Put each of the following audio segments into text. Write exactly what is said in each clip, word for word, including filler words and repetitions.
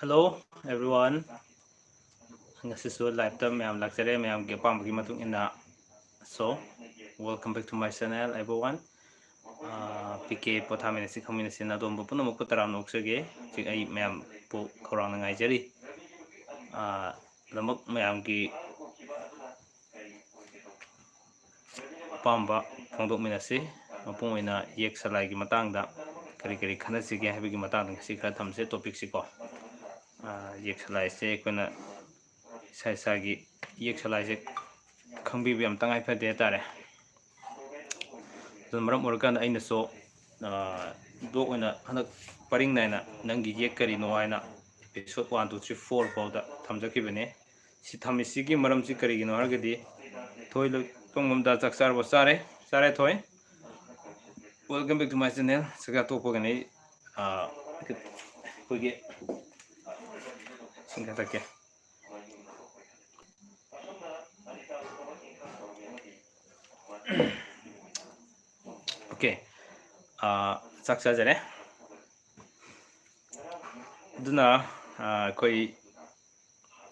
Hello everyone, ꯉꯁꯤꯁꯨ live ꯇ ꯃꯌꯥꯝ ꯂꯥꯛꯆꯔꯦ, ꯃꯌꯥꯝꯒꯤ ꯑꯄꯥꯝꯕꯒꯤ ꯃꯇꯨꯡ ꯏꯟꯅ꯫ So, welcome back to my channel everyone. P K ꯄꯣꯊꯥꯃꯤꯟꯅꯁꯤ ꯈꯪꯃꯤꯟꯅꯁꯤꯅ ꯑꯗꯣꯝꯕꯨ ꯄꯨꯝꯅꯃꯛꯄꯨ ꯇꯔꯥꯝꯅ ꯑꯣꯛꯆꯒꯦ꯫ ꯍꯧꯖꯤꯛ ꯑꯩ ꯃꯌꯥꯝꯕꯨ ꯈꯧꯔꯥꯡꯅ ꯉꯥꯏꯖꯔꯤ꯫ ꯑꯥ, ꯂꯣꯏꯅꯃꯛ ꯃꯌꯥꯝꯒꯤ ꯑꯄꯥꯝꯕ ꯐꯣꯡꯗꯣꯛꯃꯤꯟꯅꯁꯤ꯫ ꯃꯄꯨꯡ ꯑꯣꯏꯅ ꯌꯦꯛ ꯁꯂꯥꯏꯒꯤ ꯃꯇꯥꯡꯗ ꯀꯔꯤ ꯀꯔꯤ ꯈꯟꯅꯁꯤꯒꯦ ꯍꯥꯏꯕꯒꯤ ꯃꯇꯥꯡꯗ ꯉꯁꯤ ꯈꯔ ꯊꯝꯁꯦ topic ꯁꯤꯀꯣ꯫ ꯑꯥ, ꯌꯦꯛ ꯁꯂꯥꯏꯁꯦ ꯑꯩꯈꯣꯏꯅ ꯏꯁꯥ ꯏꯁꯥꯒꯤ ꯌꯦꯛ ꯁꯂꯥꯏꯁꯦ ꯈꯪꯕꯤꯕ ꯌꯥꯝ ꯇꯉꯥꯏ ꯐꯗꯦ ꯍꯥꯏꯇꯥꯔꯦ꯫ ꯑꯗꯨꯅ ꯃꯔꯝ ꯑꯣꯏꯔꯀꯥꯟꯗ ꯑꯩꯅꯁꯨ, ꯑꯥ, blog ꯑꯣꯏꯅ ꯍꯟꯗꯛ ꯄꯔꯤꯡ ꯅꯥꯏꯅ ꯅꯪꯒꯤ ꯌꯦꯛ ꯀꯔꯤꯅꯣ ꯍꯥꯏꯅ episode one, two, three, four ꯐꯥꯎꯗ ꯊꯝꯖꯈꯤꯕꯅꯦ꯫ ꯁꯤ ꯊꯝꯃꯤꯁꯤꯒꯤ ꯃꯔꯝꯁꯤ ꯀꯔꯤꯒꯤꯅꯣ ꯍꯥꯏꯔꯒꯗꯤ, ꯊꯣꯏ ꯂꯣꯏꯇꯣꯡꯕꯝꯗ ꯆꯥꯛ ꯆꯥꯔꯕꯣ? ꯆꯥꯔꯦ, ꯆꯥꯔꯦ ꯊꯣꯏ꯫ Welcome back to my channel. ꯆꯥꯛꯆꯥ ꯇꯣꯛꯄꯒꯅꯤ ꯑꯩ, ꯑꯥ, ꯑꯩꯈꯣꯏꯒꯤ ꯏꯁꯤꯡ ꯈꯔ ꯊꯛꯀꯦ꯫ Okay. ꯑꯥ, ꯆꯥꯛ ꯆꯥꯖꯔꯦ꯫ ꯑꯗꯨꯅ, ꯑꯥ, ꯑꯩꯈꯣꯏ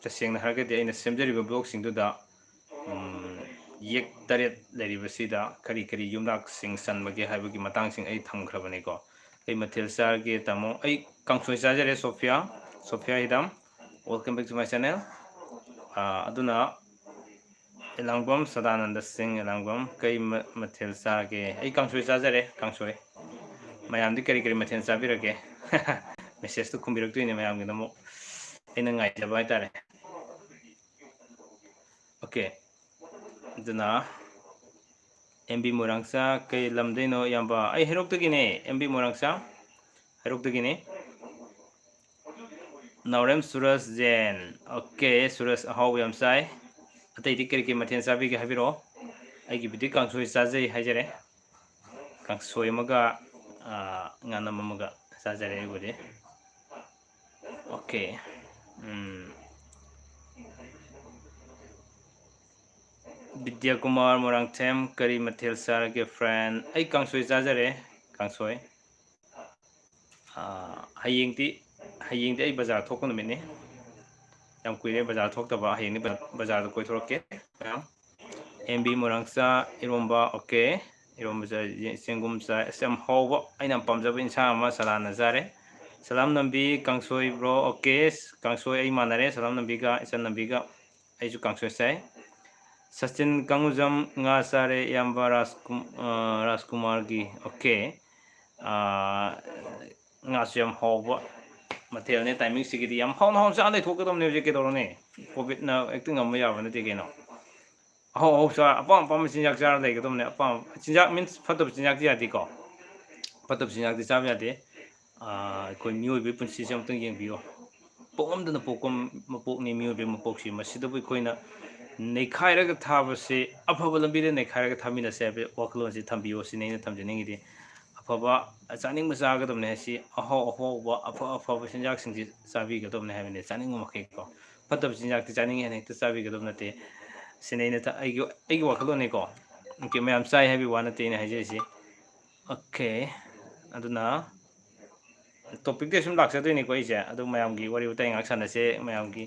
ꯇꯁꯦꯡꯅ ꯍꯥꯏꯔꯒꯗꯤ ꯑꯩꯅ ꯁꯦꯝꯖꯔꯤꯕ blog ꯁꯤꯡꯗꯨꯗ, ꯎꯝ, ꯌꯦꯛ ꯇꯔꯦꯠ ꯂꯩꯔꯤꯕꯁꯤꯗ ꯀꯔꯤ ꯀꯔꯤ ꯌꯨꯝꯂꯥꯛꯁꯤꯡ ꯆꯟꯕꯒꯦ ꯍꯥꯏꯕꯒꯤ ꯃꯇꯥꯡꯁꯤꯡ ꯑꯩ ꯊꯝꯈ꯭ꯔꯕꯅꯤꯀꯣ꯫ ꯀꯩ ꯃꯊꯦꯜ ꯆꯥꯔꯒꯦ ꯇꯥꯃꯣ? ꯑꯩ ꯀꯥꯡꯁꯣꯏ ꯆꯥꯖꯔꯦ Sophia. Sophia ꯍꯤꯗꯥꯝ, welcome back to my channel. ꯑꯥ, ꯑꯗꯨꯅ ꯑꯦꯂꯥꯡꯕꯝ ꯁꯗꯥꯅꯟꯗ ꯁꯤꯡ, ꯑꯦꯂꯥꯡꯕꯝ, ꯀꯩ ꯃ-, ꯃꯊꯦꯜ ꯆꯥꯒꯦ? ꯑꯩ ꯀꯥꯡꯁꯣꯏ ꯆꯥꯖꯔꯦ, ꯀꯥꯡꯁꯣꯏ꯫ ꯃꯌꯥꯝꯗꯤ ꯀꯔꯤ ꯀꯔꯤ ꯃꯊꯦꯜ ꯆꯥꯕꯤꯔꯒꯦ? Message two ꯈꯨꯝꯕꯤꯔꯛꯇꯣꯏꯅꯦ ꯃꯌꯥꯝꯒꯤꯗꯃꯛ꯫ ꯑꯩꯅ ꯉꯥꯏꯖꯕ ꯍꯥꯏꯇꯥꯔꯦ꯫ Okay. ꯑꯗꯨꯅ ꯑꯦꯝ ꯕꯤ ꯃꯣꯏꯔꯥꯡꯆꯥ, ꯀꯩ ꯂꯝꯗꯩꯅꯣ ꯏꯌꯥꯝꯕ? ꯑꯩ ꯍꯩꯔꯣꯛꯇꯒꯤꯅꯦ, ꯑꯦꯝ ꯕꯤ ꯃꯣꯏꯔꯥꯡꯆꯥ, ꯍꯩꯔꯣꯛꯇꯒꯤꯅꯦ꯫ ꯅꯥꯎꯔꯦꯝ ꯁꯨꯔꯖ ꯖꯦꯟ꯫ Okay, ꯁꯨꯔꯖ ꯑꯍꯥꯎꯕ ꯌꯥꯝ ꯆꯥꯏ꯫ ꯑꯇꯩꯗꯤ ꯀꯔꯤ ꯀꯔꯤ ꯃꯊꯦꯜ ꯆꯥꯕꯤꯒꯦ ꯍꯥꯏꯕꯤꯔꯛꯑꯣ꯫ ꯑꯩꯒꯤꯕꯨꯗꯤ ꯀꯥꯡꯁꯣꯏ ꯆꯥꯖꯩ ꯍꯥꯏꯖꯔꯦ꯫ ꯀꯥꯡꯁꯣꯏ ꯑꯃꯒ, ꯑꯥ, ꯉꯥꯅꯝ ꯑꯃꯒ ꯆꯥꯖꯔꯦ ꯑꯩꯕꯨꯗꯤ꯫ Okay. ꯎꯝ꯫ ꯕꯤꯗ꯭ꯌꯥꯀꯨꯃꯥꯔ ꯃꯣꯏꯔꯥꯡꯊꯦꯝ, ꯀꯔꯤ ꯃꯊꯦꯜ ꯆꯥꯔꯒꯦ friend? ꯑꯩ ꯀꯥꯡꯁꯣꯏ ꯆꯥꯖꯔꯦ, ꯀꯥꯡꯁꯣꯏ꯫ ꯑꯥ, ꯍꯌꯦꯡꯗꯤ, ꯍꯌꯦꯡꯗꯤ ꯑꯩ ꯕꯖꯥꯔ ꯊꯣꯛꯄ ꯅꯨꯃꯤꯠꯅꯤ꯫ ꯌꯥꯝ ꯀꯨꯏꯔꯦ ꯕꯖꯥꯔ ꯊꯣꯛꯇꯕ꯫ ꯍꯌꯦꯡꯗꯤ ꯕ- ꯕꯖꯥꯔꯗ ꯀꯣꯏꯊꯣꯔꯛꯀꯦ ꯃꯌꯥꯝ꯫ ꯑꯦꯝ ꯕꯤ ꯃꯣꯏꯔꯥꯡꯆꯥ ꯏꯔꯣꯝꯕ, ꯑꯣꯀꯦ꯫ ꯏꯔꯣꯝꯕꯁꯦ ꯆꯦꯡꯒꯨꯝ ꯆꯥꯏ꯫ ꯑꯁ, ꯌꯥꯝ ꯍꯥꯎꯕ, ꯑꯩꯅ ꯌꯥꯝ ꯄꯥꯝꯖꯕ ꯏꯟꯁꯥꯡ ꯑꯃ ꯁꯂꯥꯟꯅ ꯆꯥꯔꯦ꯫ ꯁꯂꯥꯝ ꯅꯝꯕꯤ ꯀꯥꯡꯁꯣꯏ ꯕ꯭ꯔꯣ꯫ ꯑꯣꯀꯦ, ꯀꯥꯡꯁꯣꯏ ꯑꯩ ꯃꯥꯟꯅꯔꯦ ꯁꯂꯥꯝ ꯅꯝꯕꯤꯒ, ꯏꯆꯟ ꯅꯝꯕꯤꯒ꯫ ꯑꯩꯁꯨ ꯀꯥꯡꯁꯣꯏ ꯆꯥꯏ꯫ ꯁꯆꯤꯟ ꯀꯥꯡꯉꯨꯖꯝ ꯉꯥ ꯆꯥꯔꯦ ꯏꯌꯥꯝꯕ ꯔꯥꯖꯀꯨꯝ-, ꯑ, ꯔꯥꯖꯀꯨꯃꯥꯔꯒꯤ꯫ ꯑꯣꯀꯦ꯫ ꯑ, ꯉꯥꯁꯨ ꯌꯥꯝ ꯍꯥꯎꯕ ꯃꯊꯦꯜꯅꯦ꯫ ꯇꯥꯏꯃꯤꯡꯁꯤꯒꯤꯗꯤ ꯌꯥꯝ ꯍꯥꯎꯅ ꯍꯥꯎꯅ ꯆꯥ ꯂꯩꯊꯣꯛꯀꯗꯕꯅꯦ ꯍꯧꯖꯤꯛ꯫ ꯀꯩꯗꯧꯔꯨꯅꯤ? ꯀꯣꯚꯤꯠꯅ ꯍꯦꯛꯇ ꯉꯝꯕ ꯌꯥꯕ ꯅꯠꯇꯦ ꯀꯩꯅꯣ꯫ ꯑꯍꯥꯎ ꯑꯍꯥꯎ ꯆꯥ, ꯑꯄꯥꯝ ꯑꯄꯥꯝꯕ ꯆꯤꯟꯖꯥꯛ ꯆꯥꯔ ꯂꯩꯒꯗꯕꯅꯦ꯫ ꯑꯄꯥꯝꯕ ꯆꯤꯟꯖꯥꯛ means ꯐꯠꯇꯕ ꯆꯤꯟꯖꯥꯛꯇꯤ ꯌꯥꯗꯦꯀꯣ꯫ ꯐꯠꯇꯕ ꯆꯤꯟꯖꯥꯛꯇꯤ ꯆꯥꯕ ꯌꯥꯗꯦ꯫ ꯑ, ꯑꯩꯈꯣꯏ ꯃꯤꯑꯣꯏꯕꯒꯤ ꯄꯨꯟꯁꯤꯁꯦ ꯑꯃꯨꯛꯇꯪ ꯌꯦꯡꯕꯤꯌꯨ꯫ ꯄꯣꯛꯂꯝꯗꯅ ꯄꯣꯛꯄ ꯃꯄꯣꯛꯅꯤ ꯃꯤꯑꯣꯏꯕꯒꯤ ꯃꯄꯣꯛꯁꯤ꯫ ꯃꯁꯤꯗꯕꯨ ꯑꯩꯈꯣꯏꯅ ꯅꯩꯈꯥꯏꯔꯒ ꯊꯥꯕꯁꯤ ꯑꯐꯕ ꯂꯝꯕꯤꯗ ꯅꯩꯈꯥꯏꯔꯒ ꯊꯥꯃꯤꯟꯅꯁꯦ ꯍꯥꯏꯕ ꯋꯥꯈꯜꯂꯣꯟꯁꯤ ꯊꯝꯕꯤꯌꯨ꯫ ꯁꯤꯅꯤ ꯑꯩꯅ ꯊꯝꯖꯅꯤꯡꯉꯤꯗꯤ꯫ ꯑꯐꯕ ꯆꯥꯅꯤꯡꯕ ꯆꯥꯒꯗꯕꯅꯦ ꯍꯥꯏꯁꯤ꯫ ꯑꯍꯥꯎ ꯑꯍꯥꯎꯕ ꯑꯐ ꯑꯐꯕ ꯆꯤꯟꯖꯥꯛꯁꯤꯡꯁꯤ ꯆꯥꯕꯤꯒꯗꯕꯅꯦ ꯍꯥꯏꯕꯅꯤ, ꯆꯥꯅꯤꯡꯕ ꯃꯈꯩꯀꯣ꯫ ꯐꯠꯇꯕ ꯆꯤꯟꯖꯥꯛꯇꯤ ꯆꯥꯅꯤꯡꯉꯦ ꯍꯥꯏꯅ ꯍꯦꯛꯇ ꯆꯥꯕꯤꯒꯗꯕ ꯅꯠꯇꯦ꯫ ꯁꯤꯅꯤ ꯑꯩꯅ ꯊ-, ꯑꯩꯒꯤ, ꯑꯩꯒꯤ ꯋꯥꯈꯜꯂꯣꯟꯅꯤꯀꯣ꯫ ꯑꯣꯀꯦ, ꯃꯌꯥꯝ ꯆꯥꯏ ꯍꯥꯏꯕꯒꯤ ꯋꯥ ꯅꯠꯇꯦ ꯑꯩꯅ ꯍꯥꯏꯖꯔꯤꯁꯤ꯫ ꯑꯣꯀꯦ, ꯑꯗꯨꯅ topicꯇꯤ ꯁꯨꯝ ꯂꯥꯛꯆꯗꯣꯏꯅꯤꯀꯣ ꯑꯩꯁꯦ꯫ ꯑꯗꯨ ꯃꯌꯥꯝꯒꯤ ꯋꯥꯔꯤ ꯋꯥꯇꯥꯏ ꯉꯥꯏꯍꯥꯛ ꯁꯥꯟꯅꯁꯦ꯫ ꯃꯌꯥꯝꯒꯤ,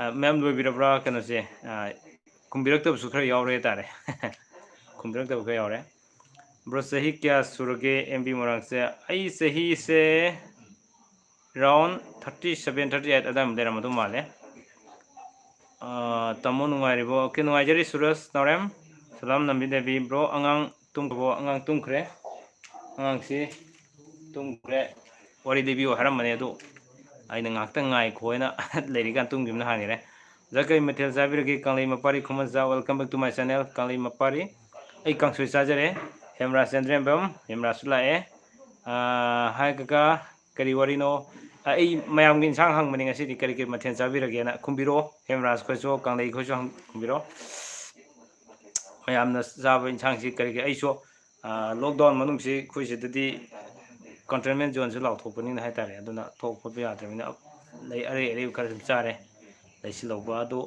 ꯑ, ꯃꯌꯥꯝ ꯂꯣꯏꯕꯤꯔꯕ꯭ꯔꯥ? ꯀꯩꯅꯣꯁꯦ, ꯑ, ꯈꯨꯝꯕꯤꯔꯛꯇꯕꯁꯨ ꯈꯔ ꯌꯥꯎꯔꯦ ꯍꯥꯏꯇꯥꯔꯦ꯫ ꯈꯨꯝꯕꯤꯔꯛꯇꯕ ꯈꯔ ꯌꯥꯎꯔꯦ꯫ ꯕ꯭ꯔꯣ, ꯆꯍꯤ ꯀꯌꯥ ꯁꯨꯔꯒꯦ ꯑꯦꯝ ꯕꯤ ꯃꯣꯏꯔꯥꯡꯁꯦ? ꯑꯩ ꯆꯍꯤꯁꯦ round thirty seven, thirty eight ꯑꯗꯥꯏꯃꯨꯛ ꯂꯩꯔꯝꯃꯗꯧ ꯃꯥꯜꯂꯦ꯫ ꯑ, ꯇꯥꯃꯣ ꯅꯨꯡꯉꯥꯏꯔꯤꯕꯣ? ꯑꯣꯀꯦ, ꯅꯨꯡꯉꯥꯏꯖꯔꯤ ꯁꯨꯔꯖ ꯅꯥꯎꯔꯦꯝ꯫ ꯁꯂꯥꯝ ꯅꯝꯕꯤꯗꯕꯤ꯫ ꯕ꯭ꯔꯣ, ꯑꯉꯥꯡ ꯇꯨꯝꯈ꯭ꯔꯕꯣ? ꯑꯉꯥꯡ ꯇꯨꯝꯈ꯭ꯔꯦ꯫ ꯑꯉꯥꯡꯁꯤ ꯇꯨꯝꯈ꯭ꯔꯦ꯫ ꯋꯥꯔꯤ ꯂꯤꯕꯤꯌꯨ ꯍꯥꯏꯔꯝꯕꯅꯦ, ꯑꯗꯨ ꯑꯩꯅ ꯉꯥꯏꯍꯥꯛꯇꯪ ꯉꯥꯏꯈꯣ ꯍꯥꯏꯅ ꯂꯩꯔꯤꯀꯥꯟ ꯇꯨꯝꯈꯤꯕꯅ ꯍꯥꯟꯈꯔꯦ꯫ ꯑꯣꯖꯥ, ꯀꯔꯤ ꯃꯊꯦꯜ ꯆꯥꯕꯤꯔꯒꯦ? ꯀꯪꯂꯩ ꯃꯄꯥꯔꯤ ꯈꯨꯃꯟꯖꯥ, welcome back to my channel, ꯀꯪꯂꯩ ꯃꯄꯥꯔꯤ꯫ ꯑꯩ ꯀꯥꯡꯁꯣꯏ ꯆꯥꯖꯔꯦ꯫ ꯍꯦꯝꯔꯥꯖ ꯆꯟꯗ꯭ꯔꯦꯝꯕꯝ, ꯍꯦꯝꯔꯥꯖꯁꯨ ꯂꯥꯛꯑꯦ꯫ ꯑ, ꯍꯥꯏ ꯀꯀꯥ, ꯀꯔꯤ ꯋꯥꯔꯤꯅꯣ? ꯑ, ꯑꯩ ꯃꯌꯥꯝꯒꯤ ꯏꯟꯁꯥꯡ ꯍꯪꯕꯅꯤ ꯉꯁꯤꯗꯤ, ꯀꯔꯤ ꯀꯔꯤ ꯃꯊꯦꯜ ꯆꯥꯕꯤꯔꯒꯦꯅ ꯈꯨꯝꯕꯤꯔꯛꯑꯣ꯫ ꯍꯦꯝꯔꯥꯖ ꯈꯣꯏꯁꯨ, ꯀꯪꯂꯩ ꯈꯣꯏꯁꯨ ꯍꯪ-, ꯈꯨꯝꯕꯤꯔꯛꯑꯣ꯫ ꯃꯌꯥꯝꯅ ꯆꯥꯕ ꯏꯟꯁꯥꯡꯁꯤ ꯀꯔꯤ ꯀꯔꯤ, ꯑꯩꯁꯨ, ꯑ, lockdown ꯃꯅꯨꯡꯁꯤ ꯑꯩꯈꯣꯏ ꯁꯤꯗꯗꯤ containment zoneꯁꯨ ꯂꯥꯎꯊꯣꯛꯄꯅꯤꯅ ꯍꯥꯏꯇꯥꯔꯦ, ꯑꯗꯨꯅ ꯊꯣꯛ ꯈꯣꯠꯄ ꯌꯥꯗ꯭ꯔꯕꯅꯤꯅ ꯂꯩ, ꯑꯔꯩ ꯑꯔꯩꯕ ꯈꯔ ꯁꯨꯝ ꯆꯥꯔꯦ꯫ ꯂꯩꯁꯤꯜꯍꯧꯕ ꯑꯗꯨ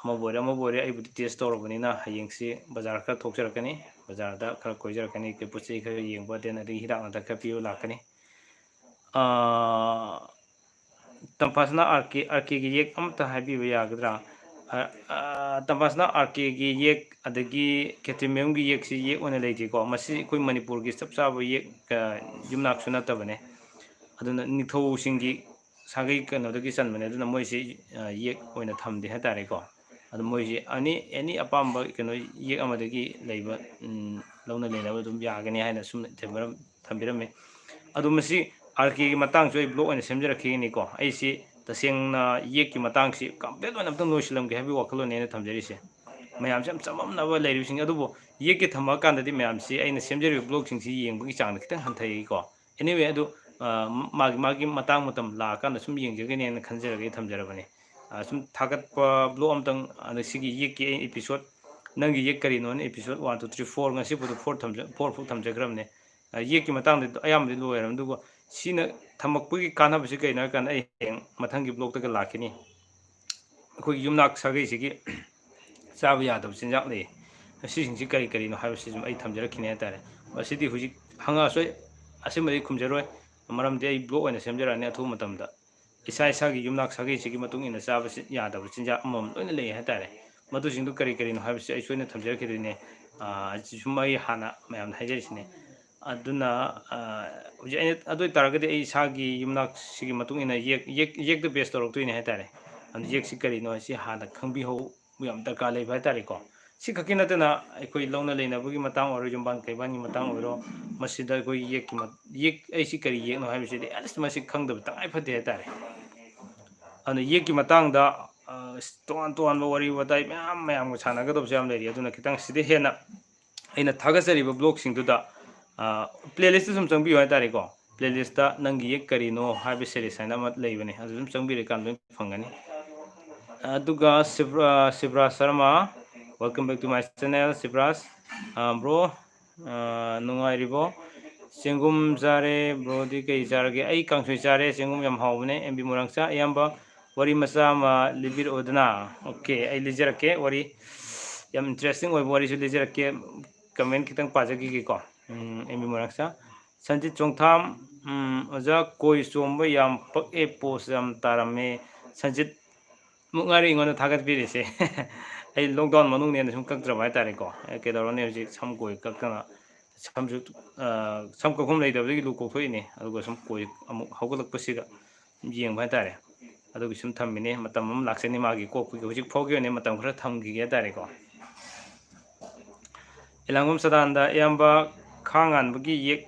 ꯑꯃꯕꯨ ꯑꯣꯏꯔꯦ ꯑꯃꯕꯨ ꯑꯣꯏꯔꯦ, ꯑꯩꯕꯨꯗꯤ test ꯇꯧꯔꯕꯅꯤꯅ ꯍꯌꯦꯡꯁꯤ ꯕꯖꯥꯔ ꯈꯔ ꯊꯣꯛꯆꯔꯛꯀꯅꯤ, ꯕꯖꯥꯔꯗ ꯈꯔ ꯀꯣꯏꯖꯔꯛꯀꯅꯤ, ꯀꯩ ꯄꯣꯠ ꯆꯩ ꯈꯔ ꯌꯦꯡꯕ, then ꯑꯗꯒꯤ ꯍꯤꯗꯥꯛ ꯂꯥꯡꯊꯛ ꯈꯔ ꯄꯤꯕ ꯂꯥꯛꯀꯅꯤ꯫ ꯑ, ꯇꯝꯐꯥꯁꯅꯥ ꯑꯥꯔ ꯀꯦ ꯑꯥꯔ ꯀꯦꯒꯤ ꯌꯦꯛ ꯑꯃꯇ ꯍꯥꯏꯕꯤꯕ ꯌꯥꯒꯗ꯭ꯔꯥ? ꯑ, ꯑ, ꯇꯝꯐꯥꯁꯅꯥ ꯑꯥꯔ ꯀꯦꯒꯤ ꯌꯦꯛ ꯑꯗꯒꯤ ꯈꯦꯇ꯭ꯔꯤꯃꯌꯨꯝꯒꯤ ꯌꯦꯛꯁꯤ ꯌꯦꯛ ꯑꯣꯏꯅ ꯂꯩꯇꯦꯀꯣ꯫ ꯃꯁꯤ ꯑꯩꯈꯣꯏ ꯃꯅꯤꯄꯨꯔꯒꯤ ꯆꯞ ꯆꯥꯕ ꯌꯦꯛ, ꯑ, ꯌꯨꯝꯅꯥꯛꯁꯨ ꯅꯠꯇꯕꯅꯦ꯫ ꯑꯗꯨꯅ ꯅꯤꯡꯊꯧꯁꯤꯡꯒꯤ ꯁꯥꯒꯩ ꯀꯩꯅꯣꯗꯒꯤ ꯆꯟꯕꯅꯦ꯫ ꯑꯗꯨꯅ ꯃꯣꯏꯁꯤ, ꯑ, ꯌꯦꯛ ꯑꯣꯏꯅ ꯊꯝꯗꯦ ꯍꯥꯏꯇꯥꯔꯦꯀꯣ꯫ ꯑꯗꯨ ꯃꯣꯏꯁꯤ ꯑꯅꯤ, ꯑꯦꯅꯤ ꯑꯄꯥꯝꯕ ꯀꯩꯅꯣ ꯌꯦꯛ ꯑꯃꯗꯒꯤ ꯂꯩꯕ, ꯎꯝ, ꯂꯧꯅ ꯂꯩꯅꯕ ꯑꯗꯨꯝ ꯌꯥꯒꯅꯤ ꯍꯥꯏꯅ ꯁꯨꯝ ꯊꯝꯕꯤꯔꯝ-, ꯊꯝꯕꯤꯔꯝꯃꯤ꯫ ꯑꯗꯣ ꯃꯁꯤ ꯑꯥꯔ ꯀꯦꯒꯤ ꯃꯇꯥꯡꯁꯨ ꯑꯩ ꯕ꯭ꯂꯣꯛ ꯑꯣꯏꯅ ꯁꯦꯝꯖꯔꯛꯈꯤꯒꯅꯤꯀꯣ꯫ ꯑꯩꯁꯤ ꯇꯁꯦꯡꯅ ꯌꯦꯛꯀꯤ ꯃꯇꯥꯡꯁꯤ ꯀꯝꯄ꯭ꯂꯤꯠ ꯑꯣꯏꯅ ꯑꯝꯇꯪ ꯂꯣꯏꯁꯤꯜꯂꯝꯒꯦ ꯍꯥꯏꯕꯒꯤ ꯋꯥꯈꯜꯂꯣꯟꯅꯤ ꯑꯩꯅ ꯊꯝꯖꯔꯤꯁꯦ꯫ ꯃꯌꯥꯝꯁꯦ ꯌꯥꯝ ꯆꯃꯝꯅꯕ ꯂꯩꯔꯤꯕꯁꯤꯡ ꯑꯗꯨꯕꯨ ꯌꯦꯛꯀꯤ ꯊꯝꯃꯛꯑꯀꯥꯟꯗꯗꯤ ꯃꯌꯥꯝꯁꯤ ꯑꯩꯅ ꯁꯦꯝꯖꯔꯤꯕ ꯕ꯭ꯂꯣꯛꯁꯤꯡꯁꯤ ꯌꯦꯡꯕꯒꯤ ꯆꯥꯡꯗ ꯈꯤꯇꯪ ꯍꯟꯊꯩꯀꯣ꯫ Anyway, ꯑꯗꯨ, ꯑ, ꯃꯥꯒꯤ, ꯃꯥꯒꯤ ꯃꯇꯥꯡ ꯃꯇꯝ ꯂꯥꯛꯑꯀꯥꯟꯗ ꯁꯨꯝ ꯌꯦꯡꯖꯒꯅꯤꯅ ꯈꯟꯖꯔꯒ ꯑꯩ ꯊꯝꯖꯔꯕꯅꯤ꯫ ꯑ, ꯁꯨꯝ ꯊꯥꯒꯠꯄ ꯕ꯭ꯂꯣꯛ ꯑꯝꯇꯪ, ꯑꯗ ꯁꯤꯒꯤ ꯌꯦꯛꯀꯤ ꯑꯩ episode, ꯅꯪꯒꯤ ꯌꯦꯛ ꯀꯔꯤꯅꯣꯅ episode one, two, three, four, ꯉꯁꯤꯕꯨꯗ four ꯊꯝꯖ-, four ꯐꯥꯎ ꯊꯝꯖꯈ꯭ꯔꯕꯅꯤ꯫ ꯑ, ꯌꯦꯛꯀꯤ ꯃꯇꯥꯡꯗ ꯑꯌꯥꯝꯕꯗꯤ ꯂꯣꯏꯔꯕꯅꯤ꯫ ꯑꯗꯨꯒ ꯁꯤꯅ ꯊꯝꯃꯛꯄꯒꯤ ꯀꯥꯟꯅꯕꯁꯤ ꯀꯩꯅꯣ ꯍꯥꯏ ꯀꯥꯟꯗ ꯑꯩ ꯍꯌꯦꯡ ꯃꯊꯪꯒꯤ ꯕ꯭ꯂꯣꯛꯇꯒ ꯂꯥꯛꯈꯤꯅꯤ꯫ ꯑꯩꯈꯣꯏꯒꯤ ꯌꯨꯝꯅꯥꯛ ꯁꯥꯒꯩꯁꯤꯒꯤ ꯆꯥꯕ ꯌꯥꯗꯕ ꯆꯤꯟꯖꯥꯛ ꯂꯩ꯫ ꯃꯁꯤꯁꯤꯡꯁꯤ ꯀꯔꯤ ꯀꯔꯤꯅꯣ ꯍꯥꯏꯕꯁꯤ ꯁꯨꯝ ꯑꯩ ꯊꯝꯖꯔꯛꯈꯤꯅꯤ ꯍꯥꯏꯇꯥꯔꯦ꯫ ꯃꯁꯤꯗꯤ ꯍꯧꯖꯤꯛ ꯍꯪꯉꯛꯑꯁꯨ ꯑꯩ ꯑꯁꯦꯡꯕꯗꯤ ꯈꯨꯝꯖꯔꯣꯏ, ꯃꯔꯝꯗꯤ ꯑꯩ ꯕ꯭ꯂꯣꯛ ꯑꯣꯏꯅ ꯁꯦꯝꯖꯔꯛꯑꯅꯤ ꯑꯊꯨꯕ ꯃꯇꯝꯗ꯫ ꯏꯁꯥ ꯏꯁꯥꯒꯤ ꯌꯨꯝꯅꯥꯛ ꯁꯥꯒꯩꯁꯤꯒꯤ ꯃꯇꯨꯡ ꯏꯟꯅ ꯆꯥꯕꯁꯤ ꯌꯥꯗꯕ ꯆꯤꯟꯖꯥꯛ ꯑꯃꯃꯝ ꯂꯣꯏꯅ ꯂꯩ ꯍꯥꯏꯇꯥꯔꯦ꯫ ꯃꯗꯨꯁꯤꯡꯗꯨ ꯀꯔꯤ ꯀꯔꯤꯅꯣ ꯍꯥꯏꯕꯁꯤ ꯑꯩ ꯁꯣꯏꯗꯅ ꯊꯝꯖꯔꯛꯈꯤꯗꯣꯏꯅꯦ꯫ ꯑꯥ, ꯁꯨꯝ ꯑꯩ ꯍꯥꯟꯅ ꯃꯌꯥꯝꯗ ꯍꯥꯏꯖꯔꯤꯁꯤꯅꯦ꯫ ꯑꯗꯨꯅ, ꯑꯥ, ꯍꯧꯖꯤꯛ ꯑꯩꯅ, ꯑꯗꯨ ꯑꯣꯏ ꯇꯥꯔꯒꯗꯤ ꯑꯩ ꯏꯁꯥꯒꯤ ꯌꯨꯝꯅꯥꯛꯁꯤꯒꯤ ꯃꯇꯨꯡ ꯏꯟꯅ ꯌꯦꯛ-, ꯌꯦꯛ-, ꯌꯦꯛꯇ base ꯇꯧꯔꯛꯇꯣꯏꯅꯦ ꯍꯥꯏꯇꯥꯔꯦ꯫ ꯑꯗꯨ ꯌꯦꯛꯁꯤ ꯀꯔꯤꯅꯣ ꯍꯥꯏꯁꯤ ꯍꯥꯟꯅ ꯈꯪꯕꯤꯍꯧꯕ ꯌꯥꯝ ꯗꯔꯀꯥꯔ ꯂꯩꯕ ꯍꯥꯏꯇꯥꯔꯦꯀꯣ꯫ ꯁꯤ ꯈꯛꯀꯤ ꯅꯠꯇꯅ ꯑꯩꯈꯣꯏ ꯂꯧꯅ ꯂꯩꯅꯕꯒꯤ ꯃꯇꯥꯡ ꯑꯣꯏꯔꯣ, ꯌꯨꯝꯕꯥꯟ ꯀꯩꯕꯥꯟꯒꯤ ꯃꯇꯥꯡ ꯑꯣꯏꯔꯣ, ꯃꯁꯤꯗ ꯑꯩꯈꯣꯏ ꯌꯦꯛꯀꯤ ꯃ-, ꯌꯦꯛ ꯑꯩꯁꯤ ꯀꯔꯤ ꯌꯦꯛꯅꯣ ꯍꯥꯏꯕꯁꯤꯗꯤ at least ꯃꯁꯤ ꯈꯪꯗꯕ ꯇꯉꯥꯏ ꯐꯗꯦ ꯍꯥꯏꯇꯥꯔꯦ꯫ ꯑꯗꯨꯅ ꯌꯦꯛꯀꯤ ꯃꯇꯥꯡꯗ, ꯑ, ꯇꯣꯉꯥꯟ ꯇꯣꯉꯥꯟꯕ ꯋꯥꯔꯤ ꯋꯥꯇꯥꯏ ꯃꯌꯥꯝ ꯃꯌꯥꯝꯒ ꯁꯥꯟꯅꯒꯗꯕꯁꯨ ꯌꯥꯝ ꯂꯩꯔꯤ꯫ ꯑꯗꯨꯅ ꯈꯤꯇꯪ ꯁꯤꯗ ꯍꯦꯟꯅ ꯑꯩꯅ ꯊꯥꯒꯠꯆꯔꯤꯕ ꯕ꯭ꯂꯣꯛꯁꯤꯡꯗꯨꯗ, ꯑ, playlist ꯁꯨꯝ ꯆꯪꯕꯤꯌꯨ ꯍꯥꯏꯇꯥꯔꯦꯀꯣ꯫ Playlist ꯅꯪꯒꯤ ꯌꯦꯛ ꯀꯔꯤꯅꯣ ꯍꯥꯏꯕ series ꯍꯥꯏꯅ ꯑꯃ ꯂꯩꯕꯅꯦ, ꯑꯗꯨ ꯑꯗꯨꯝ ꯆꯪꯕꯤꯔꯀꯥꯟꯗ ꯂꯣꯏ ꯐꯪꯒꯅꯤ꯫ ꯑꯗꯨꯒ ꯁꯤꯕ꯭ꯔꯥ-, ꯁꯤꯕ꯭ꯔꯥꯖ Sharma, welcome back to my channel, ꯁꯤꯕ꯭ꯔꯥꯖ꯫ ꯑ, bro, ꯑ, ꯅꯨꯡꯉꯥꯏꯔꯤꯕꯣ? ꯆꯦꯡꯒꯨꯝ ꯆꯥꯔꯦ, bro ꯗꯤ ꯀꯩ ꯆꯥꯔꯒꯦ? ꯑꯩ ꯀꯥꯡꯁꯣꯏ ꯆꯥꯔꯦ, ꯆꯦꯡꯒꯨꯝ ꯌꯥꯝ ꯍꯥꯎꯕꯅꯦ꯫ ꯑꯦꯝ ꯕꯤ ꯃꯣꯏꯔꯥꯡꯆꯥ, ꯏꯌꯥꯝꯕ ꯋꯥꯔꯤ ꯃꯆꯥ ꯑꯃ ꯂꯤꯕꯤꯔꯛꯑꯣꯗꯅ꯫ Okay, ꯑꯩ ꯂꯤꯖꯔꯛꯀꯦ ꯋꯥꯔꯤ꯫ ꯌꯥꯝ interesting ꯑꯣꯏꯕ ꯋꯥꯔꯤꯁꯨ ꯂꯤꯖꯔꯛꯀꯦ꯫ Comment ꯈꯤꯇꯪ ꯄꯥꯖꯈꯤꯒꯦꯀꯣ꯫ ꯎꯝ, ꯑꯦꯝ ꯕꯤ ꯃꯣꯏꯔꯥꯡꯆꯥ꯫ ꯁꯟꯖꯤꯠ ꯆꯣꯡꯊꯥꯝ, ꯎꯝ, ꯑꯣꯖꯥ, ꯀꯣꯏ ꯆꯣꯝꯕ ꯌꯥꯝ ꯄꯛꯑꯦ, ꯄꯣꯁ ꯌꯥꯝ ꯇꯥꯔꯝꯃꯦ꯫ ꯁꯟꯖꯤꯠ ꯃꯨꯛꯉꯥꯔꯤ ꯑꯩꯉꯣꯟꯗ ꯊꯥꯒꯠꯄꯤꯔꯤꯁꯦ꯫ ꯑꯩ ꯂꯣꯛꯗꯥꯎꯟ ꯃꯅꯨꯡꯅꯦꯅ ꯁꯨꯝ ꯀꯛꯇ꯭ꯔꯕ ꯍꯥꯏꯇꯥꯔꯦꯀꯣ꯫ ꯑꯦ, ꯀꯩꯗꯧꯔꯨꯅꯤ, ꯍꯧꯖꯤꯛ ꯁꯝ ꯀꯣꯏ ꯀꯛꯇꯅ, ꯁꯝꯁꯨ, ꯑ, ꯁꯝ ꯀꯛꯐꯝ ꯂꯩꯇꯕꯗꯒꯤ ꯂꯨ ꯀꯣꯛꯊꯣꯛꯏꯅꯦ꯫ ꯑꯗꯨꯒ ꯁꯨꯝ ꯀꯣꯏ ꯑꯃꯨꯛ ꯍꯧꯒꯠꯂꯛꯄꯁꯤꯒ ꯌꯦꯡꯕ ꯍꯥꯏꯇꯥꯔꯦ꯫ ꯑꯗꯨꯒꯤ ꯁꯨꯝ ꯊꯝꯃꯤꯅꯦ, ꯃꯇꯝ ꯑꯃ ꯂꯥꯛꯆꯅꯤ ꯃꯥꯒꯤ ꯀꯣꯛꯄꯒꯤ꯫ ꯍꯧꯖꯤꯛ ꯐꯥꯎꯒꯤ ꯑꯣꯏꯅ ꯃꯇꯝ ꯈꯔ ꯊꯝꯈꯤꯒꯦ ꯍꯥꯏꯇꯥꯔꯦꯀꯣ꯫ ꯏꯂꯥꯡꯕꯝ ꯁꯗꯥꯅꯟꯗ, ꯏꯌꯥꯝꯕ, ꯈꯥ ꯉꯥꯟꯕꯒꯤ ꯌꯦꯛ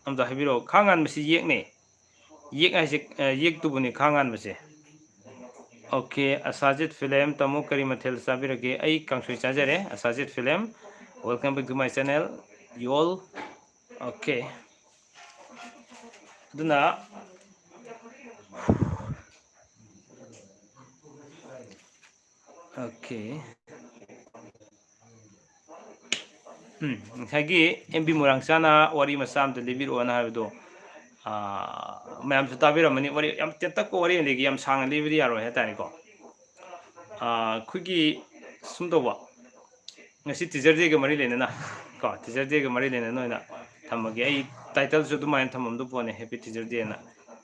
ꯑꯝꯇ ꯍꯥꯏꯕꯤꯔꯛꯑꯣ꯫ ꯈꯥ ꯉꯥꯟꯕꯁꯤ ꯌꯦꯛꯅꯦ꯫ ꯌꯦꯛ ꯍꯥꯏꯁꯦ, ꯑ, ꯌꯦꯛꯇꯨꯕꯨꯅꯤ ꯈꯥ ꯉꯥꯟꯕꯁꯦ꯫ ꯑꯣꯀꯦ, ꯑꯁꯥꯖꯤꯠ ꯐꯤꯂꯝ, ꯇꯥꯃꯣ ꯀꯔꯤ ꯃꯊꯦꯜ ꯆꯥꯕꯤꯔꯒꯦ? ꯑꯩ ꯀꯥꯡꯁꯣꯏ ꯆꯥꯖꯔꯦ, Asajit film. Welcome back to my channel, you all. Okay. ꯑꯗꯨꯅ, ꯑꯣꯀꯦ꯫ ꯎꯝ, ꯉꯁꯥꯏꯒꯤ ꯑꯦꯝ ꯕꯤ ꯃꯣꯏꯔꯥꯡꯆꯥꯅ ꯋꯥꯔꯤ ꯃꯆꯥ ꯑꯝꯇ ꯂꯤꯕꯤꯔꯛꯑꯣꯅ ꯍꯥꯏꯕꯗꯣ, ꯑꯥ, ꯃꯌꯥꯝꯁꯨ ꯇꯥꯕꯤꯔꯝꯃꯅꯤ꯫ ꯋꯥꯔꯤ ꯌꯥꯝ ꯇꯦꯟꯇꯛꯄ ꯋꯥꯔꯤ ꯑꯃ ꯂꯤꯒꯦ, ꯌꯥꯝ ꯁꯥꯡꯅ ꯂꯤꯕꯗꯤ ꯌꯥꯔꯣꯏ ꯍꯥꯏꯇꯥꯔꯦꯀꯣ꯫ ꯑꯥ, ꯑꯩꯈꯣꯏꯒꯤ ꯁꯨꯝ ꯇꯧꯕ, ꯉꯁꯤ ꯇꯤꯆꯔ ꯗꯦꯒ ꯃꯔꯤ ꯂꯩꯅꯅ ꯀꯣ, ꯇꯤꯆꯔ ꯗꯦꯒ ꯃꯔꯤ ꯂꯩꯅꯅ ꯑꯣꯏꯅ ꯊꯝꯃꯒꯦ꯫ ꯑꯩ ꯇꯥꯏꯇꯜꯁꯨ ꯑꯗꯨꯃꯥꯏꯅ ꯊꯝꯃꯝꯗꯧ ꯄꯣꯠꯅꯦ, ꯍꯦꯄꯤ ꯇꯤꯆꯔ ꯗꯦꯅ꯫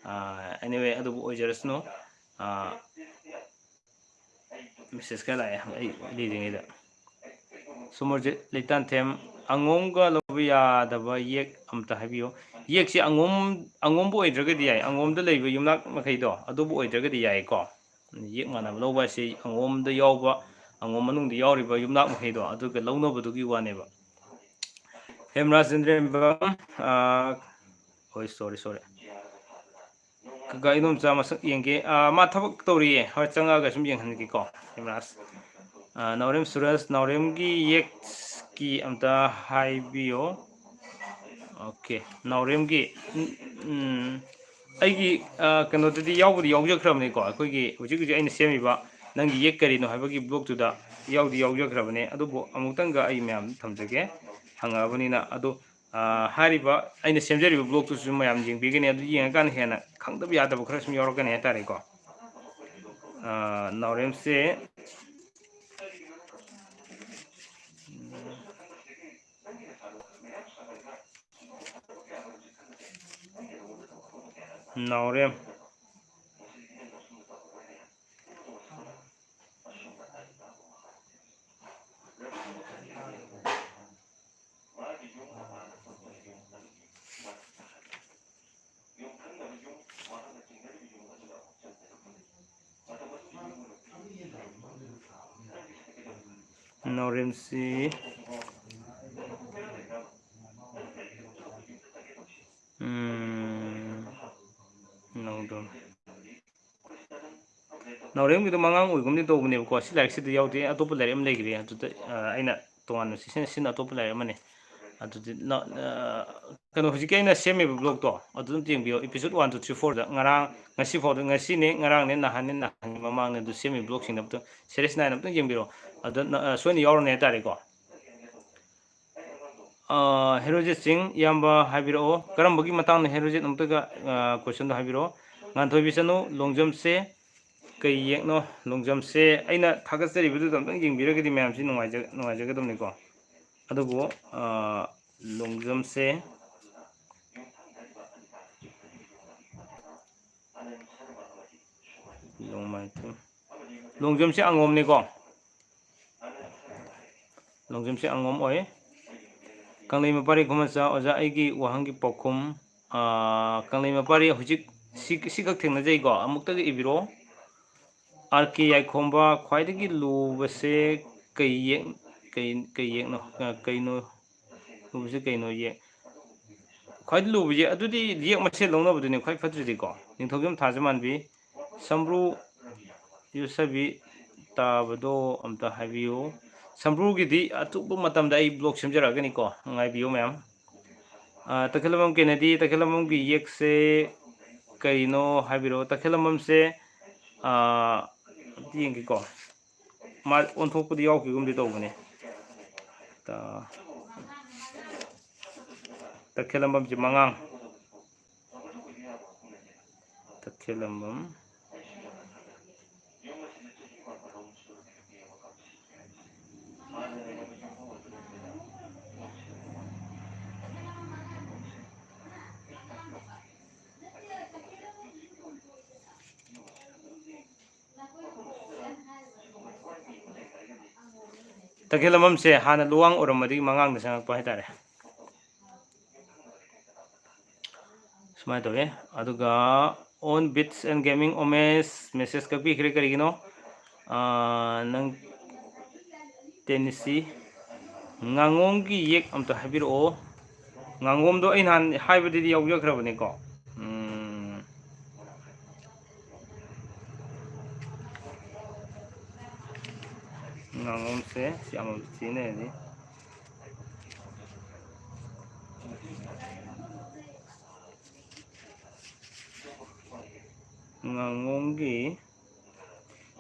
ꯑꯥ, anyway, ꯑꯗꯨꯕꯨ ꯑꯣꯏꯖꯔꯁꯅꯨ꯫ ꯑꯥ, ꯃꯦꯁꯦꯖ ꯈꯔ ꯂꯥꯛꯑꯦ ꯑꯩ ꯂꯤꯔꯤꯉꯩꯗ꯫ ꯁꯣꯃꯣꯔꯖꯤꯠ ꯂꯩꯇꯥꯟꯊꯦꯝ, ꯑꯉꯣꯝꯒ ꯂꯧꯕ ꯌꯥꯗꯕ ꯌꯦꯛ ꯑꯝꯇ ꯍꯥꯏꯕꯤꯌꯨ꯫ ꯌꯦꯛꯁꯤ ꯑꯉꯣꯝ, ꯑꯉꯣꯝꯕ ꯑꯣꯏꯗ꯭ꯔꯒꯗꯤ ꯌꯥꯏ, ꯑꯉꯣꯝꯗ ꯂꯩꯕ ꯌꯨꯝꯅꯥꯛ ꯃꯈꯩꯗꯣ ꯑꯗꯨꯕꯨ ꯑꯣꯏꯗ꯭ꯔꯒꯗꯤ ꯌꯥꯏꯀꯣ꯫ ꯌꯦꯛ ꯃꯥꯟꯅꯕ ꯂꯧꯕ ꯍꯥꯏꯁꯤ ꯑꯉꯣꯝꯗ ꯌꯥꯎꯕ, ꯑꯉꯣꯝ ꯃꯅꯨꯡꯗ ꯌꯥꯎꯔꯤꯕ ꯌꯨꯝꯅꯥꯛ ꯃꯈꯩꯗꯣ ꯑꯗꯨꯒ ꯂꯧꯅꯕꯗꯨꯒꯤ ꯋꯥꯅꯦꯕ꯫ ꯍꯦꯝꯔꯥꯖ ꯏꯟꯗ꯭ꯔꯦꯝꯕꯝ, ꯑꯥ, ꯍꯣꯏ, sorry, sorry꯫ ꯀꯀꯥ ꯏꯗꯣꯝꯆꯥ ꯃꯁꯛ ꯌꯦꯡꯒꯦ꯫ ꯑꯥ, ꯃꯥ ꯊꯕꯛ ꯇꯧꯔꯤꯌꯦ꯫ ꯍꯣꯏ, ꯆꯪꯉꯛꯑꯒ ꯁꯨꯝ ꯌꯦꯡꯍꯟꯒꯦꯀꯣ, ꯍꯦꯝꯔꯥꯖ꯫ ꯑꯥ, ꯅꯥꯎꯔꯦꯝ ꯁꯨꯔꯖ, ꯅꯥꯎꯔꯦꯝꯒꯤ ꯌꯦꯛꯀꯤ ꯑꯝꯇ ꯍꯥꯏꯕꯤꯌꯣ꯫ ꯑꯣꯀꯦ, ꯅꯥꯎꯔꯦꯝꯒꯤ, ꯎꯝ, ꯎꯝ, ꯑꯩꯒꯤ, ꯑꯥ, ꯀꯩꯅꯣꯗꯗꯤ ꯌꯥꯎꯕꯨꯗꯤ ꯌꯥꯎꯖꯈ꯭ꯔꯕꯅꯤꯀꯣ, ꯑꯩꯈꯣꯏꯒꯤ ꯍꯧꯖꯤꯛ ꯍꯧꯖꯤꯛ ꯑꯩꯅ ꯁꯦꯝꯃꯤꯕ ꯅꯪꯒꯤ ꯌꯦꯛ ꯀꯔꯤꯅꯣ ꯍꯥꯏꯕꯒꯤ ꯕ꯭ꯂꯣꯛꯇꯨꯗ ꯌꯥꯎꯗꯤ ꯌꯥꯎꯖꯈ꯭ꯔꯕꯅꯦ꯫ ꯑꯗꯨꯕꯨ ꯑꯃꯨꯛꯇꯪꯒ ꯑꯩ ꯃꯌꯥꯝ ꯊꯝꯖꯒꯦ, ꯍꯪꯉꯛꯑꯕꯅꯤꯅ꯫ ꯑꯗꯣ, ꯑꯥ, ꯍꯥꯏꯔꯤꯕ ꯑꯩꯅ ꯁꯦꯝꯖꯔꯤꯕ ꯕ꯭ꯂꯣꯛꯇꯨꯁꯨ ꯃꯌꯥꯝ ꯌꯦꯡꯕꯤꯒꯅꯤ꯫ ꯑꯗꯨ ꯌꯦꯡꯉꯀꯥꯟꯗ ꯍꯦꯟꯅ ꯈꯪꯗꯕ ꯌꯥꯗꯕ ꯈꯔ ꯁꯨꯝ ꯌꯥꯎꯔꯛꯀꯅꯤ ꯍꯥꯏꯇꯥꯔꯦꯀꯣ꯫ ꯑꯥ, ꯅꯥꯎꯔꯦꯝꯁꯦ, ꯅꯥꯎꯔꯦꯝ꯫ ꯅꯥꯎꯔꯦꯝꯁꯤ, ꯎꯝ, ꯅꯥꯎꯗꯣ꯫ ꯅꯥꯎꯔꯦꯝꯒꯤꯗꯣ ꯃꯉꯥꯡ ꯑꯣꯏꯒꯨꯝꯗꯤ ꯇꯧꯕꯅꯦꯕꯀꯣ꯫ ꯁꯤ ꯂꯥꯏꯔꯤꯛꯁꯤꯗ ꯌꯥꯎꯗꯦ, ꯑꯇꯣꯞꯄ ꯂꯥꯏꯔꯤꯛ ꯑꯃ ꯂꯩꯈ꯭ꯔꯦ꯫ ꯑꯗꯨꯗ, ꯑ, ꯑꯩꯅ ꯇꯣꯉꯥꯟꯅ ꯁꯤꯖꯤꯟꯅ, ꯁꯤꯖꯤꯟꯅ ꯑꯇꯣꯞꯄ ꯂꯥꯏꯔꯤꯛ ꯑꯃꯅꯤ꯫ ꯑꯗꯨꯗꯤ ꯅ-, ꯑ, ꯀꯩꯅꯣ, ꯍꯧꯖꯤꯛꯀꯤ ꯑꯩꯅ ꯁꯦꯝꯃꯤꯕ ꯕ꯭ꯂꯣꯛꯇꯣ ꯑꯗꯨ ꯑꯗꯨꯝ ꯌꯦꯡꯕꯤꯌꯣ꯫ Episode one to three four ꯗ ꯉꯔꯥꯡ, ꯉꯁꯤ ꯐꯥꯎꯗ, ꯉꯁꯤꯅꯦ, ꯉꯔꯥꯡꯅꯦ, ꯅꯍꯥꯟꯅꯦ, ꯅꯍꯥꯟꯒꯤ ꯃꯃꯥꯡꯅꯦ, ꯑꯗꯨ ꯁꯦꯝꯃꯤꯕ ꯕ꯭ꯂꯣꯛꯁꯤꯡꯗꯣ ꯑꯝꯇꯪ series nine ꯑꯝꯇꯪ ꯌꯦꯡꯕꯤꯔꯣ꯫ ꯑꯗ ꯅ-, ꯑ, ꯁꯣꯏꯅ ꯌꯥꯎꯔꯅꯤ ꯍꯥꯏꯇꯥꯔꯦꯀꯣ꯫ ꯑ, ꯍꯦꯔꯣꯖꯤꯠ ꯁꯤꯡ, ꯏꯌꯥꯝꯕ ꯍꯥꯏꯕꯤꯔꯛꯑꯣ, ꯀꯔꯝꯕꯒꯤ ꯃꯇꯥꯡꯗ ꯍꯦꯔꯣꯖꯤꯠ? ꯑꯃꯨꯛꯇꯒ, ꯑ, question ꯗꯣ ꯍꯥꯏꯕꯤꯔꯛꯑꯣ꯫ ꯉꯥꯟꯊꯣꯏꯕꯤ ꯆꯅꯨ, ꯂꯣꯡꯖꯝꯁꯦ ꯀꯩ ꯌꯦꯛꯅꯣ? ꯂꯣꯡꯖꯝꯁꯦ ꯑꯩꯅ ꯊꯥꯒꯠꯆꯔꯤꯕꯗꯨꯗ ꯑꯝꯇꯪ ꯌꯦꯡꯕꯤꯔꯒꯗꯤ ꯃꯌꯥꯝꯁꯤ ꯅꯨꯡꯉꯥꯏꯖ-, ꯅꯨꯡꯉꯥꯏꯖꯒꯗꯕꯅꯤꯀꯣ꯫ ꯑꯗꯨꯕꯨ, ꯑ, ꯂꯣꯡꯖꯝꯁꯦ, ꯂꯣꯡꯃꯥꯏꯊꯦꯝ꯫ ꯂꯣꯡꯖꯝꯁꯦ ꯑꯉꯣꯝꯅꯤꯀꯣ꯫ ꯂꯣꯡꯖꯝꯁꯦ ꯑꯉꯣꯝ ꯑꯣꯏ꯫ ꯀꯪꯂꯩ ꯃꯄꯥꯔꯤ ꯈꯨꯃꯟꯆꯥ, ꯑꯣꯖꯥ, ꯑꯩꯒꯤ ꯋꯥꯍꯪꯒꯤ ꯄꯥꯎꯈꯨꯝ, ꯑꯥ, ꯀꯪꯂꯩ ꯃꯄꯥꯔꯤ ꯍꯧꯖꯤꯛ ꯁꯤ, ꯁꯤꯈꯛ ꯊꯦꯡꯅꯖꯩꯀꯣ꯫ ꯑꯃꯨꯛꯇꯒ ꯏꯕꯤꯔꯛꯑꯣ꯫ ꯑꯥꯔ ꯀꯦ ꯌꯥꯏꯈꯣꯝꯕ, ꯈ꯭ꯋꯥꯏꯗꯒꯤ ꯂꯨꯕꯁꯦ ꯀꯩ ꯌꯦꯛ-, ꯀꯩ, ꯀꯩ ꯌꯦꯛꯅꯣ? ꯑ, ꯀꯩꯅꯣ? ꯂꯨꯕꯁꯦ ꯀꯩꯅꯣ? ꯌꯦꯛ-, ꯈ꯭ꯋꯥꯏꯗꯒꯤ ꯂꯨꯕꯁꯦ ꯑꯗꯨꯗꯤ ꯌꯦꯛ ꯃꯁꯦꯟ ꯂꯧꯅꯕꯗꯨꯅꯦ ꯈ꯭ꯋꯥꯏ ꯐꯠꯇ꯭ꯔꯤꯗꯤꯀꯣ꯫ ꯅꯤꯡꯊꯧꯖꯝ ꯊꯥꯖꯃꯥꯟꯕꯤ, ꯁꯝꯕ꯭ꯔꯨ ꯌꯣꯠꯁꯕꯤ ꯇꯥꯕꯗꯣ ꯑꯝꯇ ꯍꯥꯏꯕꯤꯌꯨ꯫ ꯁꯝꯕ꯭ꯔꯨꯒꯤꯗꯤ ꯑꯇꯣꯞꯄ ꯃꯇꯝꯗ ꯑꯩ ꯕ꯭ꯂꯣꯛ ꯁꯦꯝꯖꯔꯛꯑꯒꯅꯤꯀꯣ, ꯉꯥꯏꯕꯤꯌꯨ ꯃꯌꯥꯝ꯫ ꯑ, ꯇꯈꯦꯜꯂꯝꯕꯝ ꯀꯦꯅꯦꯗꯤ, ꯇꯈꯦꯜꯂꯝꯕꯝꯒꯤ ꯌꯦꯛꯁꯦ ꯀꯔꯤꯅꯣ ꯍꯥꯏꯕꯤꯔꯛꯑꯣ꯫ ꯇꯈꯦꯜꯂꯝꯕꯝꯁꯦ, ꯑ, ꯑꯝꯇ ꯌꯦꯡꯒꯦꯀꯣ꯫ ꯃꯥ ꯑꯣꯟꯊꯣꯛꯄꯗꯤ ꯌꯥꯎꯈꯤꯒꯨꯝꯗꯤ ꯇꯧꯕꯅꯦ꯫ ꯇ-, ꯇꯈꯦꯜꯂꯝꯕꯝꯁꯦ ꯃꯉꯥꯡ꯫ ꯇꯈꯦꯜꯂꯝꯕꯝ꯫ ꯇꯈꯦꯜꯂꯝꯕꯝꯁꯦ ꯍꯥꯟꯅ ꯂꯨꯋꯥꯡ ꯑꯣꯏꯔꯝꯕꯗꯒꯤ ꯃꯉꯥꯡꯗ ꯆꯪꯉꯛꯄ ꯍꯥꯏꯇꯥꯔꯦ꯫ ꯁꯨꯃꯥꯏꯅ ꯇꯧꯋꯦ꯫ ꯑꯗꯨꯒ On Beats and Gaming Omes message ꯀꯛꯄꯤꯈ꯭ꯔꯦ꯫ ꯀꯔꯤꯒꯤꯅꯣ? ꯑꯥ, ꯅꯪ ꯇꯦꯅꯤꯁꯤ ꯉꯥꯉꯣꯝꯒꯤ ꯌꯦꯛ ꯑꯝꯇ ꯍꯥꯏꯕꯤꯔꯛꯑꯣ꯫ ꯉꯥꯉꯣꯝꯗꯣ ꯑꯩ ꯅꯍꯥꯟ ꯍꯥꯏꯕꯗꯗꯤ ꯌꯥꯎꯖꯈ꯭ꯔꯕꯅꯤꯀꯣ꯫ ꯎꯝ, ꯉꯥꯉꯣꯝꯁꯦ ꯁꯤ ꯑꯃꯃꯝ ꯁꯤꯖꯤꯟꯅꯔꯅꯤ꯫ ꯉꯥꯉꯣꯝꯒꯤ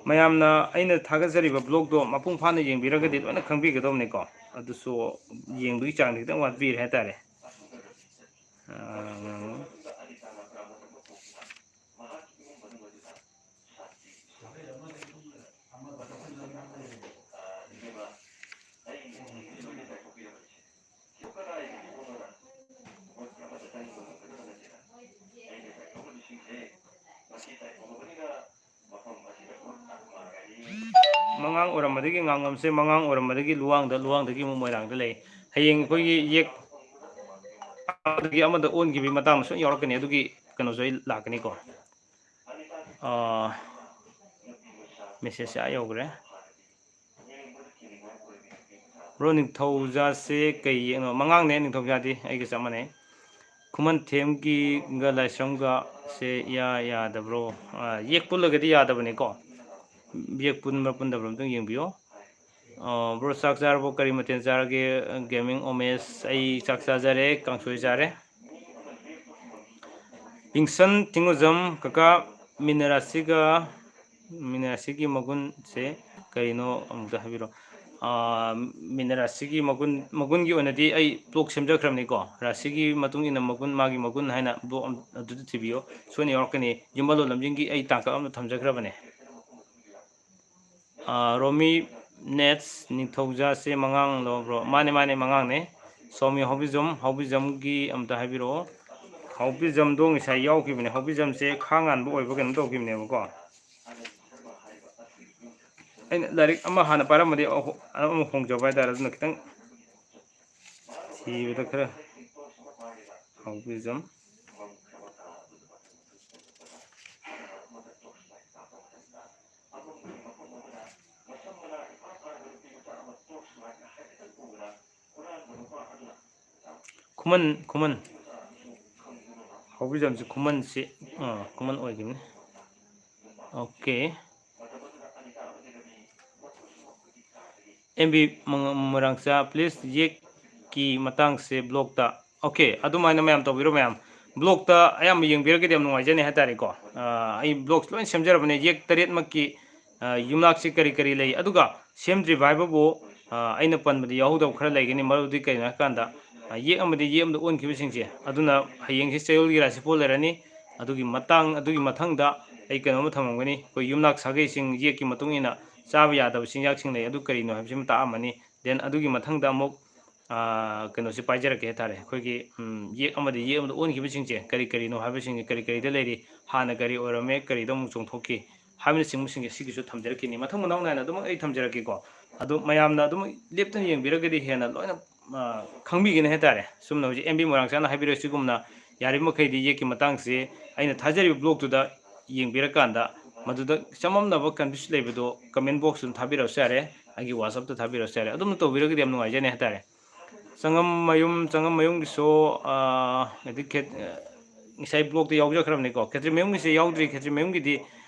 ꯃꯌꯥꯝꯅ ꯑꯩꯅ ꯊꯥꯒꯠꯆꯔꯤꯕ vlogꯇꯣ ꯃꯄꯨꯡ ꯐꯥꯅ ꯌꯦꯡꯕꯤꯔꯒꯗꯤ ꯂꯣꯏꯅ ꯈꯪꯕꯤꯒꯗꯧꯕꯅꯤꯀꯣ꯫ ꯑꯗꯨꯁꯨ ꯌꯦꯡꯕꯒꯤ ꯆꯥꯡꯗꯤ ꯈꯤꯇꯪ ꯋꯥꯠꯄꯤꯔꯦ ꯍꯥꯏꯇꯥꯔꯦ꯫ ꯑꯥ, ꯃꯉꯥꯡ ꯑꯣꯏꯔꯝꯕꯗꯒꯤ ꯉꯥꯉꯣꯝꯁꯦ, ꯃꯉꯥꯡ ꯑꯣꯏꯔꯝꯕꯗꯒꯤ ꯂꯨꯋꯥꯡꯗ, ꯂꯨꯋꯥꯡꯗꯒꯤ ꯑꯃꯨꯛ ꯃꯣꯏꯔꯥꯡꯗ ꯂꯩ꯫ ꯍꯌꯦꯡ ꯑꯩꯈꯣꯏꯒꯤ ꯌꯦꯛ ꯑꯃꯗꯒꯤ ꯑꯃꯗ ꯑꯣꯟꯈꯤꯕꯒꯤ ꯃꯇꯥꯡꯗ ꯁꯣꯏ ꯌꯥꯎꯔꯛꯀꯅꯤ꯫ ꯑꯗꯨꯒꯤ ꯀꯩꯅꯣꯁꯨ ꯑꯩ ꯂꯥꯛꯀꯅꯤꯀꯣ꯫ ꯑꯥ, messageꯁꯦ ꯑꯥ ꯌꯧꯈ꯭ꯔꯦ꯫ Bro, ꯅꯤꯡꯊꯧꯖꯥꯁꯦ ꯀꯩ ꯌꯦꯛꯅꯣ? ꯃꯉꯥꯡꯅꯦ ꯅꯤꯡꯊꯧꯖꯥꯗꯤ, ꯑꯩꯒ ꯆꯞ ꯃꯥꯟꯅꯩ꯫ ꯈꯨꯃꯟꯊꯦꯝꯒꯤꯒ ꯂꯥꯏꯁ꯭ꯔꯝꯒꯁꯦ ꯏꯌꯥ ꯌꯥꯗꯕ꯭ꯔꯣ? ꯑꯥ, ꯌꯦꯛ ꯄꯨꯜꯂꯒꯗꯤ ꯌꯥꯗꯕꯅꯤꯀꯣ꯫ ꯌꯦꯛ ꯄꯨꯟꯕ꯭ꯔꯥ ꯄꯨꯟꯗꯕ꯭ꯔꯥ ꯑꯝꯇꯪ ꯌꯦꯡꯕꯤꯌꯣ꯫ ꯑꯥ, bro, ꯆꯥꯛ ꯆꯥꯔꯕꯣ? ꯀꯔꯤ ꯃꯊꯦꯜ ꯆꯥꯔꯒꯦ? Gaming Omes, ꯑꯩ ꯆꯥꯛ ꯆꯥꯖꯔꯦ, ꯀꯥꯡꯁꯣꯏ ꯆꯥꯔꯦ꯫ ꯄꯤꯡꯁꯟ ꯊꯤꯡꯉꯨꯖꯝ, ꯀꯀꯥ, ꯃꯤꯅ ꯔꯥꯁꯤꯒ, ꯃꯤꯅ ꯔꯥꯁꯤꯒꯤ ꯃꯒꯨꯟꯁꯦ ꯀꯔꯤꯅꯣ ꯑꯃꯨꯛꯇ ꯍꯥꯏꯕꯤꯔꯣ꯫ ꯑꯥ, ꯃꯤꯅ ꯔꯥꯁꯤꯒꯤ ꯃꯒꯨꯟ, ꯃꯒꯨꯟꯒꯤ ꯑꯣꯏꯅꯗꯤ ꯑꯩ vlog ꯁꯦꯝꯖꯈ꯭ꯔꯕꯅꯤꯀꯣ꯫ ꯔꯥꯁꯤꯒꯤ ꯃꯇꯨꯡ ꯏꯟꯅ ꯃꯒꯨꯟ, ꯃꯥꯒꯤ ꯃꯒꯨꯟ ꯍꯥꯏꯅ vlog ꯑꯝ-, ꯑꯗꯨꯗ ꯊꯤꯕꯤꯌꯣ꯫ ꯁꯣꯏꯅ ꯌꯥꯎꯔꯛꯀꯅꯤ꯫ ꯌꯨꯝꯕꯥꯂꯣꯟ ꯂꯝꯖꯤꯡꯒꯤ ꯑꯩ ꯇꯥꯡꯀꯛ ꯑꯃ ꯊꯝꯖꯈ꯭ꯔꯕꯅꯦ꯫ ꯑꯥ, ꯔꯣꯃꯤ ꯅꯦꯠꯁ, ꯅꯤꯡꯊꯧꯖꯥꯁꯦ ꯃꯉꯥꯡꯂꯣ, bro? ꯃꯥꯅꯦ, ꯃꯥꯅꯦ, ꯃꯉꯥꯡꯅꯦ꯫ ꯁꯣꯃꯤ ꯍꯥꯎꯕꯤꯖꯝ, ꯍꯥꯎꯕꯤꯖꯝꯒꯤ ꯑꯝꯇ ꯍꯥꯏꯕꯤꯔꯛꯑꯣ꯫ ꯍꯥꯎꯕꯤꯖꯝꯗꯣ ꯉꯁꯥꯏ ꯌꯥꯎꯈꯤꯕꯅꯦ꯫ ꯍꯥꯎꯕꯤꯖꯝꯁꯦ ꯈꯥ ꯉꯥꯟꯕ ꯑꯣꯏꯕ ꯀꯩꯅꯣ ꯇꯧꯈꯤꯕꯅꯦꯕꯀꯣ꯫ ꯑꯩꯅ ꯂꯥꯏꯔꯤꯛ ꯑꯃ ꯍꯥꯟꯅ ꯄꯥꯔꯝꯕꯗꯤ ꯑꯃꯨꯛ ꯍꯣꯡꯖꯕ ꯍꯥꯏꯇꯥꯔꯦ, ꯑꯗꯨꯅ ꯈꯤꯇꯪ ꯊꯤꯕꯗ ꯈꯔ ꯍꯥꯎꯕꯤꯖꯝ꯫ ꯈꯨꯃꯟ, ꯈꯨꯃꯟ꯫ ꯍꯥꯎꯕꯤꯖꯝꯁꯤ ꯈꯨꯃꯟꯁꯤ, ꯑꯥ, ꯈꯨꯃꯟ ꯑꯣꯏꯈꯤꯕꯅꯤ꯫ ꯑꯣꯀꯦ꯫ ꯑꯦꯝ ꯕꯤ ꯃꯣꯏꯔꯥꯡꯆꯥ, please, ꯌꯦꯛꯀꯤ ꯃꯇꯥꯡꯁꯦ ꯕ꯭ꯂꯣꯛꯇ꯫ ꯑꯣꯀꯦ, ꯑꯗꯨꯃꯥꯏꯅ ꯃꯌꯥꯝ ꯇꯧꯕꯤꯔꯣ ꯃꯌꯥꯝ꯫ ꯕ꯭ꯂꯣꯛꯇ ꯑꯌꯥꯝꯕ ꯌꯦꯡꯕꯤꯔꯒꯗꯤ ꯌꯥꯝ ꯅꯨꯡꯉꯥꯏꯖꯅꯤ ꯍꯥꯏꯇꯥꯔꯦꯀꯣ꯫ ꯑꯥ, ꯑꯩ ꯕ꯭ꯂꯣꯛꯁ ꯂꯣꯏ ꯁꯦꯝꯖꯔꯕꯅꯦ, ꯌꯦꯛ ꯇꯔꯦꯠꯃꯛꯀꯤ, ꯑꯥ, ꯌꯨꯝꯅꯥꯛꯁꯤ ꯀꯔꯤ ꯀꯔꯤ ꯂꯩ꯫ ꯑꯗꯨꯒ ꯁꯦꯝꯗ꯭ꯔꯤꯕ ꯍꯥꯏꯕꯕꯨ, ꯑꯥ, ꯑꯩꯅ ꯄꯟꯕꯗ ꯌꯥꯎꯍꯧꯗꯕ ꯈꯔ ꯂꯩꯒꯅꯤ꯫ ꯃꯔꯨꯗꯤ ꯀꯩꯅꯣ ꯍꯥꯏꯀꯥꯟꯗ, ꯑꯥ, ꯌꯦꯛ ꯑꯃꯗꯤ ꯌꯦꯛ ꯑꯃꯗ ꯑꯣꯟꯈꯤꯕꯁꯤꯡꯁꯦ, ꯑꯗꯨꯅ ꯍꯌꯦꯡꯁꯤ ꯆꯌꯣꯜꯒꯤ ꯔꯥꯁꯤꯐꯣꯜ ꯂꯩꯔꯅꯤ꯫ ꯑꯗꯨꯒꯤ ꯃꯇꯥꯡ, ꯑꯗꯨꯒꯤ ꯃꯊꯪꯗ ꯑꯩ ꯀꯩꯅꯣꯝꯃ ꯊꯝꯃꯝꯒꯅꯤ꯫ ꯑꯩꯈꯣꯏ ꯌꯨꯝꯅꯥꯛ ꯁꯥꯒꯩꯁꯤꯡ ꯌꯦꯛꯀꯤ ꯃꯇꯨꯡ ꯏꯟꯅ ꯆꯥꯕ ꯌꯥꯗꯕ ꯆꯤꯟꯖꯥꯛꯁꯤꯡ ꯂꯩ, ꯑꯗꯨ ꯀꯔꯤꯅꯣ ꯍꯥꯏꯕꯁꯤꯃ ꯇꯥꯛꯑꯝꯃꯅꯤ꯫ Then ꯑꯗꯨꯒꯤ ꯃꯊꯪꯗ ꯑꯃꯨꯛ, ꯑꯥ, ꯀꯩꯅꯣꯁꯦ ꯄꯥꯏꯖꯔꯛꯀꯦ ꯍꯥꯏꯇꯥꯔꯦ꯫ ꯑꯩꯈꯣꯏꯒꯤ, ꯎꯝ, ꯌꯦꯛ ꯑꯃꯗ ꯌꯦꯛ ꯑꯃꯗ ꯑꯣꯟꯈꯤꯕꯁꯤꯡꯁꯦ ꯀꯔꯤ ꯀꯔꯤꯅꯣ ꯍꯥꯏꯕꯁꯤꯡꯁꯦ, ꯀꯔꯤ ꯀꯔꯤꯗ ꯂꯩꯔꯤ, ꯍꯥꯟꯅ ꯀꯔꯤ ꯑꯣꯏꯔꯝꯃꯦ, ꯀꯔꯤꯗ ꯑꯃꯨꯛ ꯆꯣꯡꯊꯣꯛꯈꯤ ꯍꯥꯏꯕꯅꯆꯤꯡꯕꯁꯤꯡꯁꯦ ꯁꯤꯒꯤꯁꯨ ꯊꯝꯖꯔꯛꯈꯤꯅꯤ꯫ ꯃꯊꯪ ꯃꯅꯥꯎ ꯅꯥꯏꯅ ꯑꯗꯨꯃꯛ ꯑꯩ ꯊꯝꯖꯔꯛꯀꯦꯀꯣ꯫ ꯑꯗꯨ ꯃꯌꯥꯝꯅ ꯑꯗꯨꯃꯛ ꯂꯦꯞꯇꯅ ꯌꯦꯡꯕꯤꯔꯒꯗꯤ ꯍꯦꯟꯅ ꯂꯣꯏꯅ, ꯑꯥ, ꯈꯪꯕꯤꯒꯅꯤ ꯍꯥꯏꯇꯥꯔꯦ꯫ ꯆꯨꯝꯅ ꯍꯧꯖꯤꯛ ꯑꯦꯝ ꯕꯤ ꯃꯣꯏꯔꯥꯡꯆꯥꯅ ꯍꯥꯏꯕꯤꯔꯛꯏ ꯁꯤꯒꯨꯝꯅ ꯌꯥꯔꯤꯕ ꯃꯈꯩꯗꯤ ꯌꯦꯛꯀꯤ ꯃꯇꯥꯡꯁꯦ ꯑꯩꯅ ꯊꯥꯖꯔꯤꯕ ꯕ꯭ꯂꯣꯛꯇꯨꯗ ꯌꯦꯡꯕꯤꯔꯀꯥꯟꯗ ꯃꯗꯨꯗ ꯆꯃꯝꯅꯕ confuse ꯂꯩꯕꯗꯣ comment box ꯇ ꯊꯥꯕꯤꯔꯛꯑꯁꯨ ꯌꯥꯔꯦ, ꯑꯩꯒꯤ WhatsApp ꯇ ꯊꯥꯕꯤꯔꯛꯑꯁꯨ ꯌꯥꯔꯦ꯫ ꯑꯗꯨꯝꯅ ꯇꯧꯕꯤꯔꯒꯗꯤ ꯌꯥꯝ ꯅꯨꯡꯉꯥꯏꯖꯅꯤ ꯍꯥꯏꯇꯥꯔꯦ꯫ ꯆꯪꯉꯝꯃꯌꯨꯝ, ꯆꯪꯉꯝꯃꯌꯨꯝꯒꯤꯁꯨ, ꯑꯥ, ꯑꯗꯩ ꯈꯦ-, ꯉꯁꯥꯏ ꯕ꯭ꯂꯣꯛꯇ ꯌꯥꯎꯖꯈ꯭ꯔꯕꯅꯤꯀꯣ꯫ ꯈꯦꯇ꯭ꯔꯤꯃꯌꯨꯝꯒꯤꯁꯦ ꯌꯥꯎꯗ꯭ꯔꯤ꯫ ꯈꯦꯇ꯭ꯔꯤꯃꯌꯨꯝꯒꯤꯗꯤ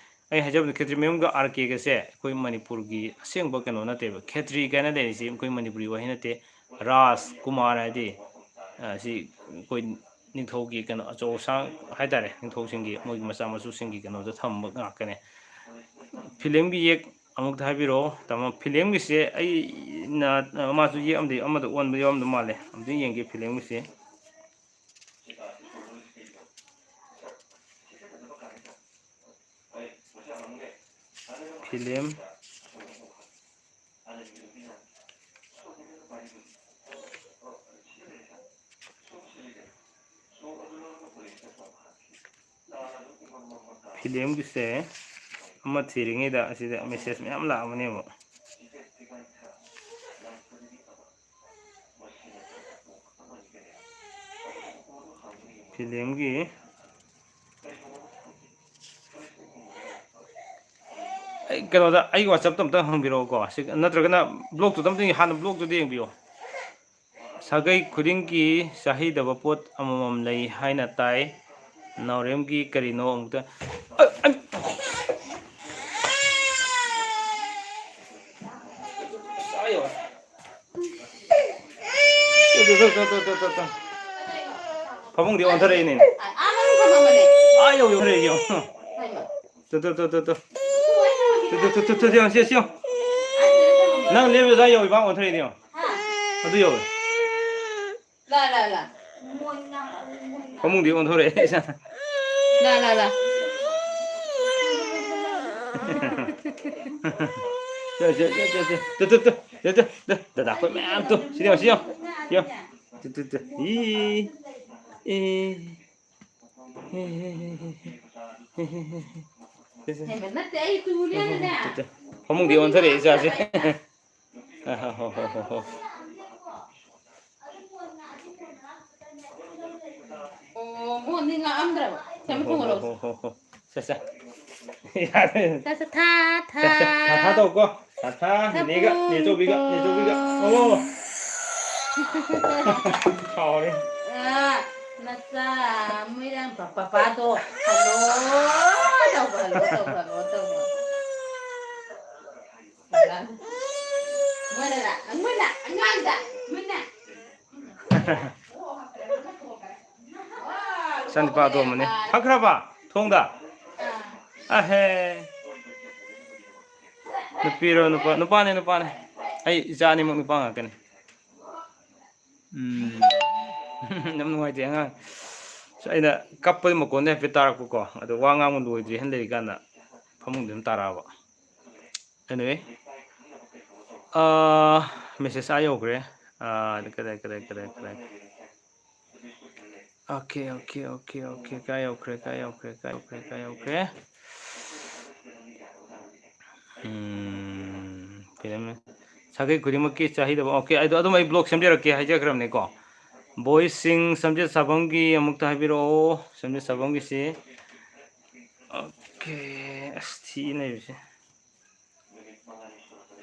ꯑꯩ ꯍꯥꯏꯖꯕꯗ ꯈꯦꯇ꯭ꯔꯤꯃꯌꯨꯝꯒ ꯑꯥꯔ ꯀꯦꯒꯁꯦ ꯑꯩꯈꯣꯏ ꯃꯅꯤꯄꯨꯔꯒꯤ ꯑꯁꯦꯡꯕ ꯀꯩꯅꯣ ꯅꯠꯇꯦꯕ꯫ ꯈꯦꯇ꯭ꯔꯤ ꯀꯥꯏꯅ ꯂꯩꯔꯤꯁꯤ ꯑꯩꯈꯣꯏ ꯃꯅꯤꯄꯨꯔꯤ ꯋꯥꯍꯩ ꯅꯠꯇꯦ꯫ ꯔꯥꯖ ꯀꯨꯃꯥꯔ ꯍꯥꯏꯗꯤ, ꯑ, ꯁꯤ ꯑꯩꯈꯣꯏ ꯅꯤꯡꯊꯧꯒꯤ ꯀꯩꯅꯣ ꯑꯆꯧ ꯑꯁꯥꯡ ꯍꯥꯏꯇꯥꯔꯦ, ꯅꯤꯡꯊꯧꯁꯤꯡꯒꯤ ꯃꯣꯏꯒꯤ ꯃꯆꯥ ꯃꯁꯨꯁꯤꯡꯒꯤ ꯀꯩꯅꯣꯗ ꯊꯝꯕ ꯉꯥꯛꯇꯅꯦ꯫ ꯐꯤꯂꯝꯒꯤ ꯌꯦꯛ ꯑꯃꯨꯛꯇ ꯍꯥꯏꯕꯤꯔꯛꯑꯣ ꯇꯥꯃꯣ꯫ ꯐꯤꯂꯝꯒꯤꯁꯦ ꯑꯩꯅ, ꯃꯥꯁꯨ ꯌꯦꯛ ꯑꯃꯗꯤ ꯑꯃꯗ ꯑꯣꯟꯕ ꯌꯥꯎꯔꯝꯗꯧ ꯃꯥꯜꯂꯦ, ꯑꯝꯇ ꯌꯦꯡꯒꯦ ꯐꯤꯂꯝꯒꯤꯁꯦ꯫ ꯐꯤꯂꯝ꯫ ꯐꯤꯂꯝꯒꯤꯁꯦ ꯑꯃ ꯊꯤꯔꯤꯉꯩꯗ ꯑꯁꯤꯗ ꯃꯦꯁꯦꯖ ꯃꯌꯥꯝ ꯂꯥꯛꯑꯕꯅꯦꯕ꯫ ꯐꯤꯂꯝꯒꯤ ꯑꯩ ꯀꯩꯅꯣꯗ ꯑꯩꯒꯤ WhatsApp-ꯇ ꯑꯝꯇꯪ ꯍꯪꯕꯤꯔꯛꯑꯣꯀꯣ꯫ ꯁꯤ ꯅꯠꯇ꯭ꯔꯒꯅ ꯕ꯭ꯂꯣꯛꯇꯨꯗ ꯑꯝꯇꯪ, ꯍꯥꯟꯅ ꯕ꯭ꯂꯣꯛꯇꯨꯗ ꯌꯦꯡꯕꯤꯌꯣ꯫ ꯁꯥꯒꯩ ꯈꯨꯗꯤꯡꯒꯤ ꯆꯥꯍꯩꯗꯕ ꯄꯣꯠ ꯑꯃꯃꯝ ꯂꯩ ꯍꯥꯏꯅ ꯇꯥꯏ꯫ ꯅꯥꯎꯔꯦꯝꯒꯤ ꯀꯔꯤꯅꯣ ꯑꯃꯨꯛꯇ꯫ ꯑ, ꯑ, ꯑꯥ ꯌꯧꯔꯦ꯫ ꯇꯨ, ꯇꯨ, ꯇꯨ꯫ ꯐꯃꯨꯡꯗꯤ ꯑꯣꯟꯊꯔꯛꯏꯅꯦ꯫ ꯑꯥ ꯌꯧ ꯌꯧꯔꯛꯑꯦ, ꯌꯦꯡꯉꯣ꯫ ꯇꯨ, ꯇꯨ, ꯇꯨ, ꯇꯨ, ꯇꯨ꯫ ꯇꯨ, ꯇꯨ, ꯇꯨ, ꯇꯨ, ꯇꯨ, ꯌꯦꯡꯉꯣ, ꯁꯤ, ꯁꯤ ꯌꯦꯡꯉꯣ꯫ ꯅꯪ ꯂꯦꯞꯄꯤꯗꯣ ꯑꯥ ꯌꯧ ꯏꯕꯥ ꯑꯣꯟꯊꯣꯔꯛꯏꯗꯣ ꯌꯦꯡꯉꯣ꯫ ꯑꯗꯨ ꯌꯧꯔꯦ꯫ ꯂꯥ, ꯂꯥ, ꯂꯥ꯫ ꯐꯃꯨꯡꯗꯤ ꯑꯣꯟꯊꯣꯔꯛꯑꯦ, ꯏꯁꯥ꯫ ꯂꯥ, ꯂꯥ, ꯂꯥ꯫ ꯁꯦ, ꯁꯦ, ꯁꯦ, ꯁꯦ, ꯁꯦ꯫ ꯇꯨ, ꯇꯨ, ꯇꯨ꯫ ꯁꯦ, ꯇꯨ, ꯇꯨ꯫ ꯗꯗꯥ ꯑꯩꯈꯣꯏ ꯃꯌꯥꯝ ꯇꯨ꯫ ꯁꯤꯗ ꯌꯦꯡꯉꯣ, ꯁꯤꯗ ꯌꯦꯡꯉꯣ꯫ ꯌꯦꯡꯉꯣ꯫ ꯇꯨ, ꯇꯨ, ꯇꯨ꯫ ꯏ, ꯏ꯫ ꯁꯦ, ꯁꯦ꯫ ꯍꯦꯃꯟ, ꯅꯠꯇꯦ, ꯑꯩ ꯇꯨꯂꯦꯅꯅꯦ꯫ ꯇꯨ, ꯇꯨ꯫ ꯐꯃꯨꯡꯗꯤ ꯑꯣꯟꯊꯣꯔꯛꯑꯦ ꯏꯆꯥꯁꯦ꯫ ꯑ, ꯍꯣ, ꯍꯣ, ꯍꯣ, ꯍꯣ꯫ ꯑꯣ, ꯃꯉꯣꯟꯗꯤ ꯉꯥꯛꯑꯝꯗ꯭ꯔꯕ? ꯁꯦꯝꯕ ꯍꯣ, ꯍꯣ, ꯊꯣꯡꯍꯜꯂꯣ꯫ ꯍꯣ, ꯍꯣ, ꯍꯣ꯫ ꯁꯦ, ꯁꯦ꯫ ꯌꯥꯔꯦ꯫ ꯁꯦ, ꯁꯦ, ꯊꯥ, ꯊꯥ꯫ ꯁꯦ, ꯁꯦ꯫ ꯊꯥ, ꯊꯥ ꯇꯧꯀꯣ꯫ ꯊꯥ, ꯊꯥ꯫ ꯅꯦꯅꯦꯒ, ꯅꯦ ꯊꯥꯕꯨꯡ ꯆꯧꯕꯤꯒ, ꯅꯦ ꯆꯧꯕꯤꯒ꯫ ꯇꯣꯟ꯫ ꯑꯣ꯫ ꯁꯥꯎꯔꯦ꯫ ꯑ, ꯅꯆꯥ ꯃꯣꯏꯔꯥꯡ ꯄ-, ꯄꯄꯥꯗꯣ꯫ ꯍꯜꯂꯣ ꯇꯧꯕ, ꯍꯜꯂꯣ ꯇꯧꯕ, ꯍꯜꯂꯣ ꯇꯧꯕ꯫ ꯃꯣꯏꯅ, ꯃꯣꯏꯅ, ꯑꯉꯥꯡꯗ, ꯃꯣꯏꯅ꯫ ꯏꯆꯥꯅꯨꯄꯥ ꯑꯇꯣꯝꯕꯅꯤ꯫ ꯐꯈ꯭ꯔꯕ? ꯊꯣꯡꯗ? ꯑꯍꯦ꯫ ꯅꯨꯄꯤꯔꯣ, ꯅꯨꯄꯥ? ꯅꯨꯄꯥꯅꯦ, ꯅꯨꯄꯥꯅꯦ꯫ ꯑꯩ ꯏꯆꯥ ꯑꯅꯤꯃꯛ ꯅꯨꯄꯥ ꯉꯥꯛꯇꯅꯤ꯫ ꯎꯝ꯫ ꯌꯥꯝ ꯅꯨꯡꯉꯥꯏꯇꯦ ꯑꯉꯥꯡ꯫ ꯑꯩꯅ ꯀꯞꯄꯗꯤ ꯃꯈꯣꯟꯗꯤ ꯍꯥꯏꯐꯦꯠ ꯇꯥꯔꯛꯄꯀꯣ꯫ ꯑꯗꯣ ꯋꯥ ꯉꯥꯡꯕ ꯂꯣꯏꯗ꯭ꯔꯤ ꯍꯥꯏꯅ ꯂꯩꯔꯤꯀꯥꯟꯗ ꯐꯃꯨꯡꯗ ꯑꯗꯨꯝ ꯇꯥꯔꯛꯑꯕ꯫ Anyway, ꯑꯥ, message ꯑꯥ ꯌꯧꯈ꯭ꯔꯦ꯫ ꯑꯥ, ꯀꯗꯥꯏ, ꯀꯗꯥꯏ, ꯀꯗꯥꯏ, ꯀꯗꯥꯏ? Okay, okay, okay, okay. ꯀꯥꯏ ꯌꯧꯈ꯭ꯔꯦ, ꯀꯥꯏ ꯌꯧꯈ꯭ꯔꯦ, ꯀꯥꯏ ꯌꯧꯈ꯭ꯔꯦ, ꯀꯥꯏ ꯌꯧꯈ꯭ꯔꯦ? ꯂꯩꯔꯝꯃꯦ꯫ ꯁꯥꯒꯩ ꯈꯨꯗꯤꯡꯃꯛꯀꯤ ꯆꯍꯤꯗꯕ꯫ ꯑꯣꯀꯦ, ꯑꯩꯗꯣ ꯑꯗꯨꯝ ꯑꯩ ꯕ꯭ꯂꯣꯛ ꯁꯦꯝꯖꯔꯛꯀꯦ ꯍꯥꯏꯖꯈ꯭ꯔꯕꯅꯦꯀꯣ꯫ ꯕꯣꯏꯁꯤꯡ ꯁꯝꯖꯦꯠ ꯁꯥꯐꯝꯒꯤ ꯑꯃꯨꯛꯇ ꯍꯥꯏꯕꯤꯔꯛꯑꯣ꯫ ꯁꯝꯖꯦꯠ ꯁꯥꯐꯝꯒꯤꯁꯤ, ꯑꯣꯀꯦ꯫ ꯑꯁ, ꯊꯤ ꯂꯩꯕꯁꯦ꯫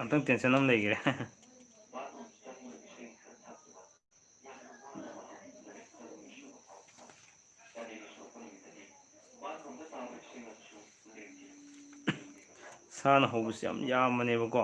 ꯑꯝꯇꯪ ꯇꯦꯟꯁꯟ ꯑꯃ ꯂꯩꯈ꯭ꯔꯦ꯫ ꯁꯥꯅ ꯍꯧꯕꯁꯦ ꯌꯥꯝ ꯌꯥꯝꯕꯅꯦꯕꯀꯣ꯫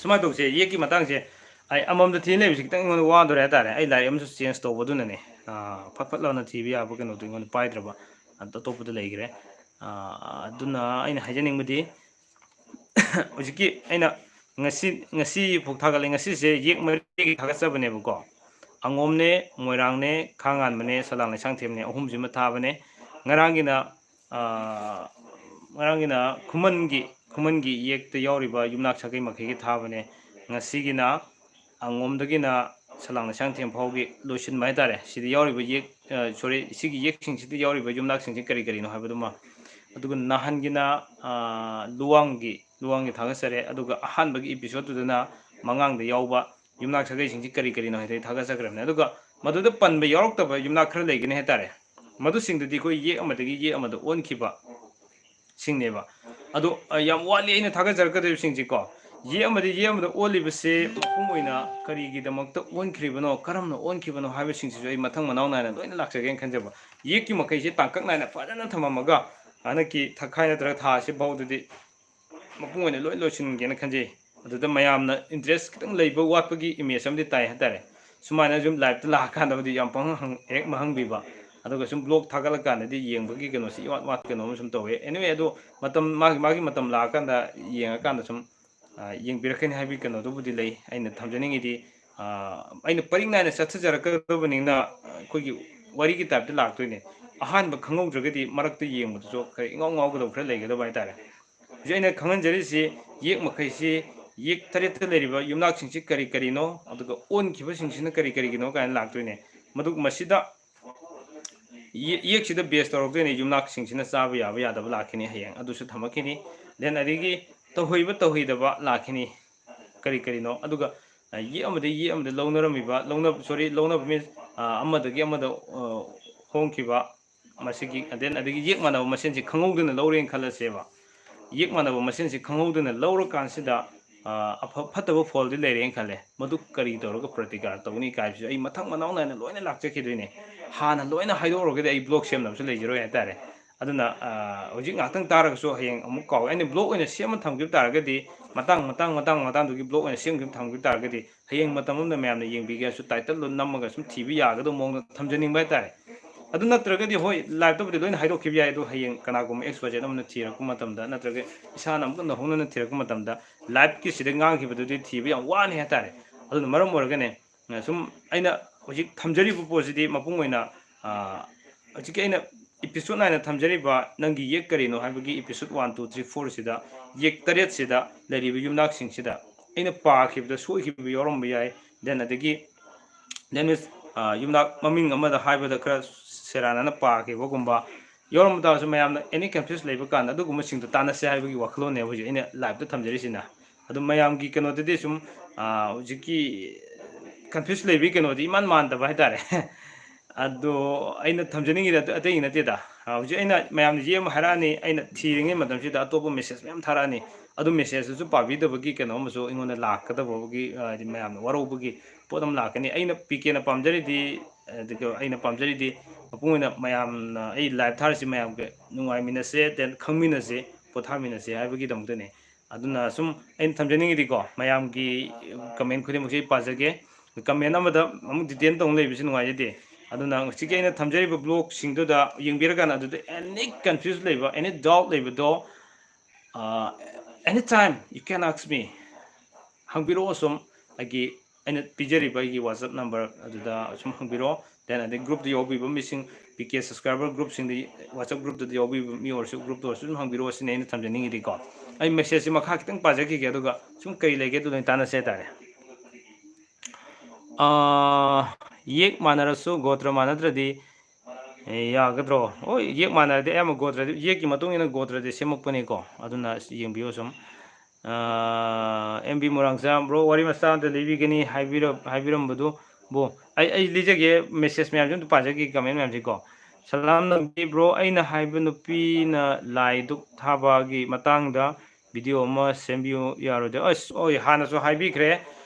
ꯁꯨꯃꯥꯏꯅ ꯇꯧꯁꯦ, ꯌꯦꯛꯀꯤ ꯃꯇꯥꯡꯁꯦ ꯑꯩ ꯑꯃꯃꯝꯗ ꯊꯤ ꯂꯩꯕꯁꯤ ꯈꯤꯇꯪ ꯑꯩꯉꯣꯟꯗ ꯋꯥꯗꯣꯔꯦ ꯍꯥꯏꯇꯥꯔꯦ꯫ ꯑꯩ ꯂꯥꯏꯔꯤꯛ ꯑꯃꯁꯨ ꯆꯦꯟꯖ ꯇꯧꯕꯗꯨꯅꯅꯦ꯫ ꯑꯥ, ꯐꯠ ꯐꯠ ꯂꯥꯎꯅ ꯊꯤꯕ ꯌꯥꯕ ꯀꯩꯅꯣꯗꯣ ꯑꯩꯉꯣꯟꯗ ꯄꯥꯏꯗ꯭ꯔꯕ, ꯑꯗ ꯑꯇꯣꯞꯄꯗ ꯂꯩꯈ꯭ꯔꯦ꯫ ꯑꯥ, ꯑꯗꯨꯅ ꯑꯩꯅ ꯍꯥꯏꯖꯅꯤꯡꯕꯗꯤ, ꯍꯧꯖꯤꯛꯀꯤ ꯑꯩꯅ ꯉꯁꯤ, ꯉꯁꯤ ꯐꯥꯎ ꯊꯥꯒꯠꯂꯦ꯫ ꯉꯁꯤꯁꯦ ꯌꯦꯛ ꯃꯔꯤꯒꯤ ꯊꯥꯒꯠꯆꯕꯅꯦꯕꯀꯣ꯫ ꯑꯉꯣꯝꯅꯦ, ꯃꯣꯏꯔꯥꯡꯅꯦ, ꯈꯥꯉꯥꯟꯕꯅꯦ, ꯁꯂꯥꯡ ꯂꯩꯁꯥꯡꯊꯦꯝꯅꯦ, ꯑꯍꯨꯝꯁꯤꯃ ꯊꯥꯕꯅꯦ꯫ ꯉꯔꯥꯡꯒꯤꯅ, ꯑꯥ, ꯉꯔꯥꯡꯒꯤꯅ ꯈꯨꯃꯟꯒꯤ, ꯈꯨꯃꯟꯒꯤ ꯌꯦꯛꯇ ꯌꯥꯎꯔꯤꯕ ꯌꯨꯝꯅꯥꯛ ꯁꯥꯒꯩ ꯃꯈꯩꯒꯤ ꯊꯥꯕꯅꯦ꯫ ꯉꯁꯤꯒꯤꯅ ꯑꯉꯣꯝꯗꯒꯤꯅ ꯁꯂꯥꯡ ꯂꯩꯁꯥꯡꯊꯦꯝ ꯐꯥꯎꯒꯤ ꯂꯣꯏꯁꯤꯟꯕ ꯍꯥꯏꯇꯥꯔꯦ꯫ ꯁꯤꯗ ꯌꯥꯎꯔꯤꯕ ꯌꯦꯛ, ꯑ, ꯁꯣꯔꯤ, ꯁꯤꯒꯤ ꯌꯦꯛꯁꯤꯡꯁꯤꯗ ꯌꯥꯎꯔꯤꯕ ꯌꯨꯝꯅꯥꯛꯁꯤꯡꯁꯤ ꯀꯔꯤ ꯀꯔꯤꯅꯣ ꯍꯥꯏꯕꯗꯨꯃ꯫ ꯑꯗꯨꯒ ꯅꯍꯥꯟꯒꯤꯅ, ꯑ, ꯂꯨꯋꯥꯡꯒꯤ, ꯂꯨꯋꯥꯡꯒꯤ ꯊꯥꯒꯠꯆꯔꯦ꯫ ꯑꯗꯨꯒ ꯑꯍꯥꯟꯕꯒꯤ ꯏꯄꯤꯁꯣꯠꯇꯨꯗꯅ ꯃꯉꯥꯡꯗ ꯌꯥꯎꯕ ꯌꯨꯝꯅꯥꯛ ꯁꯥꯒꯩꯁꯤꯡꯁꯤ ꯀꯔꯤ ꯀꯔꯤꯅꯣ ꯍꯥꯏꯗꯨ ꯑꯩ ꯊꯥꯒꯠꯆꯈ꯭ꯔꯕꯅꯦ꯫ ꯑꯗꯨꯒ ꯃꯗꯨꯗ ꯄꯟꯕ ꯌꯥꯎꯔꯛꯇꯕ ꯌꯨꯝꯅꯥꯛ ꯈꯔ ꯂꯩꯒꯅꯤ ꯍꯥꯏꯇꯥꯔꯦ꯫ ꯃꯗꯨꯁꯤꯡꯗꯨꯗꯤ ꯑꯩꯈꯣꯏ ꯌꯦꯛ ꯑꯃꯗꯒꯤ ꯌꯦꯛ ꯑꯃꯗ ꯑꯣꯟꯈꯤꯕ ꯁꯤꯡꯅꯦꯕ꯫ ꯑꯗꯣ, ꯑ, ꯌꯥꯝ ꯋꯥꯠꯂꯤ ꯑꯩꯅ ꯊꯥꯒꯠꯆꯔꯛꯀꯗꯧꯔꯤꯕꯁꯤꯡꯁꯤꯀꯣ꯫ ꯌꯦꯛ ꯑꯃꯗꯤ ꯌꯦꯛ ꯑꯃꯗ ꯑꯣꯜꯂꯤꯕꯁꯦ ꯃꯄꯨꯡ ꯑꯣꯏꯅ ꯀꯔꯤꯒꯤꯗꯃꯛꯇ ꯑꯣꯟꯈ꯭ꯔꯤꯕꯅꯣ, ꯀꯔꯝꯅ ꯑꯣꯟꯈꯤꯕꯅꯣ ꯍꯥꯏꯕꯁꯤꯡꯁꯤꯁꯨ ꯑꯩ ꯃꯊꯪ ꯃꯅꯥꯎ ꯅꯥꯏꯅ ꯂꯣꯏꯅ ꯂꯥꯛꯆꯒꯦꯅ ꯈꯟꯖꯕ꯫ ꯌꯦꯛꯀꯤ ꯃꯈꯩꯁꯦ ꯇꯥꯡꯀꯛ ꯅꯥꯏꯅ ꯐꯖꯅ ꯊꯝꯃꯝꯃꯒ ꯍꯟꯗꯛꯀꯤ ꯊꯥꯈꯥꯏ ꯅꯠꯇ꯭ꯔꯒ ꯊꯥ ꯑꯁꯤ ꯐꯥꯎꯗꯗꯤ ꯃꯄꯨꯡ ꯑꯣꯏꯅ ꯂꯣꯏ ꯂꯣꯏꯁꯤꯟꯒꯦꯅ ꯈꯟꯖꯩ꯫ ꯑꯗꯨꯗ ꯃꯌꯥꯝꯅ ꯏꯟꯇꯔꯦꯁ ꯈꯤꯇꯪ ꯂꯩꯕ ꯋꯥꯠꯄꯒꯤ ꯏꯃꯦꯖ ꯑꯃꯗꯤ ꯇꯥꯏ ꯍꯥꯏꯇꯥꯔꯦ꯫ ꯁꯨꯃꯥꯏꯅ ꯁꯨꯝ ꯂꯥꯏꯞꯇ ꯂꯥꯛꯑꯀꯥꯟꯗꯕꯨꯗꯤ ꯌꯥꯝ ꯄꯪꯍꯪ ꯍꯪ-, ꯍꯦꯛ ꯃꯍꯪꯕꯤꯕ꯫ ꯑꯗꯨꯒ ꯁꯨꯝ ꯕ꯭ꯂꯣꯛ ꯊꯥꯒꯠꯂꯀꯥꯟꯗꯗꯤ ꯌꯦꯡꯕꯒꯤ ꯀꯩꯅꯣꯁꯤ ꯏꯋꯥꯠ ꯋꯥꯠꯄ ꯀꯩꯅꯣꯝ ꯁꯨꯝ ꯇꯧꯋꯦ꯫ Anyway, ꯑꯗꯣ ꯃꯇꯝ, ꯃꯥꯒꯤ, ꯃꯥꯒꯤ ꯃꯇꯝ ꯂꯥꯛꯑꯀꯥꯟꯗ ꯌꯦꯡꯉꯀꯥꯟꯗ ꯁꯨꯝ, ꯑ, ꯌꯦꯡꯕꯤꯔꯛꯀꯅꯤ ꯍꯥꯏꯕꯒꯤ ꯀꯩꯅꯣꯗꯨꯕꯨꯗꯤ ꯂꯩ꯫ ꯑꯩꯅ ꯊꯝꯖꯅꯤꯡꯉꯤꯗꯤ, ꯑ, ꯑꯩꯅ ꯄꯔꯤꯡ ꯅꯥꯏꯅ ꯆꯠꯊꯖꯔꯛꯀꯗꯕꯅꯤꯅ ꯑꯩꯈꯣꯏꯒꯤ ꯋꯥꯔꯤꯒꯤ ꯇꯥꯏꯞꯇ ꯂꯥꯛꯇꯣꯏꯅꯦ꯫ ꯑꯍꯥꯟꯕ ꯈꯪꯍꯧꯗ꯭ꯔꯒꯗꯤ ꯃꯔꯛꯇ ꯌꯦꯡꯕꯗꯁꯨ ꯈꯔ ꯏꯉꯥꯎ ꯉꯥꯎꯒꯗꯧꯕ ꯈꯔ ꯂꯩꯒꯗꯕ ꯍꯥꯏꯇꯥꯔꯦ꯫ ꯍꯧꯖꯤꯛ ꯑꯩꯅ ꯈꯪꯍꯟꯖꯔꯤꯁꯤ ꯌꯦꯛ ꯃꯈꯩꯁꯤ, ꯌꯦꯛ ꯇꯔꯦꯠꯇ ꯂꯩꯔꯤꯕ ꯌꯨꯝꯂꯛꯁꯤꯡꯁꯤ ꯀꯔꯤ ꯀꯔꯤꯅꯣ, ꯑꯗꯨꯒ ꯑꯣꯟꯈꯤꯕꯁꯤꯡꯁꯤꯅ ꯀꯔꯤ ꯀꯔꯤꯒꯤꯅꯣ ꯀꯥꯏꯅ ꯂꯥꯛꯇꯣꯏꯅꯦ꯫ ꯃꯗꯨ ꯃꯁꯤꯗ ꯌꯦ-, ꯌꯦꯛꯁꯤꯗ base ꯇꯧꯔꯛꯇꯣꯏꯅꯦ꯫ ꯌꯨꯝꯂꯛꯁꯤꯡꯁꯤꯅ ꯆꯥꯕ ꯌꯥꯕ ꯌꯥꯗꯕ ꯂꯥꯛꯈꯤꯅꯤ ꯍꯌꯦꯡ, ꯑꯗꯨꯁꯨ ꯊꯝꯃꯛꯈꯤꯅꯤ꯫ Then ꯑꯗꯒꯤ ꯇꯧꯍꯩꯕ ꯇꯧꯍꯩꯗꯕ ꯂꯥꯛꯈꯤꯅꯤ꯫ ꯀꯔꯤ ꯀꯔꯤꯅꯣ, ꯑꯗꯨꯒ, ꯑ, ꯌꯦꯛ ꯑꯃꯗꯒꯤ ꯌꯦꯛ ꯑꯃꯗ ꯂꯧꯅꯔꯝꯃꯤꯕ, ꯂꯧꯅꯕ, sorry, ꯂꯧꯅꯕ means, ꯑ, ꯑꯃꯗꯒꯤ ꯑꯃꯗ, ꯑ, ꯍꯣꯡꯈꯤꯕ, ꯃꯁꯤꯒꯤ, then ꯑꯗꯒꯤ ꯌꯦꯛ ꯃꯥꯟꯅꯕ ꯃꯁꯦꯟꯁꯤ ꯈꯪꯍꯧꯗꯅ ꯂꯧꯔꯦꯅ ꯈꯜꯂꯁꯦꯕ꯫ ꯌꯦꯛ ꯃꯥꯟꯅꯕ ꯃꯁꯦꯟꯁꯤ ꯈꯪꯍꯧꯗꯅ ꯂꯧꯔꯀꯥꯟꯁꯤꯗ, ꯑ, ꯑꯐ-, ꯐꯠꯇꯕ ꯐꯣꯜꯗꯤ ꯂꯩꯔꯦꯅ ꯈꯜꯂꯦ꯫ ꯃꯗꯨ ꯀꯔꯤ ꯇꯧꯔꯒ ꯄ꯭ꯔꯇꯤꯀꯥꯔ ꯇꯧꯅꯤ ꯀꯥꯏꯕꯁꯤ ꯑꯩ ꯃꯊꯪ ꯃꯅꯥꯎ ꯅꯥꯏꯅ ꯂꯣꯏꯅ ꯂꯥꯛꯆꯈꯤꯗꯣꯏꯅꯦ꯫ ꯍꯥꯟꯅ ꯂꯣꯏꯅ ꯍꯥꯏꯗꯣꯛꯎꯔꯒꯗꯤ ꯑꯩ ꯕ꯭ꯂꯣꯛ ꯁꯦꯝꯅꯕꯁꯨ ꯂꯩꯖꯔꯣꯏ ꯍꯥꯏꯇꯥꯔꯦ꯫ ꯑꯗꯨꯅ, ꯑ, ꯍꯧꯖꯤꯛ ꯉꯥꯏꯍꯥꯛꯇꯪ ꯇꯥꯔꯒꯁꯨ ꯍꯌꯦꯡ ꯑꯃꯨꯛ ꯀꯥꯎꯋꯦ꯫ ꯑꯩꯅ ꯕ꯭ꯂꯣꯛ ꯑꯣꯏꯅ ꯁꯦꯝꯃ ꯊꯝꯈꯤꯕ ꯇꯥꯔꯒꯗꯤ, ꯃꯇꯥꯡ, ꯃꯇꯥꯡ, ꯃꯇꯥꯡ, ꯃꯇꯥꯡꯗꯨꯒꯤ ꯕ꯭ꯂꯣꯛ ꯑꯣꯏꯅ ꯁꯦꯝꯈꯤꯕ ꯊꯝꯈꯤꯕ ꯇꯥꯔꯒꯗꯤ, ꯍꯌꯦꯡ ꯃꯇꯝ ꯑꯃꯗ ꯃꯌꯥꯝꯅ ꯌꯦꯡꯕꯤꯒꯦ ꯍꯥꯏꯔꯁꯨ ꯇꯥꯏꯇꯜꯗꯣ ꯅꯝꯃꯒ ꯁꯨꯝ ꯊꯤꯕ ꯌꯥꯒꯗꯧꯕ ꯃꯑꯣꯡꯗ ꯊꯝꯖꯅꯤꯡꯕ ꯍꯥꯏꯇꯥꯔꯦ꯫ ꯑꯗꯨ ꯅꯠꯇ꯭ꯔꯒꯗꯤ, ꯍꯣꯏ, ꯂꯥꯏꯞꯇꯕꯨꯗꯤ ꯂꯣꯏꯅ ꯍꯥꯏꯗꯣꯛꯈꯤꯕ ꯌꯥꯏ, ꯑꯗꯣ ꯍꯌꯦꯡ ꯀꯅꯥꯒꯨꯝꯕ X Y Z ꯑꯃꯅ ꯊꯤꯔꯛꯄ ꯃꯇꯝꯗ, ꯅꯠꯇ꯭ꯔꯒ ꯏꯁꯥꯅ ꯑꯃꯨꯛꯀ ꯅꯧꯍꯧꯅꯅ ꯊꯤꯔꯛꯄ ꯃꯇꯝꯗ, ꯂꯥꯏꯞꯀꯤꯁꯤꯗ ꯉꯥꯡꯈꯤꯕꯗꯨꯗꯤ ꯊꯤꯕ ꯌꯥꯝ ꯋꯥꯅꯤ ꯍꯥꯏꯇꯥꯔꯦ꯫ ꯑꯗꯨꯅ ꯃꯔꯝ ꯑꯣꯏꯔꯒꯅꯦ, ꯑ, ꯁꯨꯝ ꯑꯩꯅ ꯍꯧꯖꯤꯛ ꯊꯝꯖꯔꯤꯕ ꯄꯣꯠꯁꯤꯗꯤ ꯃꯄꯨꯡ ꯑꯣꯏꯅ, ꯑ, ꯍꯧꯖꯤꯛꯀꯤ ꯑꯩꯅ episode ꯅꯥꯏꯅ ꯊꯝꯖꯔꯤꯕ ꯅꯪꯒꯤ ꯌꯦꯛ ꯀꯔꯤꯅꯣ ꯍꯥꯏꯕꯒꯤ episode one, two, three, four ꯁꯤꯗ ꯌꯦꯛ ꯇꯔꯦꯠꯁꯤꯗ ꯂꯩꯔꯤꯕ ꯌꯨꯝꯅꯥꯛꯁꯤꯡꯁꯤꯗ ꯑꯩꯅ ꯄꯥꯈꯤꯕꯗ ꯁꯣꯏꯈꯤꯕ ꯌꯥꯎꯔꯝꯕ ꯌꯥꯏ꯫ Then ꯑꯗꯒꯤ, that means, ꯑ, ꯌꯨꯝꯅꯥꯛ ꯃꯃꯤꯡ ꯑꯃꯗ ꯍꯥꯏꯕꯗ ꯈꯔ ꯁꯦꯔꯥꯟꯅꯅ ꯄꯥꯈꯤꯕꯒꯨꯝꯕ ꯌꯥꯎꯔꯝꯕ ꯇꯥꯔꯁꯨ, ꯃꯌꯥꯝꯅ any confuse ꯂꯩꯕ ꯀꯥꯟꯗ ꯑꯗꯨꯒꯨꯝꯕꯁꯤꯡꯗꯣ ꯇꯥꯟꯅꯁꯦ ꯍꯥꯏꯕꯒꯤ ꯋꯥꯈꯜꯂꯣꯟꯅꯦꯕ ꯍꯧꯖꯤꯛ ꯑꯩꯅ ꯂꯥꯏꯞꯇ ꯊꯝꯖꯔꯤꯁꯤꯅ꯫ ꯑꯗꯨ ꯃꯌꯥꯝꯒꯤ ꯀꯩꯅꯣꯗꯗꯤ ꯁꯨꯝ, ꯑ, ꯍꯧꯖꯤꯛꯀꯤ confuse ꯂꯩꯕꯒꯤ ꯀꯩꯅꯣꯗꯤ ꯏꯃꯥꯟ ꯃꯥꯟꯗꯕ ꯍꯥꯏꯇꯥꯔꯦ꯫ ꯑꯗꯣ ꯑꯩꯅ ꯊꯝꯖꯅꯤꯡꯉꯤꯗ ꯑꯇꯩꯒꯤ ꯅꯠꯇꯦꯗ꯫ ꯑ, ꯍꯧꯖꯤꯛ ꯑꯩꯅ ꯃꯌꯥꯝꯅ ꯌꯦꯛ ꯑꯃ ꯍꯥꯏꯔꯛꯑꯅꯤ, ꯑꯩꯅ ꯊꯤꯔꯤꯉꯩ ꯃꯇꯝꯁꯤꯗ ꯑꯇꯣꯞꯄ message ꯃꯌꯥꯝ ꯊꯥꯔꯛꯑꯅꯤ꯫ ꯑꯗꯨ message ꯇꯨꯁꯨ ꯄꯥꯕꯤꯗꯕꯒꯤ ꯀꯩꯅꯣ ꯑꯃꯁꯨ ꯑꯩꯉꯣꯟꯗ ꯂꯥꯛꯀꯗꯕꯒꯤ, ꯑ, ꯍꯥꯏꯗꯤ ꯃꯌꯥꯝꯅ ꯋꯥꯔꯧꯕꯒꯤ ꯄꯣꯠ ꯑꯃ ꯂꯥꯛꯀꯅꯤ꯫ ꯑꯩꯅ ꯄꯤ ꯀꯦꯅ ꯄꯥꯝꯖꯔꯤꯗꯤ, ꯑꯗꯨꯒ ꯑꯩꯅ ꯄꯥꯝꯖꯔꯤꯗꯤ ꯃꯄꯨꯡ ꯑꯣꯏꯅ ꯃꯌꯥꯝꯅ ꯑꯩ ꯂꯥꯏꯞ ꯊꯥꯔꯤꯁꯤ ꯃꯌꯥꯝꯒ ꯅꯨꯡꯉꯥꯏꯃꯤꯟꯅꯁꯦ, then ꯈꯪꯃꯤꯟꯅꯁꯦ, ꯄꯣꯊꯥꯃꯤꯟꯅꯁꯦ ꯍꯥꯏꯕꯒꯤꯗꯃꯛꯇꯅꯦ꯫ ꯑꯗꯨꯅ ꯁꯨꯝ ꯑꯩꯅ ꯊꯝꯖꯅꯤꯡꯉꯤꯗꯤꯀꯣ, ꯃꯌꯥꯝꯒꯤ comment ꯈꯨꯗꯤꯡꯃꯛꯁꯦ ꯑꯩ ꯄꯥꯖꯒꯦ꯫ Comment ꯑꯃꯗ ꯑꯃꯨꯛ detail ꯇꯧꯅ ꯂꯩꯕꯁꯤ ꯅꯨꯡꯉꯥꯏꯖꯗꯦ꯫ ꯑꯗꯨꯅ ꯍꯧꯖꯤꯛꯀꯤ ꯑꯩꯅ ꯊꯝꯖꯔꯤꯕ ꯕ꯭ꯂꯣꯛꯁꯤꯡꯗꯨꯗ ꯌꯦꯡꯕꯤꯔꯀꯥꯟꯗ, ꯑꯗꯨꯗ any confuse ꯂꯩꯕ, any doubt ꯂꯩꯕꯗꯣ, ꯑ, anytime you can ask me. ꯍꯪꯕꯤꯔꯛꯑꯣ ꯁꯨꯝ, ꯑꯩꯒꯤ, ꯑꯩꯅ ꯄꯤꯖꯔꯤꯕ ꯑꯩꯒꯤ WhatsApp number ꯑꯗꯨꯗ ꯁꯨꯝ ꯍꯪꯕꯤꯔꯛꯑꯣ꯫ then ꯑꯗꯩ group ꯇ ꯌꯥꯎꯕꯤꯕ ꯃꯤꯁꯤꯡ, ꯄꯤ ꯀꯦ subscriber group ꯁꯤꯡꯗ, WhatsApp group ꯇ ꯌꯥꯎꯕꯤꯕ ꯃꯤ ꯑꯣꯏꯔꯁꯨ, group ꯇ ꯑꯣꯏꯔꯁꯨ ꯑꯗꯨꯝ ꯍꯪꯕꯤꯔꯛꯑꯣ ꯁꯤꯅꯤ ꯑꯩꯅ ꯊꯝꯖꯅꯤꯡꯉꯤꯗꯤꯀꯣ꯫ ꯑꯩ message ꯁꯦ ꯃꯈꯥ ꯈꯤꯇꯪ ꯄꯥꯖꯈꯤꯒꯦ, ꯑꯗꯨꯒ ꯁꯨꯝ ꯀꯔꯤ ꯂꯩꯒꯦ ꯑꯗꯨ ꯂꯣꯏ ꯇꯥꯟꯅꯁꯦ ꯍꯥꯏꯇꯥꯔꯦ꯫ ꯑꯥ, ꯌꯦꯛ ꯃꯥꯟꯅꯔꯁꯨ ꯒꯣꯇ꯭ꯔ ꯃꯥꯟꯅꯗ꯭ꯔꯗꯤ, ꯑꯦ, ꯌꯥꯒꯗ꯭ꯔꯣ? ꯍꯣꯏ, ꯌꯦꯛ ꯃꯥꯟꯅꯔꯗꯤ ꯑꯌꯥꯝꯕ ꯒꯣꯇ꯭ꯔꯗꯤ, ꯌꯦꯛꯀꯤ ꯃꯇꯨꯡ ꯏꯟꯅ ꯒꯣꯇ꯭ꯔꯗꯤ ꯁꯦꯝꯃꯛꯄꯅꯤꯀꯣ꯫ ꯑꯗꯨꯅ ꯌꯦꯡꯕꯤꯌꯨ ꯁꯨꯝ꯫ ꯑꯥ, ꯑꯦꯝ ꯕꯤ ꯃꯣꯏꯔꯥꯡꯆꯥ, "Bro, ꯋꯥꯔꯤ ꯃꯆꯥ ꯑꯝꯇ ꯂꯤꯕꯤꯒꯅꯤ ꯍꯥꯏꯕꯤꯔ-, ꯍꯥꯏꯕꯤꯔꯝꯕꯗꯨꯕꯨ", ꯑꯩ, ꯑꯩ ꯂꯤꯖꯒꯦ, message ꯃꯌꯥꯝꯁꯦ ꯑꯝꯇ ꯄꯥꯖꯒꯦ, comment ꯃꯌꯥꯝꯁꯦꯀꯣ꯫ "ꯁꯂꯥꯝ ꯅꯝꯕꯤ bro, ꯑꯩꯅ ꯍꯥꯏꯕ ꯅꯨꯄꯤꯅ ꯂꯥꯏ ꯙꯨꯛ ꯊꯥꯕꯒꯤ ꯃꯇꯥꯡꯗ video ꯑꯃ ꯁꯦꯝꯕꯤꯌꯨ ꯌꯥꯔꯣꯏꯗ꯭ꯔꯥ?" ꯑꯁ, ꯍꯣꯏ, ꯍꯥꯟꯅꯁꯨ ꯍꯥꯏꯕꯤꯈ꯭ꯔꯦ꯫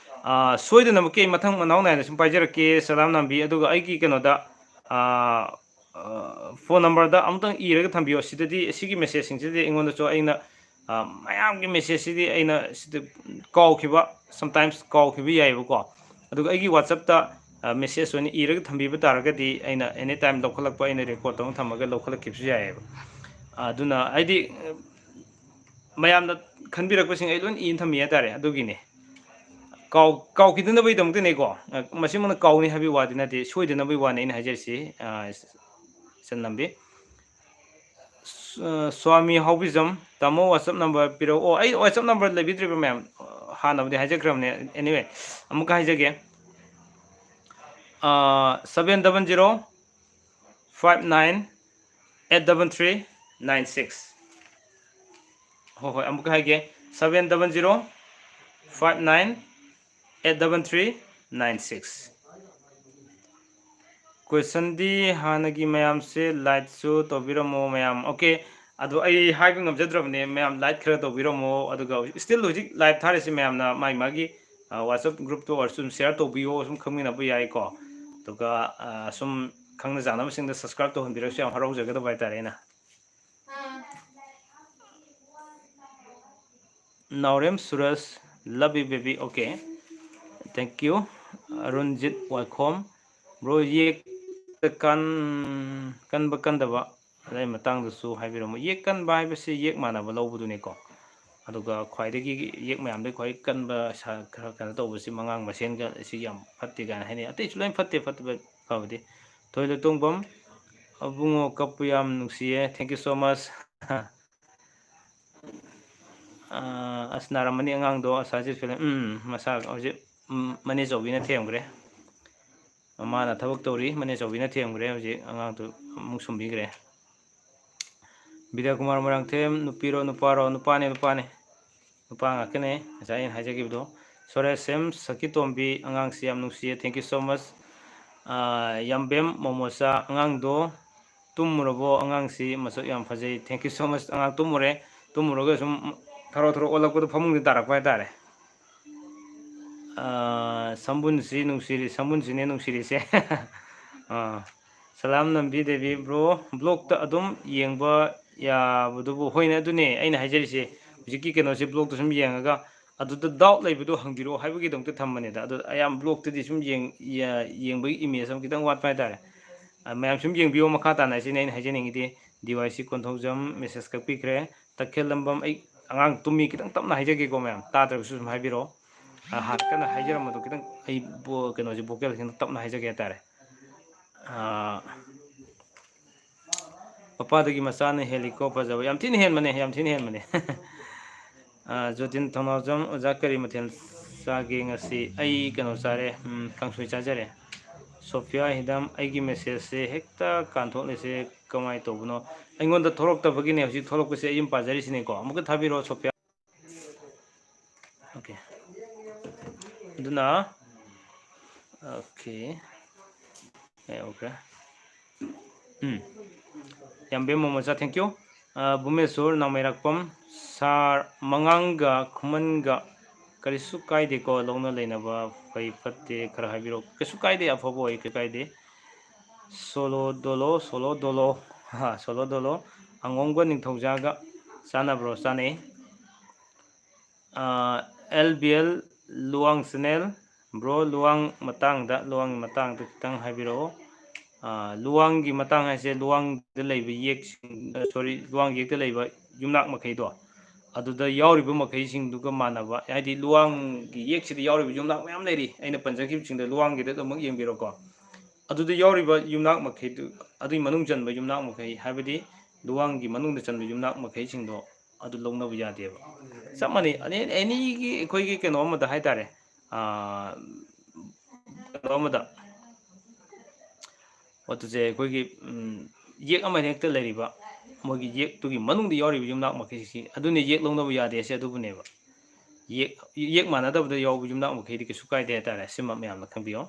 ꯑꯥ, ꯁꯣꯏꯗꯅꯃꯛꯀꯤ ꯑꯩ ꯃꯊꯪ ꯃꯅꯥꯎ ꯅꯥꯏꯅ ꯁꯨꯝ ꯄꯥꯏꯖꯔꯛꯀꯦ, ꯁꯂꯥꯝ ꯅꯝꯕꯤ꯫ ꯑꯗꯨꯒ ꯑꯩꯒꯤ ꯀꯩꯅꯣꯗ, ꯑꯥ, ꯑ, phone number ꯗ ꯑꯃꯨꯛꯇꯪ ꯏꯔꯒ ꯊꯝꯕꯤꯌꯣ꯫ ꯁꯤꯗꯗꯤ ꯁꯤꯒꯤ message ꯁꯤꯡꯁꯤꯗꯤ ꯑꯩꯉꯣꯟꯗꯁꯨ ꯑꯩꯅ, ꯑ, ꯃꯌꯥꯝꯒꯤ message ꯁꯤꯗꯤ ꯑꯩꯅ ꯁꯤꯗ ꯀꯥꯎꯈꯤꯕ, sometimes ꯀꯥꯎꯈꯤꯕ ꯌꯥꯏꯑꯕꯀꯣ꯫ ꯑꯗꯨꯒ ꯑꯩꯒꯤ WhatsApp ꯇ, ꯑ, message ꯑꯣꯏꯅ ꯏꯔꯒ ꯊꯝꯕꯤꯕ ꯇꯥꯔꯒꯗꯤ ꯑꯩꯅ any time ꯂꯧꯈꯠꯂꯛꯄ, ꯑꯩꯅ record ꯇꯧꯔꯒ ꯊꯝꯃꯒ ꯂꯧꯈꯠꯂꯛꯈꯤꯕꯁꯨ ꯌꯥꯏꯑꯕ꯫ ꯑꯗꯨꯅ ꯍꯥꯏꯗꯤ, ꯃꯌꯥꯝꯅ ꯈꯟꯕꯤꯔꯛꯄꯁꯤꯡ ꯑꯩ ꯂꯣꯏ ꯏꯅ ꯊꯝꯃꯤ ꯍꯥꯏꯇꯥꯔꯦ꯫ ꯑꯗꯨꯒꯤꯅꯤ꯫ ꯀꯥꯎ-, ꯀꯥꯎꯈꯤꯗꯅꯕꯒꯤꯗꯃꯛꯇꯅꯤꯀꯣ꯫ ꯑ, ꯃꯁꯤꯃꯛꯅ ꯀꯥꯎꯅꯤ ꯍꯥꯏꯕꯒꯤ ꯋꯥꯗꯤ ꯅꯠꯇꯦ, ꯁꯣꯏꯗꯅꯕꯒꯤ ꯋꯥꯅꯤ ꯑꯩꯅ ꯍꯥꯏꯖꯔꯤꯁꯤ, ꯑ, ꯏꯆꯟ ꯅꯝꯕꯤ꯫ ꯁ-, ꯑ, ꯁ꯭ꯋꯥꯃꯤ ꯍꯥꯎꯕꯤꯖꯝ, ꯇꯥꯃꯣ WhatsApp number ꯄꯤꯔꯛꯑꯣ꯫ ꯑꯩ WhatsApp number ꯂꯩꯕꯤꯗ꯭ꯔꯤꯕ ꯃꯌꯥꯝ, ꯑ, ꯍꯥꯟꯅꯕꯨꯗꯤ ꯍꯥꯏꯖꯈ꯭ꯔꯕꯅꯦ꯫ Anyway, ꯑꯃꯨꯛꯀ ꯍꯥꯏꯖꯒꯦ꯫ ꯑ, seven double zero five nine eight double three nine six꯫ ꯍꯣꯏ, ꯍꯣꯏ, ꯑꯃꯨꯛꯀ ꯍꯥꯏꯒꯦ, seven double zero five nine eight double three nine six꯫ Question ꯗꯤ ꯍꯥꯟꯅꯒꯤ ꯃꯌꯥꯝꯁꯦ like ꯁꯨ ꯇꯧꯕꯤꯔꯝꯃꯣ ꯃꯌꯥꯝ꯫ Okay, ꯑꯗꯣ ꯑꯩ ꯍꯥꯏꯕ ꯉꯝꯖꯗ꯭ꯔꯕꯅꯦ, ꯃꯌꯥꯝ like ꯈꯔ ꯇꯧꯕꯤꯔꯝꯃꯣ꯫ ꯑꯗꯨꯒ still ꯍꯧꯖꯤꯛ live ꯊꯥꯔꯤꯁꯦ ꯃꯌꯥꯝꯅ ꯃꯥꯏ ꯃꯥꯒꯤ, ꯑ, WhatsApp group ꯇ ꯑꯣꯏꯔꯁꯨ ꯑꯗꯨꯝ share ꯇꯧꯕꯤꯌꯣ, ꯁꯨꯝ ꯈꯪꯃꯤꯟꯅꯕ ꯌꯥꯏꯀꯣ꯫ ꯑꯗꯨꯒ, ꯑ, ꯁꯨꯝ ꯈꯪꯅ ꯆꯥꯟꯅꯕꯁꯤꯡꯗ subscribe ꯇꯧꯍꯟꯕꯤꯔꯒꯁꯨ ꯌꯥꯝ ꯍꯔꯥꯎꯖꯒꯗꯕ ꯍꯥꯏꯇꯥꯔꯦ ꯑꯩꯅ꯫ ꯅꯥꯎꯔꯦꯝ ꯁꯨꯔꯖ, love you baby, okay, thank you꯫ ꯑꯔꯨꯟꯖꯤꯠ ꯋꯥꯏꯈꯣꯝ, bro, ꯌꯦꯛ ꯀꯟ-, ꯀꯟꯕ ꯀꯟꯗꯕ ꯑꯗꯨꯒꯤ ꯃꯇꯥꯡꯗꯁꯨ ꯍꯥꯏꯕꯤꯔꯝꯃꯨ꯫ ꯌꯦꯛ ꯀꯟꯕ ꯍꯥꯏꯕꯁꯤ ꯌꯦꯛ ꯃꯥꯟꯅꯕ ꯂꯧꯕꯗꯨꯅꯤꯀꯣ꯫ ꯑꯗꯨꯒ ꯈ꯭ꯋꯥꯏꯗꯒꯤ ꯌꯦꯛ ꯃꯌꯥꯝꯗꯒꯤ ꯈ꯭ꯋꯥꯏ ꯀꯟꯕ ꯁꯥ-, ꯈꯔ ꯀꯩꯅꯣ ꯇꯧꯕꯁꯤ ꯃꯉꯥꯡ ꯃꯁꯦꯟꯒ ꯁꯤ ꯌꯥꯝ ꯐꯠꯇꯦ ꯀꯥꯏꯅ ꯍꯥꯏꯅꯩ꯫ ꯑꯇꯩꯁꯨ ꯂꯣꯏ ꯐꯠꯇꯦ, ꯐꯠꯇꯕ ꯐꯕꯗꯤ꯫ ꯊꯣꯏꯂꯣꯏꯇꯣꯡꯕꯝ, ꯑꯕꯨꯡꯉꯣ ꯀꯞꯄꯨ ꯌꯥꯝ ꯅꯨꯡꯁꯤꯌꯦ, thank you so much꯫ ꯑꯁ, ꯅꯥꯔꯝꯃꯅꯤ ꯑꯉꯥꯡꯗꯣ, ꯑꯁꯥꯖꯤꯠ ꯐꯤꯂꯝ꯫ ꯎꯝ, ꯃꯁꯥ ꯍꯧꯖꯤꯛ, ꯎꯝ, ꯃꯅꯦ ꯆꯧꯕꯤꯅ ꯊꯦꯝꯈ꯭ꯔꯦ꯫ ꯃꯃꯥꯅ ꯊꯕꯛ ꯇꯧꯔꯤ, ꯃꯅꯦ ꯆꯧꯕꯤꯅ ꯊꯦꯝꯈ꯭ꯔꯦ꯫ ꯍꯧꯖꯤꯛ ꯑꯉꯥꯡꯗꯨ ꯑꯃꯨꯛ ꯁꯨꯝꯕꯤꯈ꯭ꯔꯦ꯫ ꯕꯤꯗ꯭ꯌꯥꯀꯨꯃꯥꯔ ꯃꯣꯏꯔꯥꯡꯊꯦꯝ, ꯅꯨꯄꯤꯔꯣ ꯅꯨꯄꯥꯔꯣ? ꯅꯨꯄꯥꯅꯦ, ꯅꯨꯄꯥꯅꯦ꯫ ꯅꯨꯄꯥ ꯉꯥꯛꯇꯅꯦ, ꯉꯁꯥꯏ ꯑꯩꯅ ꯍꯥꯏꯖꯈꯤꯕꯗꯣ꯫ ꯁꯣꯔꯦꯁ ꯁꯦꯝ, ꯁꯈꯤꯇꯣꯝꯕꯤ, ꯑꯉꯥꯡꯁꯤ ꯌꯥꯝ ꯅꯨꯡꯁꯤꯌꯦ, thank you so much꯫ ꯌꯥꯝꯕꯦꯝ ꯃꯣꯃꯣꯆꯥ, ꯑꯉꯥꯡꯗꯣ ꯇꯨꯝꯃꯨꯔꯕꯣ? ꯑꯉꯥꯡꯁꯤ ꯃꯁꯛ ꯌꯥꯝ ꯐꯖꯩ, thank you so much꯫ ꯑꯉꯥꯡ ꯇꯨꯝꯃꯨꯔꯦ꯫ ꯇꯨꯝꯃꯨꯔꯒ ꯁꯨꯝ ꯊꯔꯣ ꯊꯔꯣ ꯑꯣꯜꯂꯛꯄꯗꯣ ꯐꯃꯨꯡꯗ ꯇꯥꯔꯛꯄ ꯍꯥꯏꯇꯥꯔꯦ꯫ ꯁꯝꯕꯨꯟꯁꯤ ꯅꯨꯡꯁꯤꯔꯤ, ꯁꯝꯕꯨꯟꯁꯤꯅꯦ ꯅꯨꯡꯁꯤꯔꯤꯁꯦ꯫ ꯑꯥ, ꯁꯂꯥꯝ ꯅꯝꯕꯤ ꯗꯦꯕꯤ꯫ ꯕ꯭ꯔꯣ, ꯕ꯭ꯂꯣꯛꯇ ꯑꯗꯨꯝ ꯌꯦꯡꯕ ꯌꯥꯕꯗꯨꯕꯨ? ꯍꯣꯏꯅꯦ, ꯑꯗꯨꯅꯦ ꯑꯩꯅ ꯍꯥꯏꯖꯔꯤꯁꯦ꯫ ꯍꯧꯖꯤꯛꯀꯤ ꯀꯩꯅꯣꯁꯦ, ꯕ꯭ꯂꯣꯛꯇ ꯁꯨꯝ ꯌꯦꯡꯉꯒ ꯑꯗꯨꯗ ꯗꯥꯎꯠ ꯂꯩꯕꯗꯣ ꯍꯪꯕꯤꯔꯛꯑꯣ ꯍꯥꯏꯕꯒꯤꯗꯃꯛꯇ ꯊꯝꯕꯅꯤꯗ꯫ ꯑꯗꯣ ꯑꯌꯥꯝꯕ ꯕ꯭ꯂꯣꯛꯇꯗꯤ ꯁꯨꯝ ꯌꯦꯡ-, ꯌꯦꯡꯕꯒꯤ ꯏꯃꯦꯖ ꯑꯃ ꯈꯤꯇꯪ ꯋꯥꯠꯄ ꯍꯥꯏꯇꯥꯔꯦ꯫ ꯃꯌꯥꯝ ꯁꯨꯝ ꯌꯦꯡꯕꯤꯌꯣ ꯃꯈꯥ ꯇꯥꯅ, ꯑꯁꯤꯅꯤ ꯑꯩꯅ ꯍꯥꯏꯖꯅꯤꯡꯉꯤꯗꯤ꯫ ꯗꯤ ꯋꯥꯏ ꯁꯤ ꯀꯣꯟꯊꯧꯖꯝ ꯃꯦꯁꯦꯖ ꯀꯛꯄꯤꯈ꯭ꯔꯦ꯫ ꯇꯈꯦꯜꯂꯝꯕꯝ, ꯑꯩ ꯑꯉꯥꯡ ꯇꯨꯝꯃꯤ, ꯈꯤꯇꯪ ꯇꯞꯅ ꯍꯥꯏꯖꯒꯦꯀꯣ ꯃꯌꯥꯝ, ꯇꯥꯗ꯭ꯔꯒꯁꯨ ꯁꯨꯝ ꯍꯥꯏꯕꯤꯔꯛꯑꯣ꯫ ꯍꯥꯟꯅ ꯀꯟꯅ ꯍꯥꯏꯖꯔꯝꯕꯗꯣ ꯈꯤꯇꯪ ꯑꯩ ꯀꯩꯅꯣꯁꯦ, ꯚꯣꯀꯦꯜ ꯈꯤꯇꯪ ꯇꯞꯅ ꯍꯥꯏꯖꯒꯦ ꯍꯥꯏꯇꯥꯔꯦ꯫ ꯃꯄꯥꯗꯒꯤ ꯃꯆꯥꯅ ꯍꯦꯜꯂꯤꯀꯣ ꯐꯖꯕ꯫ ꯌꯥꯝ ꯊꯤꯅ ꯍꯦꯟꯕꯅꯦ, ꯌꯥꯝ ꯊꯤꯅ ꯍꯦꯟꯕꯅꯦ꯫ ꯖꯣꯇꯤꯟ ꯊꯧꯅꯥꯎꯖꯝ, ꯑꯣꯖꯥ ꯀꯔꯤ ꯃꯊꯦꯜ ꯆꯥꯒꯦ ꯉꯁꯤ? ꯑꯩ ꯀꯩꯅꯣ ꯆꯥꯔꯦ, ꯎꯝ, ꯀꯥꯡꯁꯣꯏ ꯆꯥꯖꯔꯦ꯫ ꯁꯣꯐꯤꯌꯥ ꯍꯤꯗꯥꯝ, ꯑꯩꯒꯤ ꯃꯦꯁꯦꯖꯁꯦ ꯍꯦꯛꯇ ꯀꯥꯟꯊꯣꯛꯂꯤꯁꯦ ꯀꯃꯥꯏꯅ ꯇꯧꯕꯅꯣ? ꯑꯩꯉꯣꯟꯗ ꯊꯣꯛꯂꯛꯇꯕꯒꯤꯅꯦ ꯍꯧꯖꯤꯛ ꯊꯣꯛꯂꯛꯄꯁꯦ, ꯑꯩ ꯑꯗꯨꯝ ꯄꯥꯖꯔꯤꯁꯤꯅꯦꯀꯣ꯫ ꯑꯃꯨꯛꯀ ꯊꯥꯕꯤꯔꯛꯑꯣ, ꯁꯣꯐꯤꯌꯥ꯫ ꯑꯣꯀꯦ꯫ ꯑꯗꯨꯅ, ꯑꯣꯀꯦ꯫ ꯑꯦ, ꯑꯣꯀꯦ꯫ ꯎꯝ꯫ ꯌꯥꯝꯕꯦꯝ ꯃꯣꯃꯣꯆꯥ, thank you꯫ ꯚꯨꯃꯦꯁꯣꯔ ꯅꯥꯎꯃꯩꯔꯥꯛꯄꯝ, ꯁꯥꯔ ꯃꯉꯥꯡꯒ ꯈꯨꯃꯟꯒ ꯀꯔꯤꯁꯨ ꯀꯥꯏꯗꯦꯀꯣ, ꯂꯧꯅ ꯂꯩꯅꯕ ꯐꯩ ꯐꯠꯇꯦ ꯈꯔ ꯍꯥꯏꯕꯤꯔꯛꯑꯣ꯫ ꯀꯩꯁꯨ ꯀꯥꯏꯗꯦ, ꯑꯐꯕ ꯑꯣꯏ, ꯀꯩꯁꯨ ꯀꯥꯏꯗꯦ꯫ ꯁꯣꯂꯣ ꯗꯣꯂꯣ, ꯁꯣꯂꯣ ꯗꯣꯂꯣ, ꯍꯥ, ꯁꯣꯂꯣ ꯗꯣꯂꯣ꯫ ꯑꯉꯣꯝꯒ ꯅꯤꯡꯊꯧꯖꯥꯒ ꯆꯥꯟꯅꯕ꯭ꯔꯣ? ꯆꯥꯟꯅꯩ꯫ L B L Luwang channel, bro, Luwang ꯃꯇꯥꯡꯗ, ꯂꯨꯋꯥꯡꯒꯤ ꯃꯇꯥꯡꯗ ꯈꯤꯇꯪ ꯍꯥꯏꯕꯤꯔꯛꯑꯣ꯫ ꯂꯨꯋꯥꯡꯒꯤ ꯃꯇꯥꯡ ꯍꯥꯏꯁꯦ, ꯂꯨꯋꯥꯡꯗ ꯂꯩꯕ ꯌꯦꯛꯁꯤꯡ, ꯁꯣꯔꯤ, ꯂꯨꯋꯥꯡ ꯌꯦꯛꯇ ꯂꯩꯕ ꯌꯨꯝꯅꯥꯛ ꯃꯈꯩꯗꯣ, ꯑꯗꯨꯗ ꯌꯥꯎꯔꯤꯕ ꯃꯈꯩꯁꯤꯡꯗꯨꯒ ꯃꯥꯟꯅꯕ, ꯍꯥꯏꯗꯤ ꯂꯨꯋꯥꯡꯒꯤ ꯌꯦꯛꯁꯤꯗ ꯌꯥꯎꯔꯤꯕ ꯌꯨꯝꯅꯥꯛ ꯃꯌꯥꯝ ꯂꯩꯔꯤ꯫ ꯑꯩꯅ ꯄꯟꯖꯈꯤꯕꯁꯤꯡꯗꯣ ꯂꯨꯋꯥꯡꯒꯤꯗ ꯑꯗꯨꯃꯛ ꯌꯦꯡꯕꯤꯔꯣꯀꯣ꯫ ꯑꯗꯨꯗ ꯌꯥꯎꯔꯤꯕ ꯌꯨꯝꯅꯥꯛ ꯃꯈꯩꯗꯨ, ꯑꯗꯨꯒꯤ ꯃꯅꯨꯡ ꯆꯟꯕ ꯌꯨꯝꯅꯥꯛ ꯃꯈꯩ, ꯍꯥꯏꯕꯗꯤ ꯂꯨꯋꯥꯡꯒꯤ ꯃꯅꯨꯡꯗ ꯆꯟꯕ ꯌꯨꯝꯅꯥꯛ ꯃꯈꯩꯁꯤꯡꯗꯣ ꯑꯗꯨ ꯂꯧꯅꯕ ꯌꯥꯗꯦꯕ꯫ ꯆꯞ ꯃꯥꯟꯅꯩ, ꯑꯦꯅꯤ, ꯑꯦꯅꯤꯒꯤ ꯑꯩꯈꯣꯏꯒꯤ ꯀꯩꯅꯣ ꯑꯃꯗ ꯍꯥꯏꯇꯥꯔꯦ, ꯀꯩꯅꯣ ꯑꯃꯗ, ꯄꯣꯠꯇꯨꯁꯦ ꯑꯩꯈꯣꯏꯒꯤ ꯌꯦꯛ ꯑꯃ ꯍꯦꯛꯇ ꯂꯩꯔꯤꯕ, ꯃꯣꯏꯒꯤ ꯌꯦꯛꯇꯨꯒꯤ ꯃꯅꯨꯡꯗ ꯌꯥꯎꯔꯤꯕ ꯌꯨꯝꯅꯥꯛ ꯃꯈꯩꯁꯤ, ꯑꯗꯨꯅꯤ ꯌꯦꯛ ꯂꯧꯅꯕ ꯌꯥꯗꯦ ꯍꯥꯏꯁꯦ ꯑꯗꯨꯕꯨꯅꯦꯕ꯫ ꯌꯦꯛ, ꯌꯦꯛ ꯃꯥꯟꯅꯗꯕꯗ ꯌꯥꯎꯕ ꯌꯨꯝꯅꯥꯛ ꯃꯈꯩꯗꯤ ꯀꯩꯁꯨ ꯀꯥꯏꯗꯦ ꯍꯥꯏꯇꯥꯔꯦ꯫ ꯁꯤꯃ ꯃꯌꯥꯝꯅ ꯈꯪꯕꯤꯌꯣ꯫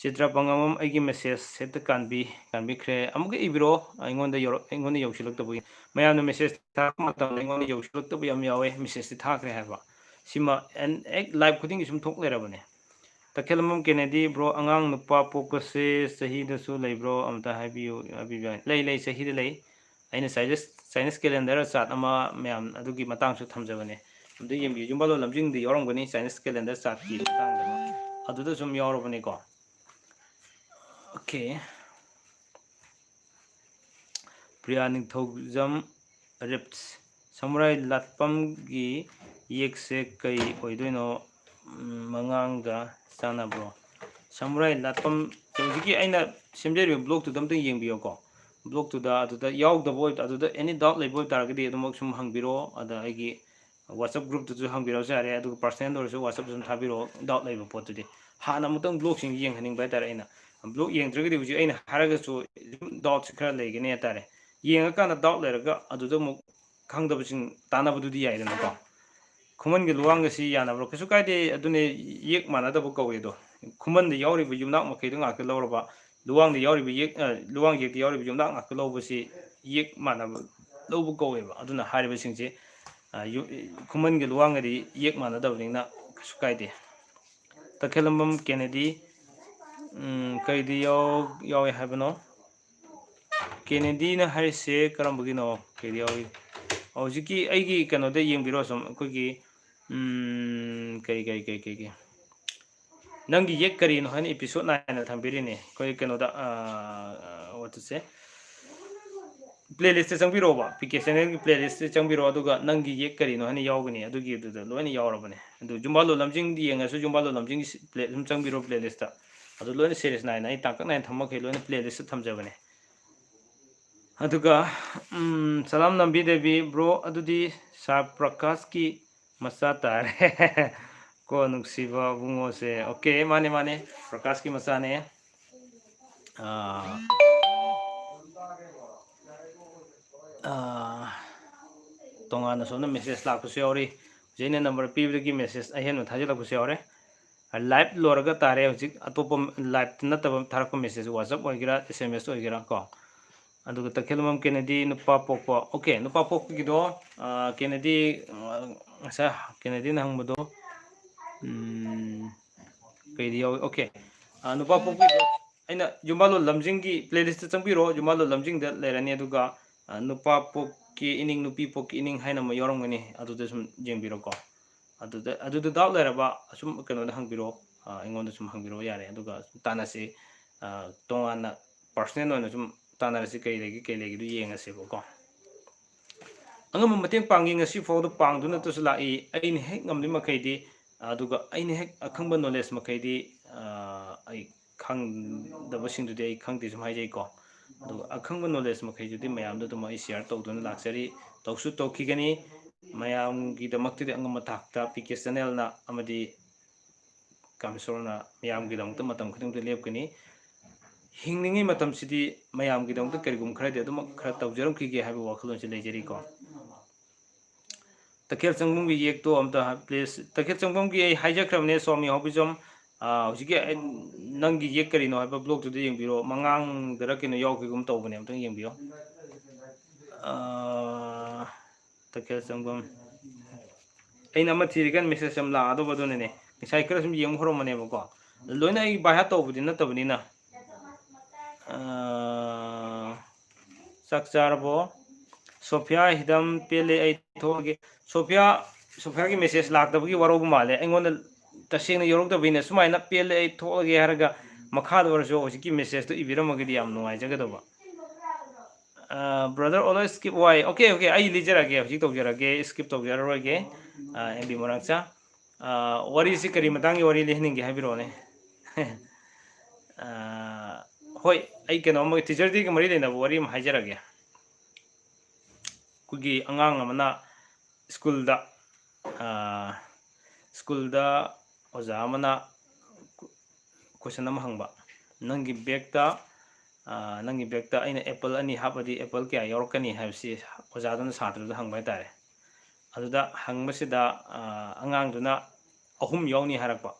ꯆꯤꯇ꯭ꯔ ꯄꯪꯉꯝ, ꯑꯩꯒꯤ ꯃꯦꯁꯦꯖ ꯍꯦꯛꯇ ꯀꯥꯟꯕꯤ, ꯀꯥꯟꯕꯤꯈ꯭ꯔꯦ꯫ ꯑꯃꯨꯛꯀ ꯏꯕꯤꯔꯣ, ꯑꯩꯉꯣꯟꯗ ꯌꯧꯔꯛ-, ꯑꯩꯉꯣꯟꯗ ꯌꯧꯁꯤꯜꯂꯛꯇꯕꯒꯤ꯫ ꯃꯌꯥꯝꯅ ꯃꯦꯁꯦꯖ ꯊꯥꯔꯛꯄ ꯃꯇꯝꯗ ꯑꯩꯉꯣꯟꯗ ꯌꯧꯁꯤꯜꯂꯛꯇꯕ ꯌꯥꯝ ꯌꯥꯎꯋꯦ, ꯃꯦꯁꯦꯖꯇꯤ ꯊꯥꯈ꯭ꯔꯦ ꯍꯥꯏꯕ꯫ ꯁꯤꯃ ꯑꯦꯟ-, ꯍꯦꯛ ꯂꯥꯏꯚ ꯈꯨꯗꯤꯡꯒꯤ ꯁꯨꯝ ꯊꯣꯛ ꯂꯩꯔꯕꯅꯦ꯫ ꯇꯈꯦꯜꯂꯝꯕꯝ ꯀꯦꯅꯦꯗꯤ, ꯕ꯭ꯔꯣ, ꯑꯉꯥꯡ ꯅꯨꯄꯥ ꯄꯣꯛꯄꯁꯦ ꯆꯍꯤꯗꯁꯨ ꯂꯩꯕ꯭ꯔꯣ? ꯑꯝꯇ ꯍꯥꯏꯕꯤꯌꯨ, ꯍꯥꯏꯕꯤꯕ ꯌꯥꯏ꯫ ꯂꯩ, ꯂꯩ, ꯆꯍꯤꯗ ꯂꯩ꯫ ꯑꯩꯅ ꯆꯥꯏꯅꯤꯁ, ꯆꯥꯏꯅꯤꯁ ꯀꯦꯂꯦꯟꯗꯔ ꯆꯥꯔꯠ ꯑꯃ ꯃꯌꯥꯝ ꯑꯗꯨꯒꯤ ꯃꯇꯥꯡꯁꯨ ꯊꯝꯖꯕꯅꯦ꯫ ꯑꯝꯇ ꯌꯦꯡꯕꯤꯌꯨ꯫ ꯌꯨꯝꯕꯥꯂꯣꯟ ꯂꯝꯖꯤꯡꯗ ꯌꯥꯎꯔꯝꯒꯅꯤ, ꯆꯥꯏꯅꯤꯁ ꯀꯦꯂꯦꯟꯗꯔ ꯆꯥꯔꯠꯀꯤ ꯃꯇꯥꯡꯗ꯫ ꯑꯗꯨꯗ ꯁꯨꯝ ꯌꯥꯎꯔꯕꯅꯤꯀꯣ꯫ ꯑꯣꯀꯦ꯫ ꯄ꯭ꯔꯤꯌꯥ ꯅꯤꯡꯊꯧꯖꯝ ꯔꯤꯞꯁ, ꯁꯃꯨꯔꯥꯏ ꯂꯥꯠꯄꯝꯒꯤ ꯌꯦꯛꯁꯦ ꯀꯩ ꯑꯣꯏꯗꯣꯏꯅꯣ? ꯎꯝ, ꯃꯉꯥꯡꯒ ꯆꯥꯟꯅꯕ꯭ꯔꯣ? ꯁꯃꯨꯔꯥꯏ ꯂꯥꯠꯄꯝ, ꯍꯧꯖꯤꯛꯀꯤ ꯑꯩꯅ ꯁꯦꯝꯖꯔꯤꯕ ꯕ꯭ꯂꯣꯛꯇꯨꯗ ꯑꯝꯇꯪ ꯌꯦꯡꯕꯤꯌꯨꯀꯣ꯫ ꯕ꯭ꯂꯣꯛꯇꯨꯗ, ꯑꯗꯨꯗ ꯌꯥꯎꯗꯕ ꯑꯣꯏ-, ꯑꯗꯨꯗ ꯑꯦꯅꯤ ꯗꯥꯎꯠ ꯂꯩꯕ ꯑꯣꯏ ꯇꯥꯔꯒꯗꯤ ꯑꯗꯨꯃꯛ ꯁꯨꯝ ꯍꯪꯕꯤꯔꯛꯑꯣ꯫ ꯑꯗ ꯑꯩꯒꯤ WhatsApp ꯒ꯭ꯔꯨꯞꯇꯁꯨ ꯍꯪꯕꯤꯔꯛꯑꯁꯨ ꯌꯥꯔꯦ, ꯑꯗꯨꯒ ꯄꯔꯁꯅꯦꯜꯗ ꯑꯣꯏꯔꯁꯨ WhatsAppꯇ ꯁꯨꯝ ꯊꯥꯕꯤꯔꯛꯑꯣ, ꯗꯥꯎꯠ ꯂꯩꯕ ꯄꯣꯠꯇꯨꯗꯤ꯫ ꯍꯥꯟꯅ ꯑꯃꯨꯛꯇꯪ ꯕ꯭ꯂꯣꯛꯁꯤꯡ ꯌꯦꯡꯍꯟꯅꯤꯡꯕ ꯍꯥꯏꯇꯥꯔꯦ ꯑꯩꯅ꯫ ꯕ꯭ꯂꯣꯛ ꯌꯦꯡꯗ꯭ꯔꯒꯗꯤ ꯍꯧꯖꯤꯛ ꯑꯩꯅ ꯍꯥꯏꯔꯒꯁꯨ ꯑꯗꯨꯝ ꯗꯥꯎꯠꯁꯦ ꯈꯔ ꯂꯩꯒꯅꯤ ꯍꯥꯏꯇꯥꯔꯦ꯫ ꯌꯦꯡꯉꯀꯥꯟꯗ ꯗꯥꯎꯠ ꯂꯩꯔꯒ ꯑꯗꯨꯗ ꯑꯃꯨꯛ ꯈꯪꯗꯕꯁꯤꯡ ꯇꯥꯟꯅꯕꯗꯨꯗꯤ ꯌꯥꯏꯗꯅꯀꯣ꯫ ꯈꯨꯃꯟꯒꯤ ꯂꯨꯋꯥꯡꯒꯁꯤ ꯌꯥꯅꯕ꯭ꯔꯣ? ꯀꯩꯁꯨ ꯀꯥꯏꯗꯦ, ꯑꯗꯨꯅꯦ ꯌꯦꯛ ꯃꯥꯟꯅꯗꯕ ꯀꯧꯋꯦ ꯑꯗꯣ꯫ ꯈꯨꯃꯟꯗ ꯌꯥꯎꯔꯤꯕ ꯌꯨꯝꯅꯥꯛ ꯃꯈꯩꯗꯣ ꯉꯥꯛꯇ ꯂꯧꯔꯕ, ꯂꯨꯋꯥꯡꯗ ꯌꯥꯎꯔꯤꯕ ꯌꯦꯛ, ꯑ, ꯂꯨꯋꯥꯡ ꯌꯦꯛꯇ ꯌꯥꯎꯔꯤꯕ ꯌꯨꯝꯅꯥꯛ ꯉꯥꯛꯇ ꯂꯧꯕꯁꯤ ꯌꯦꯛ ꯃꯥꯟꯅꯕ ꯂꯧꯕ ꯀꯧꯋꯦꯕ꯫ ꯑꯗꯨꯅ ꯍꯥꯏꯔꯤꯕꯁꯤꯡꯁꯦ, ꯑ, ꯌꯨ-, ꯈꯨꯃꯟꯒꯤ ꯂꯨꯋꯥꯡꯒꯗꯤ ꯌꯦꯛ ꯃꯥꯟꯅꯗꯕꯅꯤꯅ ꯀꯩꯁꯨ ꯀꯥꯏꯗꯦ꯫ ꯇꯈꯦꯜꯂꯝꯕꯝ ꯀꯦꯅꯦꯗꯤ, ꯎꯝ, ꯀꯩꯗꯤ ꯌꯥꯎ-, ꯌꯥꯎꯋꯦ ꯍꯥꯏꯕꯅꯣ? ꯀꯦꯅꯦꯗꯤꯅ ꯍꯥꯏꯔꯤꯁꯦ ꯀꯔꯝꯕꯒꯤꯅꯣ? ꯀꯩꯗꯤ ꯌꯥꯎꯏ? ꯍꯧꯖꯤꯛꯀꯤ ꯑꯩꯒꯤ ꯀꯩꯅꯣꯗ ꯌꯦꯡꯕꯤꯔꯣ ꯁꯨꯝ, ꯑꯩꯈꯣꯏꯒꯤ, ꯎꯝ, ꯀꯔꯤ, ꯀꯔꯤ, ꯀꯔꯤ, ꯀꯔꯤ, ꯀꯔꯤ? ꯅꯪꯒꯤ ꯌꯦꯛ ꯀꯔꯤꯅꯣ ꯍꯥꯏꯅ episode nine ꯊꯝꯕꯤꯔꯤꯅꯦ꯫ ꯑꯩꯈꯣꯏ ꯀꯩꯅꯣꯗ, ꯑ, what to say? Playlistꯇ ꯆꯪꯕꯤꯔꯣꯕ, P K channelꯒꯤ playlistꯇ ꯆꯪꯕꯤꯔꯣ, ꯑꯗꯨꯒ ꯅꯪꯒꯤ ꯌꯦꯛ ꯀꯔꯤꯅꯣ ꯍꯥꯏꯅ ꯌꯥꯎꯒꯅꯤ, ꯑꯗꯨꯒꯤꯗꯨꯗ ꯂꯣꯏꯅ ꯌꯥꯎꯔꯕꯅꯦ꯫ ꯑꯗꯨ ꯌꯨꯝꯕꯥꯂꯣꯟ ꯂꯝꯖꯤꯡꯗ ꯌꯦꯡꯉꯁꯨ, ꯌꯨꯝꯕꯥꯂꯣꯟ ꯂꯝꯖꯤꯡꯒꯤ ꯁꯤ-, play-, ꯁꯨꯝ ꯆꯪꯕꯤꯔꯣ playlistꯇ꯫ ꯑꯗꯨ ꯂꯣꯏꯅ series ꯅꯥꯏꯅ ꯑꯩ ꯇꯥꯡꯀꯛ ꯅꯥꯏꯅ ꯊꯝꯃꯛꯈꯤ, ꯂꯣꯏꯅ playlist ꯊꯝꯖꯕꯅꯦ꯫ ꯑꯗꯨꯒ ꯎꯝ, ꯁꯂꯥꯝ ꯅꯝꯕꯤ ꯗꯦꯕꯤ, bro ꯑꯗꯨꯗꯤ ꯁꯥꯔ ꯄ꯭ꯔꯀꯥꯁꯀꯤ ꯃꯆꯥ ꯇꯥꯔꯦ꯫ ꯀꯣ ꯅꯨꯡꯁꯤꯕ ꯏꯕꯨꯡꯉꯣꯁꯦ꯫ Okay, ꯃꯥꯅꯦ ꯃꯥꯅꯦ, ꯄ꯭ꯔꯀꯥꯁꯀꯤ ꯃꯆꯥꯅꯦ꯫ ꯑꯥ, ꯑꯥ, ꯇꯣꯉꯥꯟꯅ ꯁꯣꯝꯗ message ꯂꯥꯛꯄꯁꯨ ꯌꯥꯎꯔꯤ꯫ ꯍꯧꯖꯤꯛ ꯑꯩꯅ number ꯄꯤꯕꯗꯒꯤ message ꯑꯍꯦꯟꯕ ꯊꯥꯖꯤꯜꯂꯛꯄꯁꯨ ꯌꯥꯎꯔꯦ꯫ Live ꯂꯣꯏꯔꯒ ꯇꯥꯔꯦ ꯍꯧꯖꯤꯛ, ꯑꯇꯣꯞꯄ live ꯅꯠꯇꯕ ꯊꯥꯔꯛꯄ message, WhatsApp ꯑꯣꯏꯒꯦꯔꯥ, S M S ꯑꯣꯏꯒꯦꯔꯥ ꯀꯣ꯫ ꯑꯗꯨꯒ ꯇꯈꯦꯜꯕꯝ ꯀꯦꯅꯦꯗꯤ ꯅꯨꯄꯥ ꯄꯣꯛꯄ꯫ Okay, ꯅꯨꯄꯥ ꯄꯣꯛꯄꯒꯤꯗꯣ, ꯑꯥ, ꯀꯦꯅꯦꯗꯤ, ꯑꯥ, ꯉꯁꯥꯏ ꯀꯦꯅꯦꯗꯤꯅ ꯍꯪꯕꯗꯣ, ꯎꯝ, ꯀꯩꯗꯤ ꯌꯥꯎꯏ? Okay, ꯑꯥ, ꯅꯨꯄꯥ ꯄꯣꯛꯄꯒꯤꯗꯣ ꯑꯩꯅ ꯌꯨꯝꯕꯥꯜꯂꯣꯟ ꯂꯝꯖꯤꯡꯒꯤ playlist ꯆꯪꯕꯤꯔꯣ, ꯌꯨꯝꯕꯥꯜꯂꯣꯟ ꯂꯝꯖꯤꯡꯗ ꯂꯩꯔꯅꯤ꯫ ꯑꯗꯨꯒ, ꯑꯥ, ꯅꯨꯄꯥ ꯄꯣꯛꯀꯤ ꯏꯅꯤꯡ, ꯅꯨꯄꯤ ꯄꯣꯛꯀꯤ ꯏꯅꯤꯡ ꯍꯥꯏꯅ ꯑꯃ ꯌꯥꯎꯔꯝꯒꯅꯤ, ꯑꯗꯨꯗ ꯁꯨꯝ ꯌꯦꯡꯕꯤꯔꯣꯀꯣ꯫ ꯑꯗꯨꯗ, ꯑꯗꯨꯗ doubt ꯂꯩꯔꯕ ꯑꯁꯨꯝ ꯀꯩꯅꯣꯗ ꯍꯪꯕꯤꯔꯛꯑꯣ, ꯑꯥ, ꯑꯩꯉꯣꯟꯗ ꯁꯨꯝ ꯍꯪꯕꯤꯔꯛꯑꯣ ꯌꯥꯔꯦ꯫ ꯑꯗꯨꯒ ꯁꯨꯝ ꯇꯥꯟꯅꯁꯤ, ꯑꯥ, ꯇꯣꯉꯥꯟꯅ personal ꯑꯣꯏꯅ ꯁꯨꯝ ꯇꯥꯟꯅꯔꯁꯤ, ꯀꯩ ꯂꯩꯒꯦ, ꯀꯩ ꯂꯩꯒꯦꯗꯨ ꯌꯦꯡꯉꯁꯦꯕꯀꯣ꯫ ꯑꯉꯝꯕ ꯃꯇꯦꯡ ꯄꯥꯡꯉꯤ, ꯉꯁꯤ ꯐꯥꯎꯗ ꯄꯥꯡꯗꯨꯅꯇꯁꯨ ꯂꯥꯛꯏ꯫ ꯑꯩꯅ ꯍꯦꯛ ꯉꯝꯂꯤ ꯃꯈꯩꯗꯤ, ꯑꯗꯨꯒ ꯑꯩꯅ ꯍꯦꯛ ꯑꯈꯪꯕ knowledge ꯃꯈꯩꯗꯤ, ꯑꯥ, ꯑꯩ ꯈꯪꯗꯕꯁꯤꯡꯗꯨꯗꯤ ꯑꯩ ꯈꯪꯗꯦ ꯁꯨꯝ ꯍꯥꯏꯖꯩꯀꯣ꯫ ꯑꯗꯨꯒ ꯑꯈꯪꯕ knowledge ꯃꯈꯩꯗꯨꯗꯤ ꯃꯌꯥꯝꯗ ꯑꯗꯨꯝ ꯑꯩ share ꯇꯧꯗꯨꯅ ꯂꯥꯛꯆꯔꯤ, ꯇꯧꯁꯨ ꯇꯧꯈꯤꯒꯅꯤ꯫ ꯃꯌꯥꯝꯒꯤꯗꯃꯛꯇꯗꯤ ꯑꯉꯝꯕ ꯊꯥꯛꯇ P K channelꯅ ꯑꯃꯗꯤ ꯀꯥꯃꯦꯁꯣꯔꯅ ꯃꯌꯥꯝꯒꯤꯗꯃꯛꯇ ꯃꯇꯝ ꯈꯨꯗꯤꯡꯃꯛꯇ ꯂꯦꯞꯀꯅꯤ꯫ ꯍꯤꯡꯂꯤꯉꯩ ꯃꯇꯝꯁꯤꯗꯤ ꯃꯌꯥꯝꯒꯤꯗꯃꯛꯇ ꯀꯔꯤꯒꯨꯝꯕ ꯈꯔꯗꯤ ꯑꯗꯨꯃꯛ ꯈꯔ ꯇꯧꯖꯔꯝꯈꯤꯒꯦ ꯍꯥꯏꯕ ꯋꯥꯈꯜꯂꯣꯟꯁꯤ ꯂꯩꯖꯔꯤꯀꯣ꯫ ꯇꯈꯦꯜ ꯆꯪꯕꯝꯒꯤ ꯌꯦꯛꯇꯣ ꯑꯝꯇ please, ꯇꯈꯦꯜ ꯆꯪꯕꯝꯒꯤ ꯑꯩ ꯍꯥꯏꯖꯈ꯭ꯔꯕꯅꯦ, ꯁ꯭ꯋꯥꯃꯤ ꯍꯥꯎꯕꯤꯖꯝ꯫ ꯑꯥ, ꯍꯧꯖꯤꯛꯀꯤ ꯑꯩ, ꯅꯪꯒꯤ ꯌꯦꯛ ꯀꯔꯤꯅꯣ ꯍꯥꯏꯕ blogꯇꯨꯗ ꯌꯦꯡꯕꯤꯔꯣ, ꯃꯉꯥꯡꯗꯔ ꯀꯩꯅꯣ ꯌꯥꯎꯈꯤꯒꯨꯝ ꯇꯧꯕꯅꯦ, ꯑꯝꯇꯪ ꯌꯦꯡꯕꯤꯌꯣ꯫ ꯑꯥ, ꯇꯈꯦꯜ ꯆꯪꯕꯝ꯫ ꯑꯩꯅ ꯑꯃ ꯊꯤꯔꯤꯀꯥꯟ message ꯑꯃ ꯂꯥꯛꯑꯗꯧꯕ, ꯑꯗꯨꯅꯅꯦ꯫ ꯉꯁꯥꯏ ꯈꯔ ꯁꯨꯝ ꯌꯦꯡꯕ ꯍꯧꯔꯝꯕꯅꯦꯕꯀꯣ꯫ ꯂꯣꯏꯅ ꯑꯩ by heart ꯇꯧꯕꯗꯤ ꯅꯠꯇꯕꯅꯤꯅ꯫ ꯑꯥ, ꯆꯥꯛ ꯆꯥꯔꯕꯣ? ꯁꯣꯐꯤꯌꯥ ꯍꯤꯗꯝ, ꯄꯦꯜꯂꯦ ꯑꯩ ꯊꯣꯛꯑꯒꯦ꯫ ꯁꯣꯐꯤꯌꯥ, ꯁꯣꯐꯤꯌꯥꯒꯤ message ꯂꯥꯛꯇꯕꯒꯤ ꯋꯥꯔꯧꯕ ꯃꯥꯜꯂꯦ꯫ ꯑꯩꯉꯣꯟꯗ ꯇꯁꯦꯡꯅ ꯌꯧꯔꯛꯇꯕꯩꯅꯦ꯫ ꯁꯨꯃꯥꯏꯅ "ꯄꯦꯜꯂꯦ ꯑꯩ ꯊꯣꯛꯑꯒꯦ" ꯍꯥꯏꯔꯒ ꯃꯈꯥꯗ ꯑꯣꯏꯔꯁꯨ ꯍꯧꯖꯤꯛꯀꯤ messageꯇꯣ ꯏꯕꯤꯔꯝꯃꯒꯗꯤ ꯌꯥꯝ ꯅꯨꯡꯉꯥꯏꯖꯒꯗꯧꯕ꯫ ꯑꯥ, brother always skip why? Okay, okay, ꯑꯩ ꯂꯤꯖꯔꯒꯦ, ꯍꯧꯖꯤꯛ ꯇꯧꯖꯔꯒꯦ, skip ꯇꯧꯖꯔꯔꯣꯏꯒꯦ꯫ ꯑꯥ, M B ꯃꯣꯏꯔꯥꯡꯆꯥ꯫ ꯑꯥ, ꯋꯥꯔꯤꯁꯤ ꯀꯔꯤ ꯃꯇꯥꯡꯒꯤ ꯋꯥꯔꯤ ꯂꯤꯍꯟꯅꯤꯡꯒꯦ ꯍꯥꯏꯕꯤꯔꯛꯑꯣꯅꯦ꯫ ꯑꯥ, ꯍꯣꯏ, ꯑꯩ ꯀꯩꯅꯣꯝꯃ teacher dayꯒ ꯃꯔꯤ ꯂꯩꯅꯕ ꯋꯥꯔꯤ ꯑꯃ ꯍꯥꯏꯖꯔꯒꯦ꯫ ꯑꯩꯈꯣꯏꯒꯤ ꯑꯉꯥꯡ ꯑꯃꯅ ꯁ꯭ꯀꯨꯜꯗ, ꯑꯥ, ꯁ꯭ꯀꯨꯜꯗ ꯑꯣꯖꯥ ꯑꯃꯅ question ꯑꯃ ꯍꯪꯕ, "ꯅꯪꯒꯤ ꯕꯦꯛꯇ, ꯑꯥ, ꯅꯪꯒꯤ ꯕꯦꯛꯇ ꯑꯩꯅ apple ꯑꯅꯤ ꯍꯥꯞꯄꯗꯤ apple ꯀꯌꯥ ꯌꯥꯎꯔꯛꯀꯅꯤ?" ꯍꯥꯏꯕꯁꯤ ꯑꯣꯖꯥꯗꯨꯅ ꯁꯥꯇ꯭ꯔꯗꯨꯗ ꯍꯪꯕ ꯍꯥꯏꯇꯥꯔꯦ꯫ ꯑꯗꯨꯗ ꯍꯪꯕꯁꯤꯗ, ꯑꯥ, ꯑꯉꯥꯡꯗꯨꯅ "ꯑꯍꯨꯝ ꯌꯥꯎꯅꯤ" ꯍꯥꯏꯔꯛꯄ꯫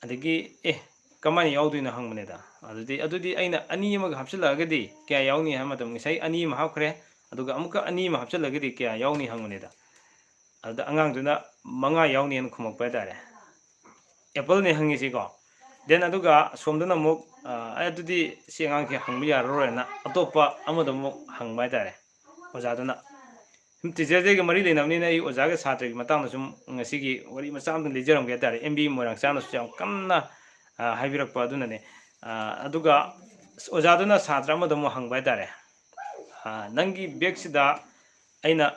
ꯑꯗꯒꯤ, "ꯑꯦ, ꯀꯃꯥꯏꯅ ꯌꯥꯎꯗꯣꯏꯅꯣ?" ꯍꯪꯕꯅꯤꯗ꯫ ꯑꯗꯨꯗꯤ, "ꯑꯗꯨꯗꯤ ꯑꯩꯅ ꯑꯅꯤ ꯑꯃꯒ ꯍꯥꯞꯆꯤꯜꯂꯛꯑꯒꯗꯤ ꯀꯌꯥ ꯌꯥꯎꯅꯤ?" ꯍꯥꯏꯕ ꯃꯇꯝꯗ, ꯉꯁꯥꯏ ꯑꯅꯤ ꯑꯃ ꯍꯥꯞꯈ꯭ꯔꯦ, ꯑꯗꯨꯒ ꯑꯃꯨꯛꯀ ꯑꯅꯤ ꯑꯃ ꯍꯥꯞꯆꯤꯜꯂꯒꯗꯤ ꯀꯌꯥ ꯌꯥꯎꯅꯤ ꯍꯪꯕꯅꯤꯗ꯫ ꯑꯗꯨꯗ ꯑꯉꯥꯡꯗꯨꯅ "ꯃꯉꯥ ꯌꯥꯎꯅꯤꯅ" ꯈꯨꯝꯃꯛꯄ ꯍꯥꯏꯇꯥꯔꯦ꯫ Appleꯅꯦ ꯍꯪꯉꯤꯁꯤꯀꯣ꯫ Then ꯑꯗꯨꯒ ꯁꯣꯝꯗꯅ ꯑꯃꯨꯛ, ꯑ, "ꯑꯗꯨꯗꯤ ꯁꯤ ꯑꯉꯥꯡꯁꯦ ꯍꯪꯕ ꯌꯥꯔꯔꯣꯏꯅ" ꯑꯇꯣꯞꯄ ꯑꯃꯗ ꯑꯃꯨꯛ ꯍꯪꯕ ꯍꯥꯏꯇꯥꯔꯦ ꯑꯣꯖꯥꯗꯨꯅ꯫ ꯁꯨꯝ teacher dayꯒ ꯃꯔꯤ ꯂꯩꯅꯕꯅꯤꯅ ꯑꯩ ꯑꯣꯖꯥꯒ ꯁꯥꯇ꯭ꯔꯒꯤ ꯃꯇꯥꯡꯗ ꯁꯨꯝ ꯉꯁꯤꯒꯤ ꯋꯥꯔꯤ ꯃꯆꯥ ꯑꯃ ꯂꯤꯖꯔꯝꯒꯦ ꯍꯥꯏꯇꯥꯔꯦ꯫ ꯑꯦꯝ ꯕꯤ ꯃꯣꯏꯔꯥꯡꯆꯥꯅꯁꯨ ꯌꯥꯝ ꯀꯟꯅ, ꯑ, ꯍꯥꯏꯕꯤꯔꯛꯄ ꯑꯗꯨꯅꯅꯦ꯫ ꯑ, ꯑꯗꯨꯒ ꯑꯣꯖꯥꯗꯨꯅ ꯁꯥꯇ꯭ꯔ ꯑꯃꯗ ꯑꯃꯨꯛ ꯍꯪꯕ ꯍꯥꯏꯇꯥꯔꯦ꯫ ꯑ, "ꯅꯪꯒꯤ ꯕꯦꯛꯁꯤꯗ ꯑꯩꯅ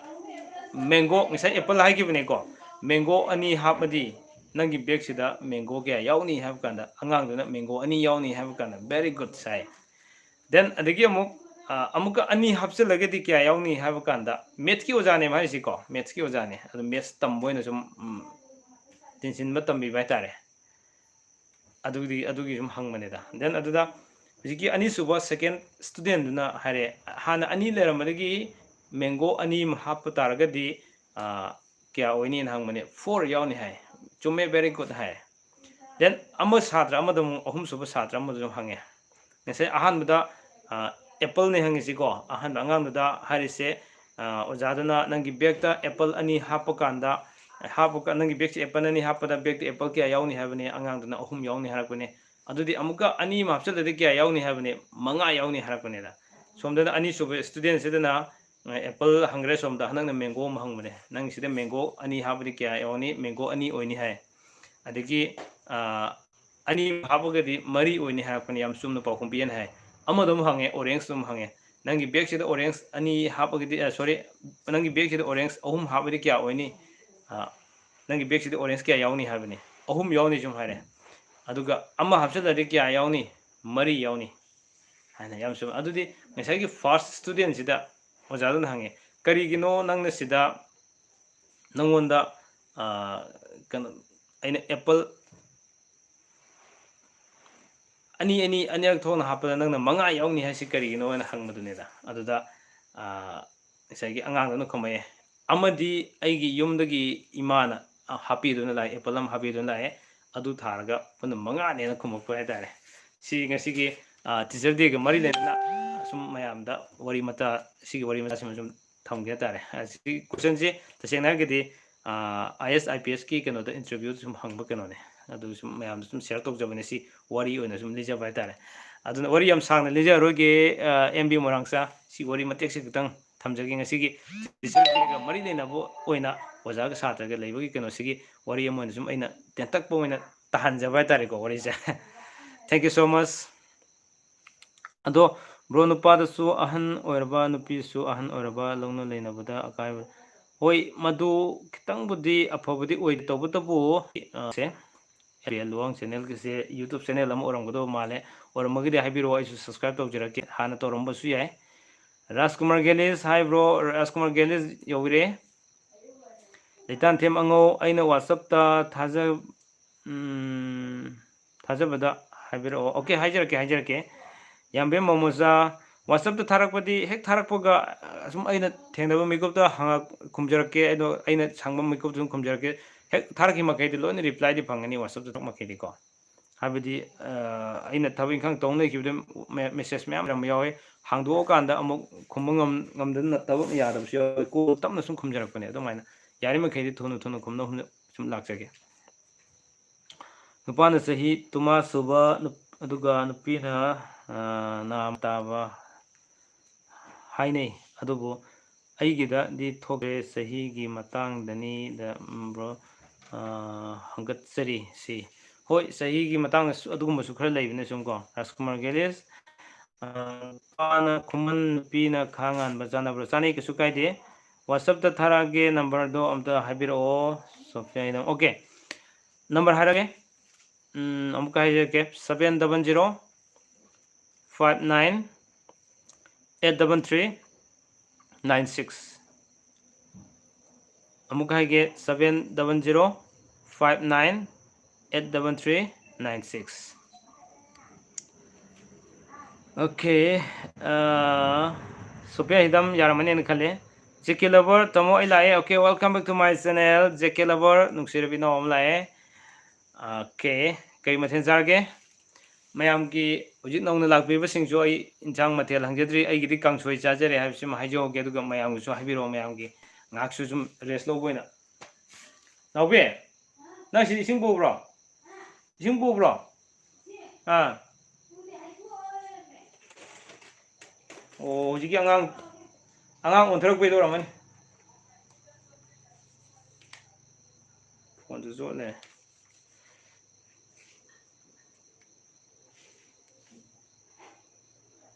mango, ꯉꯁꯥꯏ apple ꯍꯥꯏꯈꯤꯕꯅꯦꯀꯣ, mango ꯑꯅꯤ ꯍꯥꯞꯄꯗꯤ ꯅꯪꯒꯤ ꯕꯦꯛꯁꯤꯗ mango ꯀꯌꯥ ꯌꯥꯎꯅꯤ?" ꯍꯥꯏꯕ ꯀꯥꯟꯗ ꯑꯉꯥꯡꯗꯨꯅ "mango ꯑꯅꯤ ꯌꯥꯎꯅꯤ" ꯍꯥꯏꯕ ꯀꯥꯟꯗ "Very good" ꯍꯥꯏ꯫ Then ꯑꯗꯒꯤ ꯑꯃꯨꯛ, ꯑ, "ꯑꯃꯨꯛꯀ ꯑꯅꯤ ꯍꯥꯞꯆꯤꯜꯂꯒꯗꯤ ꯀꯌꯥ ꯌꯥꯎꯅꯤ?" ꯍꯥꯏꯕ ꯀꯥꯟꯗ, mathsꯀꯤ ꯑꯣꯖꯥꯅꯦꯕ ꯍꯥꯏꯔꯤꯁꯤꯀꯣ, mathsꯀꯤ ꯑꯣꯖꯥꯅꯦ꯫ ꯑꯗꯨ maths ꯇꯝꯕ ꯑꯣꯏꯅ ꯁꯨꯝ, ꯎꯝ, ꯇꯤꯟꯁꯤꯟꯕ ꯇꯝꯕꯤꯕ ꯍꯥꯏꯇꯥꯔꯦ꯫ ꯑꯗꯨꯒꯤ, ꯑꯗꯨꯒꯤ ꯁꯨꯝ ꯍꯪꯕꯅꯤꯗ꯫ Then ꯑꯗꯨꯗ ꯍꯧꯖꯤꯛꯀꯤ ꯑꯅꯤꯁꯨꯕ second studentꯗꯨꯅ ꯍꯥꯏꯔꯦ, "ꯍꯥꯟꯅ ꯑꯅꯤ ꯂꯩꯔꯝꯕꯗꯒꯤ mango ꯑꯅꯤ ꯑꯃ ꯍꯥꯞꯄ ꯇꯥꯔꯒꯗꯤ, ꯑ, ꯀꯌꯥ ꯑꯣꯏꯅꯤꯅ?" ꯍꯪꯕꯅꯦ꯫ "Four ꯌꯥꯎꯅꯤ" ꯍꯥꯏ꯫ "ꯆꯨꯝꯃꯦ, very good" ꯍꯥꯏ꯫ Then ꯑꯃ ꯁꯥꯇ꯭ꯔ ꯑꯃꯗ ꯑꯃꯨꯛ, ꯑꯍꯨꯝꯁꯨꯕ ꯁꯥꯇ꯭ꯔ ꯑꯃꯗꯁꯨ ꯍꯪꯉꯦ꯫ ꯉꯁꯥꯏ ꯑꯍꯥꯟꯕꯗ, ꯑ, appleꯅꯦ ꯍꯪꯉꯤꯁꯤꯀꯣ, ꯑꯍꯥꯟꯕ ꯑꯉꯥꯡꯗꯨꯗ ꯍꯥꯏꯔꯤꯁꯦ, ꯑ, ꯑꯣꯖꯥꯗꯨꯅ "ꯅꯪꯒꯤ ꯕꯦꯛꯇ apple ꯑꯅꯤ ꯍꯥꯞꯄ ꯀꯥꯟꯗ, ꯍꯥꯞꯄ ꯀꯥꯟ-, ꯅꯪꯒꯤ ꯕꯦꯛꯁꯦ apple ꯑꯅꯤ ꯍꯥꯞꯄꯗ ꯕꯦꯛꯇ apple ꯀꯌꯥ ꯌꯥꯎꯅꯤ?" ꯍꯥꯏꯕꯅꯦ꯫ ꯑꯉꯥꯡꯗꯨꯅ "ꯑꯍꯨꯝ ꯌꯥꯎꯅꯤ" ꯍꯥꯏꯔꯛꯄꯅꯦ꯫ ꯑꯗꯨꯗꯤ ꯑꯃꯨꯛꯀ ꯑꯅꯤ ꯑꯃ ꯍꯥꯞꯆꯤꯜꯂꯗꯤ ꯀꯌꯥ ꯌꯥꯎꯅꯤ ꯍꯥꯏꯕꯅꯦ? ꯃꯉꯥ ꯌꯥꯎꯅꯤ ꯍꯥꯏꯔꯛꯄꯅꯦꯗ꯫ ꯁꯣꯝꯗꯅ ꯑꯅꯤꯁꯨꯕ studentꯁꯤꯗꯅ, ꯑ, apple ꯍꯪꯈ꯭ꯔꯦ, ꯁꯣꯝꯗ ꯍꯟꯗꯛꯅ mango ꯑꯃ ꯍꯪꯕꯅꯦ꯫ "ꯅꯪꯒꯤꯁꯤꯗ mango ꯑꯅꯤ ꯍꯥꯞꯄꯗꯤ ꯀꯌꯥ ꯌꯥꯎꯅꯤ?" "mango ꯑꯅꯤ ꯑꯣꯏꯅꯤ" ꯍꯥꯏ꯫ ꯑꯗꯒꯤ, ꯑ, "ꯑꯅꯤ ꯍꯥꯞꯄꯒꯗꯤ ꯃꯔꯤ ꯑꯣꯏꯅꯤ" ꯍꯥꯏꯔꯛꯄꯅꯤ, ꯌꯥꯝ ꯆꯨꯝꯅ ꯄꯥꯎꯈꯨꯝ ꯄꯤꯌꯦꯅ ꯍꯥꯏ꯫ ꯑꯃꯗ ꯑꯃꯨꯛ ꯍꯪꯉꯦ, orangeꯇ ꯑꯃꯨꯛ ꯍꯪꯉꯦ, "ꯅꯪꯒꯤ ꯕꯦꯛꯁꯤꯗ orange ꯑꯅꯤ ꯍꯥꯞꯄꯒꯗꯤ, ꯑ, sorry, ꯅꯪꯒꯤ ꯕꯦꯛꯁꯤꯗ orange ꯑꯍꯨꯝ ꯍꯥꯞꯄꯗꯤ ꯀꯌꯥ ꯑꯣꯏꯅꯤ? ꯑ, ꯅꯪꯒꯤ ꯕꯦꯛꯁꯤꯗ orange ꯀꯌꯥ ꯌꯥꯎꯅꯤ?" ꯍꯥꯏꯕꯅꯤ꯫ "ꯑꯍꯨꯝ ꯌꯥꯎꯅꯤ" ꯁꯨꯝ ꯍꯥꯏꯔꯦ꯫ ꯑꯗꯨꯒ ꯑꯃ ꯍꯥꯞꯆꯤꯜꯂꯗꯤ ꯀꯌꯥ ꯌꯥꯎꯅꯤ? ꯃꯔꯤ ꯌꯥꯎꯅꯤ ꯍꯥꯏꯅ ꯌꯥꯝ ꯆꯨꯝꯃꯦ꯫ ꯑꯗꯨꯗꯤ ꯉꯁꯥꯏꯒꯤ first studentꯁꯤꯗ ꯑꯣꯖꯥꯗꯨꯅ ꯍꯪꯉꯦ, "ꯀꯔꯤꯒꯤꯅꯣ ꯅꯪꯅ ꯁꯤꯗ, ꯅꯪꯉꯣꯟꯗ, ꯑ, ꯀꯩꯅꯣ, ꯑꯩꯅ apple ꯑꯅꯤ, ꯑꯅꯤ, ꯑꯅꯤꯔꯛ ꯊꯣꯛꯅ ꯍꯥꯞꯄꯗ ꯅꯪꯅ ꯃꯉꯥ ꯌꯥꯎꯅꯤ ꯍꯥꯏꯁꯤ ꯀꯔꯤꯒꯤꯅꯣ?" ꯍꯥꯏꯅ ꯍꯪꯕꯗꯨꯅꯤꯗ꯫ ꯑꯗꯨꯗ, ꯑ, ꯉꯁꯥꯏꯒꯤ ꯑꯉꯥꯡꯗꯨꯅ ꯈꯨꯝꯃꯛꯑꯦ, "ꯑꯃꯗꯤ ꯑꯩꯒꯤ ꯌꯨꯝꯗꯒꯤ ꯏꯃꯥꯅ, ꯑ, ꯍꯥꯞꯄꯤꯗꯨꯅ ꯂꯥꯛꯑꯦ, apple ꯑꯃ ꯍꯥꯞꯄꯤꯗꯨꯅ ꯂꯥꯛꯑꯦ, ꯑꯗꯨ ꯊꯥꯔꯒ ꯄꯨꯟꯅ ꯃꯉꯥꯅꯦꯅ" ꯈꯨꯝꯃꯛꯄ ꯍꯥꯏꯇꯥꯔꯦ꯫ ꯁꯤ ꯉꯁꯤꯒꯤ, ꯑ, Teacher Dayꯒ ꯃꯔꯤ ꯂꯩꯅꯅ ꯁꯨꯝ ꯃꯌꯥꯝꯗ ꯋꯥꯔꯤ ꯃꯆꯥ, ꯁꯤꯒꯤ ꯋꯥꯔꯤ ꯃꯆꯥꯁꯤꯃ ꯁꯨꯝ ꯊꯝꯒꯦ ꯍꯥꯏꯇꯥꯔꯦ꯫ ꯑꯁꯤꯒꯤ questionꯁꯦ ꯇꯁꯦꯡꯅ ꯍꯥꯏꯔꯒꯗꯤ, ꯑ, IAS IPSꯀꯤ ꯀꯩꯅꯣꯗ interviewꯗ ꯁꯨꯝ ꯍꯪꯕ ꯀꯩꯅꯣꯅꯦ꯫ ꯑꯗꯨ ꯁꯨꯝ ꯃꯌꯥꯝꯗ ꯁꯨꯝ share ꯇꯧꯖꯕꯅꯦ, ꯁꯤ ꯋꯥꯔꯤ ꯑꯣꯏꯅ ꯁꯨꯝ ꯂꯤꯖꯕ ꯍꯥꯏꯇꯥꯔꯦ꯫ ꯑꯗꯨꯅ ꯋꯥꯔꯤ ꯌꯥꯝ ꯁꯥꯡꯅ ꯂꯤꯖꯔꯔꯣꯏꯒꯦ, ꯑ, MB ꯃꯣꯏꯔꯥꯡꯆꯥ, ꯁꯤ ꯋꯥꯔꯤ ꯃꯇꯦꯛꯁꯦ ꯈꯤꯇꯪ ꯊꯝꯖꯒꯦ꯫ ꯉꯁꯤꯒꯤ Teacher Dayꯒ ꯃꯔꯤ ꯂꯩꯅꯕ ꯑꯣꯏꯅ ꯑꯣꯖꯥꯒ ꯁꯥꯇ꯭ꯔꯒ ꯂꯩꯕꯒꯤ ꯀꯩꯅꯣꯁꯤꯒꯤ ꯋꯥꯔꯤ ꯑꯃ ꯑꯣꯏꯅ ꯁꯨꯝ ꯑꯩꯅ ꯇꯦꯟꯇꯛꯄ ꯑꯣꯏꯅ ꯇꯥꯍꯟꯖꯕ ꯍꯥꯏꯇꯥꯔꯦꯀꯣ ꯋꯥꯔꯤꯁꯦ꯫ Thank you so much꯫ ꯑꯗꯣ bro, ꯅꯨꯄꯥꯗꯁꯨ ꯑꯍꯟ ꯑꯣꯏꯔꯕ, ꯅꯨꯄꯤꯁꯨ ꯑꯍꯟ ꯑꯣꯏꯔꯕ ꯂꯧꯅ ꯂꯩꯅꯕꯗ ꯑꯀꯥꯏꯕ? ꯍꯣꯏ, ꯃꯗꯨ ꯈꯤꯇꯪꯕꯨꯗꯤ ꯑꯐꯕꯗꯤ ꯑꯣꯏ, ꯇꯧꯕꯇꯕꯨ, ꯑ, ꯁꯦ, ꯑꯦꯔꯤꯌꯥ ꯂꯨꯋꯥꯡ channelꯒꯤꯁꯦ YouTube channel ꯑꯃ ꯑꯣꯏꯔꯝꯒꯗꯧꯕ ꯃꯥꯜꯂꯦ꯫ ꯑꯣꯏꯔꯝꯃꯒꯗꯤ ꯍꯥꯏꯕꯤꯔꯛꯑꯣ, ꯑꯩꯁꯨ subscribe ꯇꯧꯖꯔꯛꯀꯦ꯫ ꯍꯥꯟꯅ ꯇꯧꯔꯝꯕꯁꯨ ꯌꯥꯏ꯫ ꯔꯥꯖꯀꯨꯃꯥꯔ ꯒꯦꯂꯤꯁ, hi bro, ꯔꯥꯖꯀꯨꯃꯥꯔ ꯒꯦꯂꯤꯁ ꯌꯧꯕꯤꯔꯦ꯫ ꯂꯩꯇꯥꯟꯊꯦꯝ ꯑꯉꯧ, ꯑꯩꯅ WhatsAppꯇ ꯊꯥꯖ-, ꯎꯝ, ꯊꯥꯖꯕꯗ ꯍꯥꯏꯕꯤꯔꯛꯑꯣ꯫ Okay, ꯍꯥꯏꯖꯔꯛꯀꯦ, ꯍꯥꯏꯖꯔꯛꯀꯦ꯫ ꯌꯥꯝꯕꯦꯝ ꯃꯃꯣꯆꯥ, WhatsAppꯇ ꯊꯥꯔꯛꯄꯗꯤ ꯍꯦꯛ ꯊꯥꯔꯛꯄꯒ, ꯑ, ꯁꯨꯝ ꯑꯩꯅ ꯊꯦꯡꯅꯕ ꯃꯤꯀꯨꯞꯇ ꯍꯪꯉꯛ-, ꯈꯨꯝꯖꯔꯛꯀꯦ꯫ ꯑꯗꯣ ꯑꯩꯅ ꯁꯪꯕ ꯃꯤꯀꯨꯞꯇ ꯁꯨꯝ ꯈꯨꯝꯖꯔꯛꯀꯦ꯫ ꯍꯦꯛ ꯊꯥꯔꯛꯈꯤꯕ ꯃꯈꯩꯗꯤ ꯂꯣꯏꯅ replyꯗꯤ ꯐꯪꯒꯅꯤ WhatsAppꯇ ꯊꯥꯔꯛꯄ ꯃꯈꯩꯗꯤꯀꯣ꯫ ꯍꯥꯏꯕꯗꯤ, ꯑ, ꯑꯩꯅ ꯊꯕꯛ ꯏꯪꯈꯥꯡ ꯇꯧ ꯂꯩꯈꯤꯕꯗ me-, message ꯃꯌꯥꯝ ꯂꯩꯔꯝꯕ ꯌꯥꯎꯋꯦ꯫ ꯍꯥꯡꯗꯣꯛꯑꯀꯥꯟꯗ ꯑꯃꯨꯛ ꯈꯨꯝꯕ ꯉꯝ-, ꯉꯝꯗꯅ ꯊꯕꯛꯅ ꯌꯥꯗꯕꯁꯨ ꯌꯥꯎꯋꯦ꯫ Call ꯇꯞꯅ ꯁꯨꯝ ꯈꯨꯝꯖꯔꯛꯄꯅꯦ꯫ ꯑꯗꯨꯃꯥꯏꯅ ꯌꯥꯔꯤꯃꯈꯩꯗꯤ ꯊꯨꯅ ꯊꯨꯅ ꯈꯨꯝꯅꯕ ꯁꯨꯝ ꯂꯥꯛꯆꯒꯦ꯫ ꯅꯨꯄꯥꯅ ꯆꯍꯤ ꯇꯨꯃꯥ ꯁꯨꯕ, ꯅꯨꯞ-, ꯑꯗꯨꯒ ꯅꯨꯄꯤꯅ, ꯑ, ꯅꯥꯝ ꯇꯥꯕ ꯍꯥꯏꯅꯩ꯫ ꯑꯗꯨꯕꯨ ꯑꯩꯒꯤꯗꯗꯤ ꯊꯣꯛꯇ꯭ꯔꯦ꯫ ꯆꯍꯤꯒꯤ ꯃꯇꯥꯡꯗꯅꯤ ꯗ, ꯎꯝ, bro, ꯑ, ꯍꯪꯒꯠꯆꯔꯤ ꯁꯤ꯫ ꯍꯣꯏ, ꯆꯍꯤꯒꯤ ꯃꯇꯥꯡꯗꯁꯨ ꯑꯗꯨꯒꯨꯝꯕꯁꯨ ꯈꯔ ꯂꯩꯕꯅꯦ ꯁꯨꯝ ꯀꯣ꯫ ꯔꯥꯖꯀꯨꯃꯥꯔ ꯒꯦꯂꯤꯁ, ꯑ, ꯅꯨꯄꯥꯅ ꯈꯨꯃꯟ, ꯅꯨꯄꯤꯅ ꯈꯥ ꯉꯥꯟꯕ ꯆꯥꯟꯅꯕ꯭ꯔꯣ? ꯆꯥꯅꯩ, ꯀꯩꯁꯨ ꯀꯥꯏꯗꯦ꯫ WhatsAppꯇ ꯊꯥꯔꯛꯑꯒꯦ, numberꯗꯣ ꯑꯝꯇ ꯍꯥꯏꯕꯤꯔꯛꯑꯣ꯫ ꯁꯣꯐꯤꯌꯥ ꯏꯅꯝ, okay, number ꯍꯥꯏꯔꯒꯦ꯫ ꯎꯝ, ꯑꯃꯨꯛꯀ ꯍꯥꯏꯖꯔꯛꯀꯦ, seven double zero five nine eight double three nine six꯫ ꯑꯃꯨꯛꯀ ꯍꯥꯏꯒꯦ, seven double zero five nine eight double three nine six꯫ Okay, ꯑ, ꯁꯣꯐꯤꯌꯥ ꯍꯤꯗꯝ ꯌꯥꯔꯝꯃꯅꯦꯅ ꯈꯜꯂꯦ꯫ JK Lover, ꯇꯥꯃꯣ ꯑꯩ ꯂꯥꯛꯑꯦ꯫ Okay, welcome back to my channel, JK Lover, ꯅꯨꯡꯁꯤꯔꯕꯤ ꯏꯅꯥꯎ ꯑꯃ ꯂꯥꯛꯑꯦ꯫ Okay, ꯀꯔꯤ ꯃꯊꯦꯜ ꯆꯥꯔꯒꯦ? ꯃꯌꯥꯝꯒꯤ ꯍꯧꯖꯤꯛ ꯅꯧꯅ ꯂꯥꯛꯄꯤꯕꯁꯤꯡꯁꯨ ꯑꯩ ꯏꯟꯁꯥꯡ ꯃꯊꯦꯜ ꯍꯪꯖꯗ꯭ꯔꯤ, ꯑꯩꯒꯤꯗꯤ ꯀꯥꯡꯁꯣꯏ ꯆꯥꯖꯔꯦ ꯍꯥꯏꯕꯁꯤꯃ ꯍꯥꯏꯖꯍꯧꯒꯦ, ꯑꯗꯨꯒ ꯃꯌꯥꯝꯒꯤꯁꯨ ꯍꯥꯏꯕꯤꯔꯛꯑꯣ, ꯃꯌꯥꯝꯒꯤ ꯉꯥꯏꯍꯥꯛꯁꯨ ꯁꯨꯝ rest ꯂꯧꯕ ꯑꯣꯏꯅ꯫ ꯅꯥꯎꯕꯤ, ꯅꯪ ꯁꯤꯗ ꯏꯁꯤꯡ ꯄꯨꯕ꯭ꯔꯣ? ꯏꯁꯤꯡ ꯄꯨꯕ꯭ꯔꯣ? ꯑꯥ꯫ ꯑꯣ, ꯍꯧꯖꯤꯛꯀꯤ ꯑꯉꯥꯡ, ꯑꯉꯥꯡ ꯑꯣꯟꯊꯣꯔꯛꯄꯩꯗꯣ ꯑꯣꯏꯔꯝꯃꯅꯤ꯫ ꯐꯣꯟꯁꯨ ꯆꯣꯠꯂꯦ꯫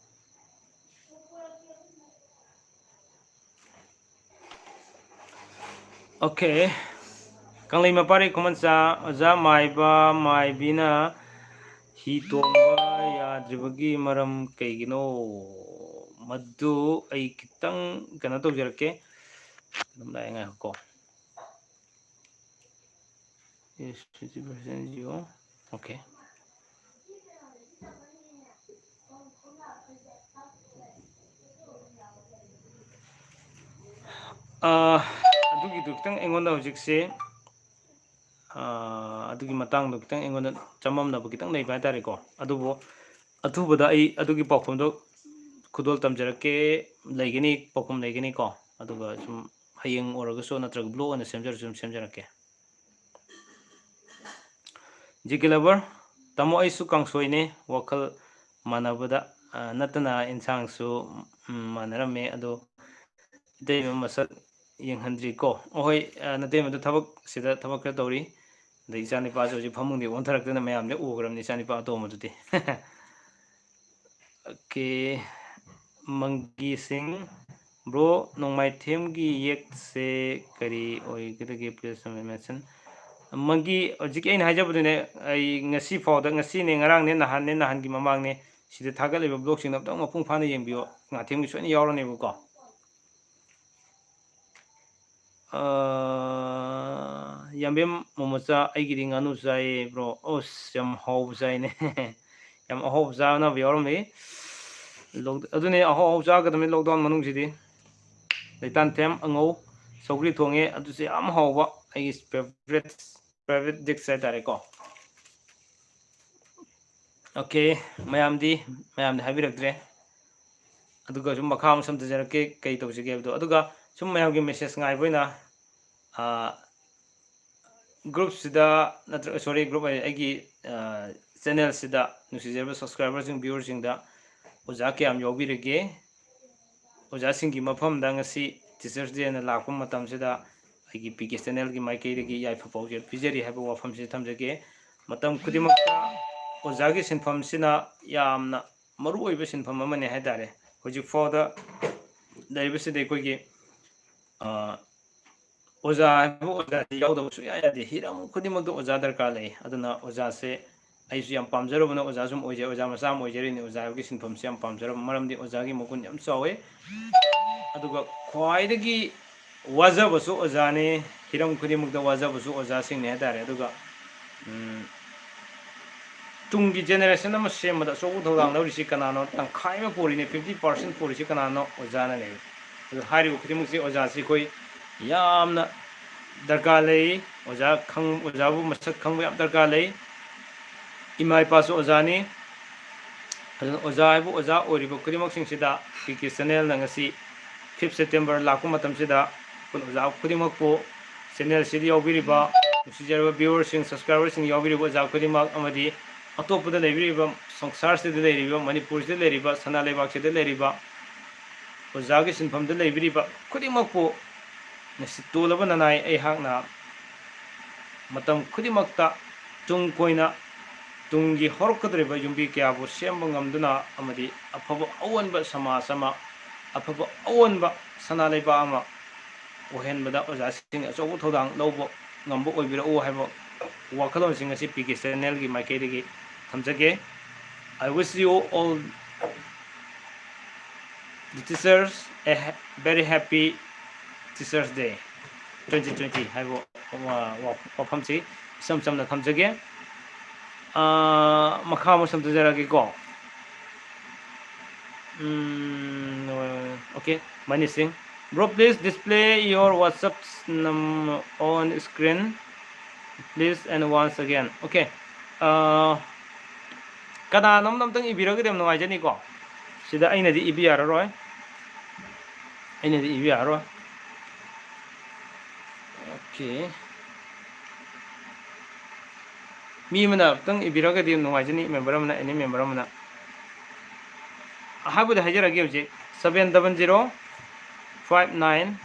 Okay, ꯀꯪꯂꯩ ꯃꯄꯥꯔꯤ ꯈꯨꯃꯟꯆꯥ, ꯑꯣꯖꯥ ꯃꯥꯏꯕ ꯃꯥꯏꯕꯤꯅ ꯍꯤ ꯇꯣꯡꯕ ꯌꯥꯗ꯭ꯔꯤꯕꯒꯤ ꯃꯔꯝ ꯀꯩꯒꯤꯅꯣ? ꯃꯗꯨ ꯑꯩ ꯈꯤꯇꯪ ꯀꯩꯅꯣ ꯇꯧꯖꯔꯛꯀꯦ꯫ ꯑꯗꯨꯝ ꯂꯥꯛꯑꯦ, ꯉꯥꯏꯈꯣꯀꯣ꯫ Yes, fifty percent zero. Okay. ꯑꯥ, ꯑꯗꯨꯒꯤꯗꯨ ꯈꯤꯇꯪ ꯑꯩꯉꯣꯟꯗ ꯍꯧꯖꯤꯛꯁꯦ, ꯑꯥ, ꯑꯗꯨꯒꯤ ꯃꯇꯥꯡꯗꯣ ꯈꯤꯇꯪ ꯑꯩꯉꯣꯟꯗ ꯆꯃꯝꯅꯕ ꯈꯤꯇꯪ ꯂꯩꯕ ꯍꯥꯏꯇꯥꯔꯦꯀꯣ꯫ ꯑꯗꯨꯕꯨ ꯑꯊꯨꯕꯗ ꯑꯩ ꯑꯗꯨꯒꯤ ꯄꯥꯎꯈꯨꯝꯗꯣ ꯈꯨꯗꯣꯜ ꯇꯝꯖꯔꯛꯀꯦ, ꯂꯩꯒꯅꯤ, ꯄꯥꯎꯈꯨꯝ ꯂꯩꯒꯅꯤꯀꯣ꯫ ꯑꯗꯨꯒ ꯁꯨꯝ ꯍꯌꯦꯡ ꯑꯣꯏꯔꯒꯁꯨ ꯅꯠꯇ꯭ꯔꯒ blog ꯑꯣꯏꯅ ꯁꯦꯝꯖꯔꯁꯨ ꯑꯗꯨꯝ ꯁꯦꯝꯖꯔꯛꯀꯦ꯫ JK Lover, ꯇꯥꯃꯣ ꯑꯩꯁꯨ ꯀꯥꯡꯁꯣꯏꯅꯦ, ꯋꯥꯈꯜ ꯃꯥꯟꯅꯕꯗ, ꯑ, ꯅꯠꯇꯅ ꯏꯟꯁꯥꯡꯁꯨ, ꯎꯝ, ꯃꯥꯟꯅꯔꯝꯃꯦ꯫ ꯑꯗꯣ ꯏꯇꯩꯃ ꯃꯁꯛ ꯌꯦꯡꯍꯟꯗ꯭ꯔꯤꯀꯣ꯫ ꯑꯍꯣꯏ, ꯑ, ꯅꯇꯩꯃꯗꯣ ꯊꯕꯛ, ꯁꯤꯗ ꯊꯕꯛ ꯈꯔ ꯇꯧꯔꯤ꯫ ꯑꯗꯩ ꯏꯆꯥꯅꯤꯄꯥꯁꯨ ꯍꯧꯖꯤꯛ ꯐꯃꯨꯡꯗꯤ ꯑꯣꯟꯊꯔꯛꯇꯅ ꯃꯌꯥꯝꯁꯦ ꯎꯈ꯭ꯔꯕꯅꯤ, ꯏꯆꯥꯅꯤꯄꯥ ꯑꯇꯣꯝꯕꯗꯨꯗꯤ꯫ Okay, ꯃꯪꯒꯤ ꯁꯤꯡ, bro, ꯅꯣꯡꯃꯥꯏꯊꯦꯝꯒꯤ ꯌꯦꯛꯁꯦ ꯀꯔꯤ ꯑꯣꯏꯒꯗꯒꯦ? Please mention꯫ ꯃꯪꯒꯤ ꯍꯧꯖꯤꯛꯀꯤ ꯑꯩꯅ ꯍꯥꯏꯖꯕꯗꯨꯅꯦ, ꯑꯩ ꯉꯁꯤ ꯐꯥꯎꯗ, ꯉꯁꯤꯅꯦ, ꯉꯔꯥꯡꯅꯦ, ꯅꯍꯥꯟꯅꯦ, ꯅꯍꯥꯟꯒꯤ ꯃꯃꯥꯡꯅꯦ, ꯁꯤꯗ ꯊꯥꯒꯠꯂꯤꯕ ꯕ꯭ꯂꯣꯛꯁꯤꯡꯗꯣ ꯑꯝꯇꯪ ꯃꯄꯨꯡ ꯐꯥꯅ ꯌꯦꯡꯕꯤꯌꯣ꯫ ꯉꯥꯊꯦꯝꯒꯤ ꯁꯣꯏꯅ ꯌꯥꯎꯔꯅꯦꯕꯀꯣ꯫ ꯑ, ꯌꯥꯝꯕꯦꯝ ꯃꯣꯃꯣꯆꯥ, ꯑꯩꯒꯤꯗꯤ ꯉꯥꯅꯨ ꯆꯥꯏꯌꯦ bro꯫ ꯑꯁ, ꯌꯥꯝ ꯍꯥꯎꯕ ꯆꯥꯏꯅꯦ꯫ ꯌꯥꯝ ꯑꯍꯥꯎꯕ ꯆꯥꯅꯕ ꯌꯥꯎꯔꯝꯃꯤ꯫ Lock-, ꯑꯗꯨꯅꯦ, ꯑꯍꯥꯎ ꯑꯍꯥꯎ ꯆꯥꯒꯗꯕꯅꯤ lockdown ꯃꯅꯨꯡꯁꯤꯗꯤ꯫ ꯂꯩꯇꯥꯟꯊꯦꯝ ꯑꯉꯧ, ꯁꯧꯒ꯭ꯔꯤ ꯊꯣꯡꯉꯦ, ꯑꯗꯨꯁꯨ ꯌꯥꯝ ꯍꯥꯎꯕ, ꯑꯩꯒꯤ favourite, favourite dish ꯍꯥꯏꯇꯥꯔꯦꯀꯣ꯫ Okay, ꯃꯌꯥꯝꯗꯤ, ꯃꯌꯥꯝꯗꯤ ꯍꯥꯏꯕꯤꯔꯛꯇ꯭ꯔꯦ꯫ ꯑꯗꯨꯒ ꯁꯨꯝ ꯃꯈꯥ ꯑꯃ ꯁꯝꯊꯖꯔꯛꯀꯦ, ꯀꯩ ꯇꯧꯁꯤꯒꯦ ꯍꯥꯏꯕꯗꯣ꯫ ꯑꯗꯨꯒ ꯁꯨꯝ ꯃꯌꯥꯝꯒꯤ message ꯉꯥꯏꯕ ꯑꯣꯏꯅ, ꯑ, groupꯁꯤꯗ, ꯅꯠꯇ꯭ꯔꯒ, sorry, group ꯑꯩ-, ꯑꯩꯒꯤ, ꯑ, channelꯁꯤꯗ ꯅꯨꯡꯁꯤꯖꯔꯕ subscriberꯁꯤꯡ, viewerꯁꯤꯡꯗ ꯑꯣꯖꯥ ꯀꯌꯥꯝ ꯌꯥꯎꯕꯤꯔꯒꯦ? ꯑꯣꯖꯥꯁꯤꯡꯒꯤ ꯃꯐꯝꯗ ꯉꯁꯤ Teachers Dayꯅ ꯂꯥꯛꯄ ꯃꯇꯝꯁꯤꯗ ꯑꯩꯒꯤ ꯄꯤ ꯀꯦ channelꯒꯤ ꯃꯥꯏꯀꯩꯗꯒꯤ ꯌꯥꯏꯐ ꯄꯥꯎꯖꯦꯜ ꯄꯤꯖꯔꯤ ꯍꯥꯏꯕ ꯋꯥꯐꯝꯁꯤ ꯊꯝꯖꯒꯦ꯫ ꯃꯇꯝ ꯈꯨꯗꯤꯡꯃꯛꯇ ꯑꯣꯖꯥꯒꯤ ꯁꯤꯟꯐꯝꯁꯤꯅ ꯌꯥꯝꯅ ꯃꯔꯨꯑꯣꯏꯕ ꯁꯤꯟꯐꯝ ꯑꯃꯅꯤ ꯍꯥꯏꯇꯥꯔꯦ꯫ ꯍꯧꯖꯤꯛ ꯐꯥꯎꯗ ꯂꯩꯔꯤꯕꯁꯤꯗꯤ ꯑꯩꯈꯣꯏꯒꯤ, ꯑ, ꯑꯣꯖꯥ ꯍꯥꯏꯕ ꯑꯣꯖꯥꯁꯤ ꯌꯥꯎꯗꯕ ꯁꯨꯡꯌꯥ ꯌꯥꯗꯦ꯫ ꯍꯤꯔꯝ ꯈꯨꯗꯤꯡꯃꯛꯇ ꯑꯣꯖꯥ ꯗꯔꯀꯥꯔ ꯂꯩ꯫ ꯑꯗꯨꯅ ꯑꯣꯖꯥꯁꯦ ꯑꯩꯁꯨ ꯌꯥꯝ ꯄꯥꯝꯖꯔꯨꯕꯅ ꯑꯣꯖꯥ ꯁꯨꯝ ꯑꯣꯏꯖꯩ, ꯑꯣꯖꯥ ꯃꯆꯥ ꯑꯃ ꯑꯣꯏꯖꯔꯤꯅꯤ꯫ ꯑꯣꯖꯥꯒꯤ ꯁꯤꯟꯐꯝꯁꯤ ꯌꯥꯝ ꯄꯥꯝꯖꯔꯕ ꯃꯔꯝꯗꯤ ꯑꯣꯖꯥꯒꯤ ꯃꯒꯨꯟ ꯌꯥꯝ ꯆꯥꯎꯋꯦ꯫ ꯑꯗꯨꯒ ꯈ꯭ꯋꯥꯏꯗꯒꯤ ꯋꯥꯖꯕꯁꯨ ꯑꯣꯖꯥꯅꯤ, ꯍꯤꯔꯝ ꯈꯨꯗꯤꯡꯃꯛꯇ ꯋꯥꯖꯕꯁꯨ ꯑꯣꯖꯥꯁꯤꯡꯅꯤ ꯍꯥꯏꯇꯥꯔꯦ꯫ ꯑꯗꯨꯒ, ꯎꯝ, ꯇꯨꯡꯒꯤ generation ꯑꯃ ꯁꯦꯝꯕꯗ ꯑꯆꯧꯕ ꯊꯧꯗꯥꯡ ꯂꯧꯔꯤꯁꯤ ꯀꯅꯥꯅꯣ? ꯇꯪꯈꯥꯏ ꯑꯃ ꯄꯨꯔꯤꯅꯤ, fifty percent ꯄꯨꯔꯤꯁꯤ ꯀꯅꯥꯅꯣ? ꯑꯣꯖꯥꯅꯅꯦꯕ꯫ ꯑꯗꯨ ꯍꯥꯏꯔꯤꯕ ꯈꯨꯗꯤꯡꯃꯛꯁꯤ ꯑꯣꯖꯥꯁꯤ ꯑꯩꯈꯣꯏ ꯌꯥꯝꯅ ꯗꯔꯀꯥꯔ ꯂꯩ꯫ ꯑꯣꯖꯥ ꯈꯪ-, ꯑꯣꯖꯥꯕꯨ ꯃꯁꯛ ꯈꯪꯕ ꯌꯥꯝ ꯗꯔꯀꯥꯔ ꯂꯩ꯫ ꯏꯃꯥ ꯏꯄꯥꯁꯨ ꯑꯣꯖꯥꯅꯤ꯫ ꯑꯗꯨꯅ ꯑꯣꯖꯥ ꯍꯥꯏꯕꯨ ꯑꯣꯖꯥ ꯑꯣꯏꯔꯤꯕ ꯈꯨꯗꯤꯡꯃꯛꯁꯤꯡꯁꯤꯗ ꯄꯤ ꯀꯦ channelꯅ ꯉꯁꯤ fifth September ꯂꯥꯛꯄ ꯃꯇꯝꯁꯤꯗ ꯑꯩꯈꯣꯏ ꯑꯣꯖꯥ ꯈꯨꯗꯤꯡꯃꯛꯄꯨ channelꯁꯤꯗ ꯌꯥꯎꯕꯤꯔꯤꯕ ꯅꯨꯡꯁꯤꯖꯔꯕ viewerꯁꯤꯡ, subscriberꯁꯤꯡ ꯌꯥꯎꯕꯤꯔꯤꯕ ꯑꯣꯖꯥ ꯈꯨꯗꯤꯡꯃꯛ ꯑꯃꯗꯤ ꯑꯇꯣꯞꯄꯗ ꯂꯩꯕꯤꯔꯤꯕ, ꯁꯪꯁꯥꯔꯁꯤꯗ ꯂꯩꯔꯤꯕ, ꯃꯅꯤꯄꯨꯔꯁꯤꯗ ꯂꯩꯔꯤꯕ, ꯁꯅꯥ ꯂꯩꯕꯥꯛꯁꯤꯗ ꯂꯩꯔꯤꯕ ꯑꯣꯖꯥꯒꯤ ꯁꯤꯟꯐꯝꯗ ꯂꯩꯕꯤꯔꯤꯕ ꯈꯨꯗꯤꯡꯃꯛꯄꯨ ꯉꯁꯤ ꯇꯣꯜꯂꯕ ꯅꯅꯥꯏ ꯑꯩꯍꯥꯛꯅ ꯃꯇꯝ ꯈꯨꯗꯤꯡꯃꯛꯇ ꯇꯨꯡ ꯀꯣꯏꯅ ꯇꯨꯡꯒꯤ ꯍꯧꯔꯛꯀꯗꯧꯔꯤꯕ ꯌꯨꯝꯕꯤ ꯀꯌꯥꯕꯨ ꯁꯦꯝꯕ ꯉꯝꯗꯨꯅ ꯑꯃꯗꯤ ꯑꯐꯕ ꯑꯑꯣꯟꯕ ꯁꯃꯥꯖ ꯑꯃ, ꯑꯐꯕ ꯑꯑꯣꯟꯕ ꯁꯅꯥ ꯂꯩꯕꯥꯛ ꯑꯃ ꯑꯣꯏꯍꯟꯕꯗ ꯑꯣꯖꯥꯁꯤꯡ ꯑꯆꯧꯕ ꯊꯧꯗꯥꯡ ꯂꯧꯕ ꯉꯝꯕ ꯑꯣꯏꯕꯤꯔꯛꯎ ꯍꯥꯏꯕ ꯋꯥꯈꯜꯂꯣꯟꯁꯤꯡ ꯑꯁꯤ ꯄꯤ ꯀꯦ ꯆꯦꯅꯦꯜꯒꯤ ꯃꯥꯏꯀꯩꯗꯒꯤ ꯊꯝꯖꯒꯦ꯫ I wish you all the teachers a ha- very happy Teachers Day twenty twenty ꯍꯥꯏꯕ ꯋꯥ- ꯋꯥ- ꯋꯥꯐꯝꯁꯤ ꯏꯆꯝ ꯆꯝꯅ ꯊꯝꯖꯒꯦ꯫ ꯑꯥ, ꯃꯈꯥ ꯑꯃꯨꯛ ꯁꯝꯊꯖꯔꯛꯑꯒꯦꯀꯣ꯫ ꯎꯝ, okay, ꯃꯅꯤ ꯁꯤꯡ꯫ Bro, please display your WhatsApp num- on screen, please, and once again. Okay. ꯑꯥ, ꯀꯅꯥꯅꯣꯝꯅ ꯑꯝꯇꯪ ꯏꯕꯤꯔꯒꯗꯤ ꯌꯥꯝ ꯅꯨꯡꯉꯥꯏꯖꯅꯤꯀꯣ꯫ ꯁꯤꯗ ꯑꯩꯅꯗꯤ ꯏꯕ ꯌꯥꯔꯔꯣꯏ꯫ ꯑꯩꯅꯗꯤ ꯏꯕ ꯌꯥꯔꯔꯣꯏ꯫ Okay. ꯃꯤ ꯑꯃꯅ ꯑꯝꯇꯪ ꯏꯕꯤꯔꯒꯗꯤ ꯅꯨꯡꯉꯥꯏꯖꯅꯤ, member ꯑꯃꯅ, any member ꯑꯃꯅ꯫ ꯍꯥꯏꯕꯨꯗꯤ ꯍꯥꯏꯖꯔꯛꯑꯒꯦ ꯍꯧꯖꯤꯛ, seven double zero five nine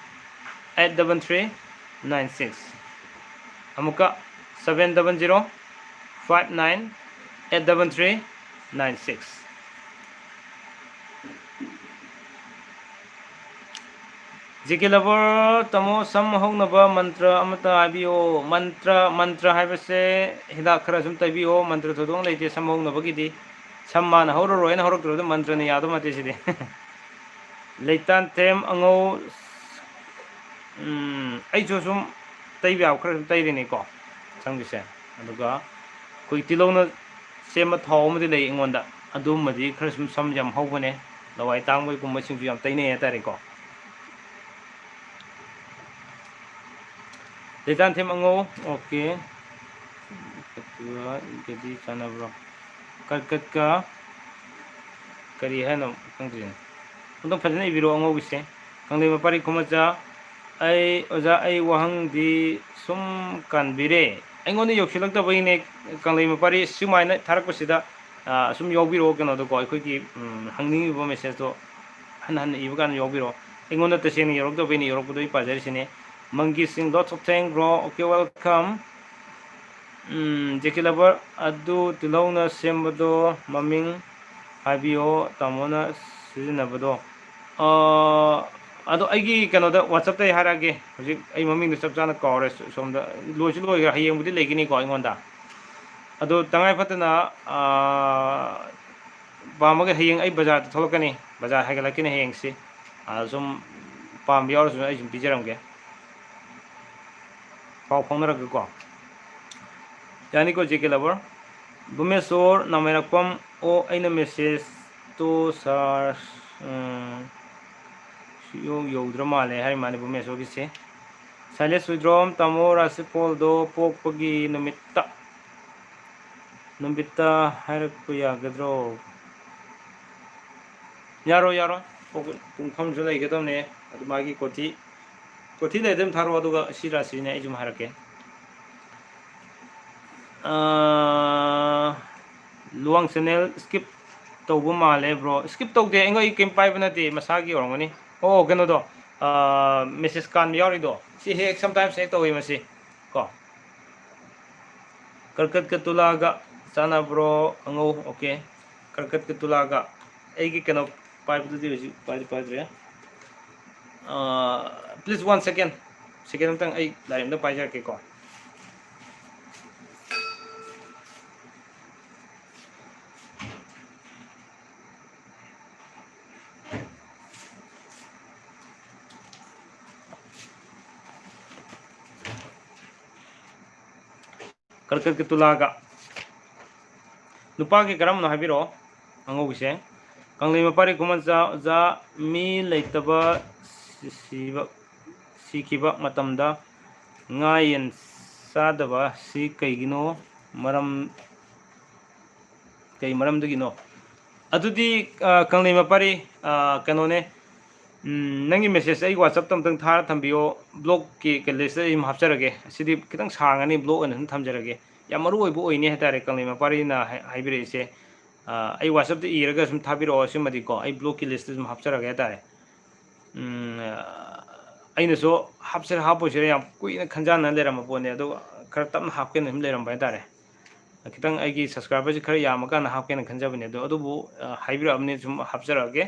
eight double three nine six꯫ ꯑꯃꯨꯛꯀ, seven double zero five nine eight double three nine six꯫ J K lover ꯇꯥꯃꯣ, ꯁꯝ ꯍꯧꯅꯕ ꯃꯟꯇ꯭ꯔ ꯑꯃꯇ ꯍꯥꯏꯕꯤꯌꯣ꯫ ꯃꯟꯇ꯭ꯔ, ꯃꯟꯇ꯭ꯔ ꯍꯥꯏꯕꯁꯦ ꯍꯤꯗꯥꯛ ꯈꯔ ꯁꯨꯝ ꯇꯩꯕꯤꯌꯣ꯫ ꯃꯟꯇ꯭ꯔ ꯊꯣꯏꯗꯣꯛꯅ ꯂꯩꯇꯦ ꯁꯝ ꯍꯧꯅꯕꯒꯤꯗꯤ꯫ ꯁꯝ ꯃꯥꯅ ꯍꯧꯔꯔꯣꯏꯅ ꯍꯧꯔꯛꯇ꯭ꯔꯕꯗ ꯃꯟꯇ꯭ꯔꯅ ꯌꯥꯗꯧ ꯅꯠꯇꯦ ꯁꯤꯗꯤ꯫ ꯂꯩꯇꯥꯟꯊꯦꯝ ꯑꯉꯧ, ꯎꯝ, ꯑꯩꯁꯨ ꯁꯨꯝ ꯇꯩꯕ ꯌꯥꯕ ꯈꯔ ꯁꯨꯝ ꯇꯩꯔꯤꯅꯤꯀꯣ ꯁꯝꯒꯤꯁꯦ꯫ ꯑꯗꯨꯒ ꯑꯩꯈꯣꯏ ꯇꯤꯜꯍꯧꯅ ꯁꯦꯝꯕ ꯊꯥꯎ ꯑꯃꯗꯤ ꯂꯩ ꯑꯩꯉꯣꯟꯗ, ꯑꯗꯨꯃꯗꯤ ꯈꯔ ꯁꯨꯝ ꯁꯝ ꯌꯥꯝ ꯍꯧꯕꯅꯦ꯫ ꯂꯋꯥꯏ ꯇꯥꯡꯕꯒꯨꯝꯕꯁꯤꯡꯁꯨ ꯌꯥꯝ ꯇꯩꯅꯩ ꯍꯥꯏꯇꯥꯔꯦꯀꯣ꯫ ꯂꯩꯇꯥꯟꯊꯦꯝ ꯑꯉꯧ, okay꯫ ꯑꯗꯨꯒ ꯒꯗꯤ ꯆꯥꯟꯅꯕ꯭ꯔꯣ? ꯀꯠ ꯀꯠꯀ ꯀꯔꯤ ꯍꯥꯏꯅꯣ ꯈꯪꯗ꯭ꯔꯤꯅꯦ꯫ ꯑꯝꯇꯪ ꯐꯖꯅ ꯏꯕꯤꯔꯣ ꯑꯉꯧꯕꯤꯁꯦ꯫ ꯀꯪꯂꯩ ꯃꯄꯥꯔꯤ ꯈꯨꯃꯆꯥ, ꯑꯩ, ꯑꯣꯖꯥ, ꯑꯩ ꯋꯥꯍꯪꯗꯤ ꯁꯨꯝ ꯀꯥꯟꯕꯤꯔꯦ꯫ ꯑꯩꯉꯣꯟꯗ ꯌꯧꯁꯤꯜꯂꯛꯇꯕꯒꯤꯅꯦ, ꯀꯪꯂꯩ ꯃꯄꯥꯔꯤ ꯁꯨꯃꯥꯏꯅ ꯊꯥꯔꯛꯄꯁꯤꯗ, ꯑ, ꯁꯨꯝ ꯌꯥꯎꯕꯤꯔꯛꯑꯣ ꯀꯩꯅꯣꯗꯀꯣ, ꯑꯩꯈꯣꯏꯒꯤ, ꯎꯝ, ꯍꯪꯅꯤꯡꯉꯤꯕ message ꯇꯣ ꯍꯟꯅ ꯍꯟꯅ ꯏꯕ ꯀꯥꯟꯗ ꯌꯥꯎꯕꯤꯔꯛꯑꯣ꯫ ꯑꯩꯉꯣꯟꯗ ꯇꯁꯦꯡꯅ ꯌꯧꯔꯛꯇꯕꯩꯅꯦ, ꯌꯧꯔꯛꯄꯗꯣ ꯑꯩ ꯄꯥꯖꯔꯤꯁꯤꯅꯦ꯫ ꯃꯪꯒꯤ ꯁꯤꯡ, lots of thanks, bro. Okay, welcome. Um, J K lover, ꯑꯗꯨ ꯇꯤꯜꯍꯧꯅ ꯁꯦꯝꯕꯗꯣ ꯃꯃꯤꯡ ꯍꯥꯏꯕꯤꯌꯣ, ꯇꯥꯃꯣꯅ ꯁꯤꯖꯤꯟꯅꯕꯗꯣ꯫ ꯑ, ꯑꯗꯣ ꯑꯩꯒꯤ ꯀꯩꯅꯣꯗ WhatsApp-ꯇ ꯑꯩ ꯍꯥꯏꯔꯛꯑꯒꯦ꯫ ꯍꯧꯖꯤꯛ ꯑꯩ ꯃꯃꯤꯡꯗꯣ ꯆꯞ ꯆꯥꯅ ꯀꯥꯎꯔꯦ꯫ ꯁꯣꯝꯗ ꯂꯣꯏꯁꯨ ꯂꯣꯏꯈ꯭ꯔꯦ, ꯍꯌꯦꯡꯕꯨꯗꯤ ꯂꯩꯒꯅꯤꯀꯣ ꯑꯩꯉꯣꯟꯗ꯫ ꯑꯗꯣ ꯇꯉꯥꯏ ꯐꯗꯅ, ꯑꯥ, ꯄꯥꯝꯃꯒ ꯍꯌꯦꯡ ꯑꯩ ꯕꯖꯥꯔꯗ ꯊꯣꯛꯂꯛꯀꯅꯤ, ꯕꯖꯥꯔ ꯍꯥꯏꯒꯠꯂꯛꯀꯅꯤ ꯍꯌꯦꯡꯁꯤ꯫ ꯑꯥ, ꯁꯨꯝ ꯄꯥꯝꯕ ꯌꯥꯎꯔꯁꯨ ꯑꯩ ꯁꯨꯝ ꯄꯤꯖꯔꯝꯒꯦ, ꯄꯥꯎ ꯐꯥꯎꯅꯔꯒꯀꯣ꯫ ꯌꯥꯅꯤꯀꯣ, JK Lover? ꯚꯨꯃꯦꯁꯣꯔ ꯅꯥꯃꯩꯔꯥꯛꯄꯝ꯫ ꯑꯣ, ꯑꯩꯅ message-ꯇꯣ ꯁꯥꯔ, ꯎꯝ, ꯁꯨꯛꯌꯧ ꯌꯧꯗ꯭ꯔ ꯃꯥꯜꯂꯦ ꯍꯥꯏꯔꯤ ꯃꯥꯜꯂꯦ ꯚꯨꯃꯦꯁꯣꯔꯒꯤꯁꯦ꯫ ꯁꯥꯏꯂꯦꯁ ꯋꯤꯗ꯭ꯔꯣꯝ, ꯇꯥꯃꯣ ꯔꯥꯁꯤꯐꯣꯜꯗꯣ ꯄꯣꯛꯄꯒꯤ ꯅꯨꯃꯤꯠꯇ, ꯅꯨꯃꯤꯠꯇ ꯍꯥꯏꯔꯛꯄ ꯌꯥꯒꯗ꯭ꯔꯣ? ꯌꯥꯔꯣꯏ, ꯌꯥꯔꯣꯏ꯫ ꯄꯣꯛꯄ ꯄꯨꯡꯐꯝꯁꯨ ꯂꯩꯒꯗꯕꯅꯦ꯫ ꯑꯗꯨ ꯃꯥꯒꯤ ꯀꯣꯊꯤ, ꯀꯣꯊꯤ ꯂꯩꯔꯗꯤ ꯑꯗꯨꯝ ꯊꯥꯔꯛꯑꯣ, ꯑꯗꯨꯒ ꯁꯤ ꯔꯥꯁꯤꯅꯦ ꯑꯩ ꯁꯨꯝ ꯍꯥꯏꯔꯛꯀꯦ꯫ ꯑꯥ, ꯂꯨꯋꯥꯡ channel skip ꯇꯧꯕ ꯃꯥꯜꯂꯦ, bro꯫ Skip ꯇꯧꯗꯦ, ꯑꯩꯉꯣꯟꯗ, ꯑꯩ ꯀꯩꯝ ꯄꯥꯏꯕ ꯅꯠꯇꯦ, ꯃꯁꯥꯒꯤ ꯑꯣꯏꯔꯝꯒꯅꯤ꯫ ꯑꯣ, ꯀꯩꯅꯣꯗꯣ, ꯑꯥ, message ꯀꯥꯟꯕ ꯌꯥꯎꯔꯤꯗꯣ, ꯁꯤ ꯍꯦꯛ sometimes ꯍꯦꯛ ꯇꯧꯏ ꯃꯁꯤ, ꯀꯣ꯫ ꯀꯔꯀꯠꯀ ꯇꯨꯂꯥꯒ ꯆꯥꯟꯅꯕ꯭ꯔꯣ? ꯑꯉꯧ, OK꯫ ꯀꯔꯀꯠꯀ ꯇꯨꯂꯥꯒ꯫ ꯑꯩꯒꯤ ꯀꯩꯅꯣ ꯄꯥꯏꯕꯗꯨꯗꯤ ꯍꯧꯖꯤꯛ ꯄꯥꯏꯗꯤ ꯄꯥꯏꯗ꯭ꯔꯦ꯫ ꯑꯥ, please, one second꯫ Second ꯑꯝꯇꯪ ꯑꯩ ꯂꯥꯏꯔꯤꯛ ꯑꯝꯇ ꯄꯥꯏꯖꯔꯛꯀꯦꯀꯣ꯫ ꯀꯔꯀꯠꯀ ꯇꯨꯂꯥꯒ꯫ ꯅꯨꯄꯥꯒꯤ ꯀꯔꯝꯕꯅꯣ ꯍꯥꯏꯕꯤꯔꯛꯑꯣ꯫ ꯑꯉꯧꯕꯤꯁꯦ꯫ ꯀꯪꯂꯩ ꯃꯄꯥꯔꯤ ꯈꯨꯃꯟꯆꯥ ꯑꯣꯖꯥ, ꯃꯤ ꯂꯩꯇꯕ ꯁꯤ-, ꯁꯤꯕ, ꯁꯤꯈꯤꯕ ꯃꯇꯝꯗ ꯉꯥ ꯌꯦꯟ ꯆꯥꯗꯕ ꯁꯤ ꯀꯩꯒꯤꯅꯣ? ꯃꯔꯝ, ꯀꯩ ꯃꯔꯝꯗꯒꯤꯅꯣ? ꯑꯗꯨꯗꯤ, ꯑ, ꯀꯪꯂꯩ ꯃꯄꯥꯔꯤ, ꯑ, ꯀꯩꯅꯣꯅꯦ, ꯎꯝ, ꯅꯪꯒꯤ message ꯑꯩ WhatsApp-ꯇ ꯑꯝꯇꯪ ꯊꯥꯔ ꯊꯝꯕꯤꯌꯣ, block-ꯀꯤ list-ꯇ ꯑꯩ ꯑꯗꯨꯝ ꯍꯥꯞꯆꯔꯒꯦ꯫ ꯑꯁꯤꯗꯤ ꯈꯤꯇꯪ ꯁꯥꯡꯉꯅꯤ, block ꯑꯣꯏꯅ ꯑꯗꯨꯝ ꯊꯝꯖꯔꯒꯦ꯫ ꯌꯥꯝ ꯃꯔꯨ ꯑꯣꯏꯕ ꯑꯣꯏꯅꯤ ꯍꯥꯏꯇꯥꯔꯦ ꯀꯪꯂꯩ ꯃꯄꯥꯔꯤꯅ ꯍꯥꯏ-, ꯍꯥꯏꯕꯤꯔꯛꯏꯁꯦ꯫ ꯑ, ꯑꯩ WhatsApp-ꯇ ꯏꯔꯒ ꯁꯨꯝ ꯊꯥꯕꯤꯔꯛꯑꯣ, ꯁꯤꯃꯗꯤꯀꯣ, ꯑꯩ block-ꯀꯤ list-ꯇ ꯁꯨꯝ ꯍꯥꯞꯆꯔꯒꯦ ꯍꯥꯏꯇꯥꯔꯦ꯫ ꯎꯝ, ꯑ, ꯑꯩꯅꯁꯨ ꯍꯥꯞꯁꯤꯔ ꯍꯥꯞꯄꯣꯏꯁꯤꯔ ꯌꯥꯝ ꯀꯨꯏꯅ ꯈꯟꯖꯥꯟꯅ ꯂꯩꯔꯝꯕ ꯄꯣꯠꯅꯦ, ꯑꯗꯨꯒ ꯈꯔ ꯇꯞꯅ ꯍꯥꯞꯀꯦꯅ ꯁꯨꯝ ꯂꯩꯔꯝꯕ ꯍꯥꯏꯇꯥꯔꯦ꯫ ꯈꯤꯇꯪ ꯑꯩꯒꯤ subscriber-ꯁꯦ ꯈꯔ ꯌꯥꯝꯃꯀꯥꯟꯗ ꯍꯥꯞꯀꯦꯅ ꯈꯟꯖꯕꯅꯦ, ꯑꯗꯣ ꯑꯗꯨꯕꯨ, ꯑ, ꯍꯥꯏꯕꯤꯔꯛꯑꯕꯅꯤꯅ ꯁꯨꯝ ꯍꯥꯞꯆꯔꯛꯑꯒꯦ꯫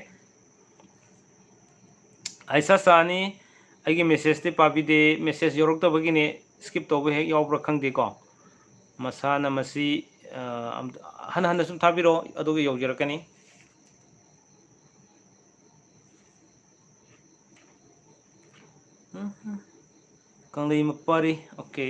ꯑꯩꯁꯥ ꯁꯥꯅꯤ, ꯑꯩꯒꯤ ꯃꯦꯁꯦꯖꯇꯤ ꯄꯥꯕꯤꯗꯦ, ꯃꯦꯁꯦꯖ ꯌꯧꯔꯛꯇꯕꯒꯤꯅꯦ, ꯁ꯭ꯀꯤꯞ ꯇꯧꯕ ꯍꯦꯛ ꯌꯥꯎꯕ꯭ꯔꯥ ꯈꯪꯗꯦꯀꯣ꯫ ꯃꯁꯥꯅ ꯃꯁꯤ, ꯑ, ꯑꯝ-, ꯍꯟꯅ ꯍꯟꯅ ꯁꯨꯝ ꯊꯥꯕꯤꯔꯛꯑꯣ, ꯑꯗꯨꯒ ꯌꯧꯖꯔꯛꯀꯅꯤ꯫ ꯎꯝ, ꯎꯝ꯫ ꯀꯪꯂꯩ ꯃꯄꯥꯔꯤ, ꯑꯣꯀꯦ꯫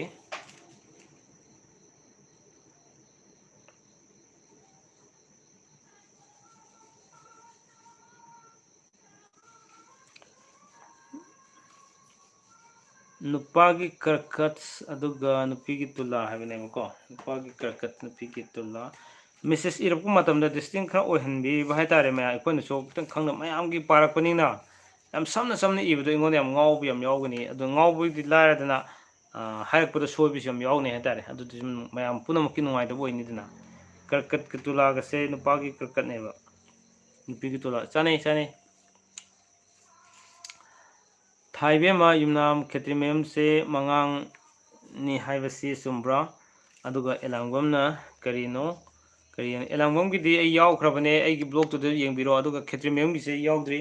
ꯅꯨꯄꯥꯒꯤ ꯀꯔꯀꯠ ꯑꯗꯨꯒ ꯅꯨꯄꯤꯒꯤ ꯇꯨꯂꯥ ꯍꯥꯏꯕꯅꯦꯕꯀꯣ꯫ ꯅꯨꯄꯥꯒꯤ ꯀꯔꯀꯠ, ꯅꯨꯄꯤꯒꯤ ꯇꯨꯂꯥ꯫ ꯃꯦꯁꯦꯖ ꯏꯔꯛꯄ ꯃꯇꯝꯗ ꯗꯤꯁꯇꯤꯡ ꯈꯔ ꯑꯣꯏꯍꯟꯕꯤꯕ ꯍꯥꯏꯇꯥꯔꯦ ꯃꯌꯥꯝ꯫ ꯑꯩꯈꯣꯏꯅꯁꯨ ꯈꯤꯇꯪ ꯈꯪꯗꯕ ꯃꯌꯥꯝꯒꯤ ꯄꯥꯔꯛꯄꯅꯤꯅ ꯌꯥꯝ ꯁꯝꯅ ꯁꯝꯅ ꯏꯕꯗꯣ ꯑꯩꯉꯣꯟꯗ ꯌꯥꯝ ꯉꯥꯎꯕ ꯌꯥꯝ ꯌꯥꯎꯒꯅꯤ꯫ ꯑꯗꯣ ꯉꯥꯎꯕꯒꯤꯗꯤ ꯂꯥꯏꯔꯗꯅ, ꯑ, ꯍꯥꯏꯔꯛꯄꯗ ꯁꯣꯏꯕꯁꯨ ꯌꯥꯝ ꯌꯥꯎꯒꯅꯤ ꯍꯥꯏꯇꯥꯔꯦ꯫ ꯑꯗꯨꯗꯤ ꯁꯨꯝ ꯃꯌꯥꯝ ꯄꯨꯝꯅꯃꯛꯀꯤ ꯅꯨꯡꯉꯥꯏꯇꯕ ꯑꯣꯏꯅꯤꯗꯅ꯫ ꯀꯔꯀꯠꯀ ꯇꯨꯂꯥꯒꯁꯦ ꯅꯨꯄꯥꯒꯤ ꯀꯔꯀꯠꯅꯦꯕ꯫ ꯅꯨꯄꯤꯒꯤ ꯇꯨꯂꯥ꯫ ꯆꯥꯅꯩ, ꯆꯥꯅꯩ꯫ ꯊꯥꯏꯕꯦꯝꯃ ꯌꯨꯝꯅꯥꯝ ꯈꯦꯇ꯭ꯔꯤꯃꯌꯨꯝꯁꯦ ꯃꯉꯥꯡꯅꯤ ꯍꯥꯏꯕꯁꯤ ꯆꯨꯝꯕ꯭ꯔꯥ? ꯑꯗꯨꯒ ꯑꯦꯂꯥꯡꯕꯝꯅ ꯀꯔꯤꯅꯣ? ꯀꯔꯤꯅꯣ? ꯑꯦꯂꯥꯡꯕꯝꯒꯤꯗꯤ ꯑꯩ ꯌꯥꯎꯈ꯭ꯔꯕꯅꯦ, ꯑꯩꯒꯤ ꯕ꯭ꯂꯣꯛꯇꯨꯗ ꯌꯦꯡꯕꯤꯔꯣ꯫ ꯑꯗꯨꯒ ꯈꯦꯇ꯭ꯔꯤꯃꯌꯨꯝꯒꯤꯁꯦ ꯑꯩ ꯌꯥꯎꯗ꯭ꯔꯤ꯫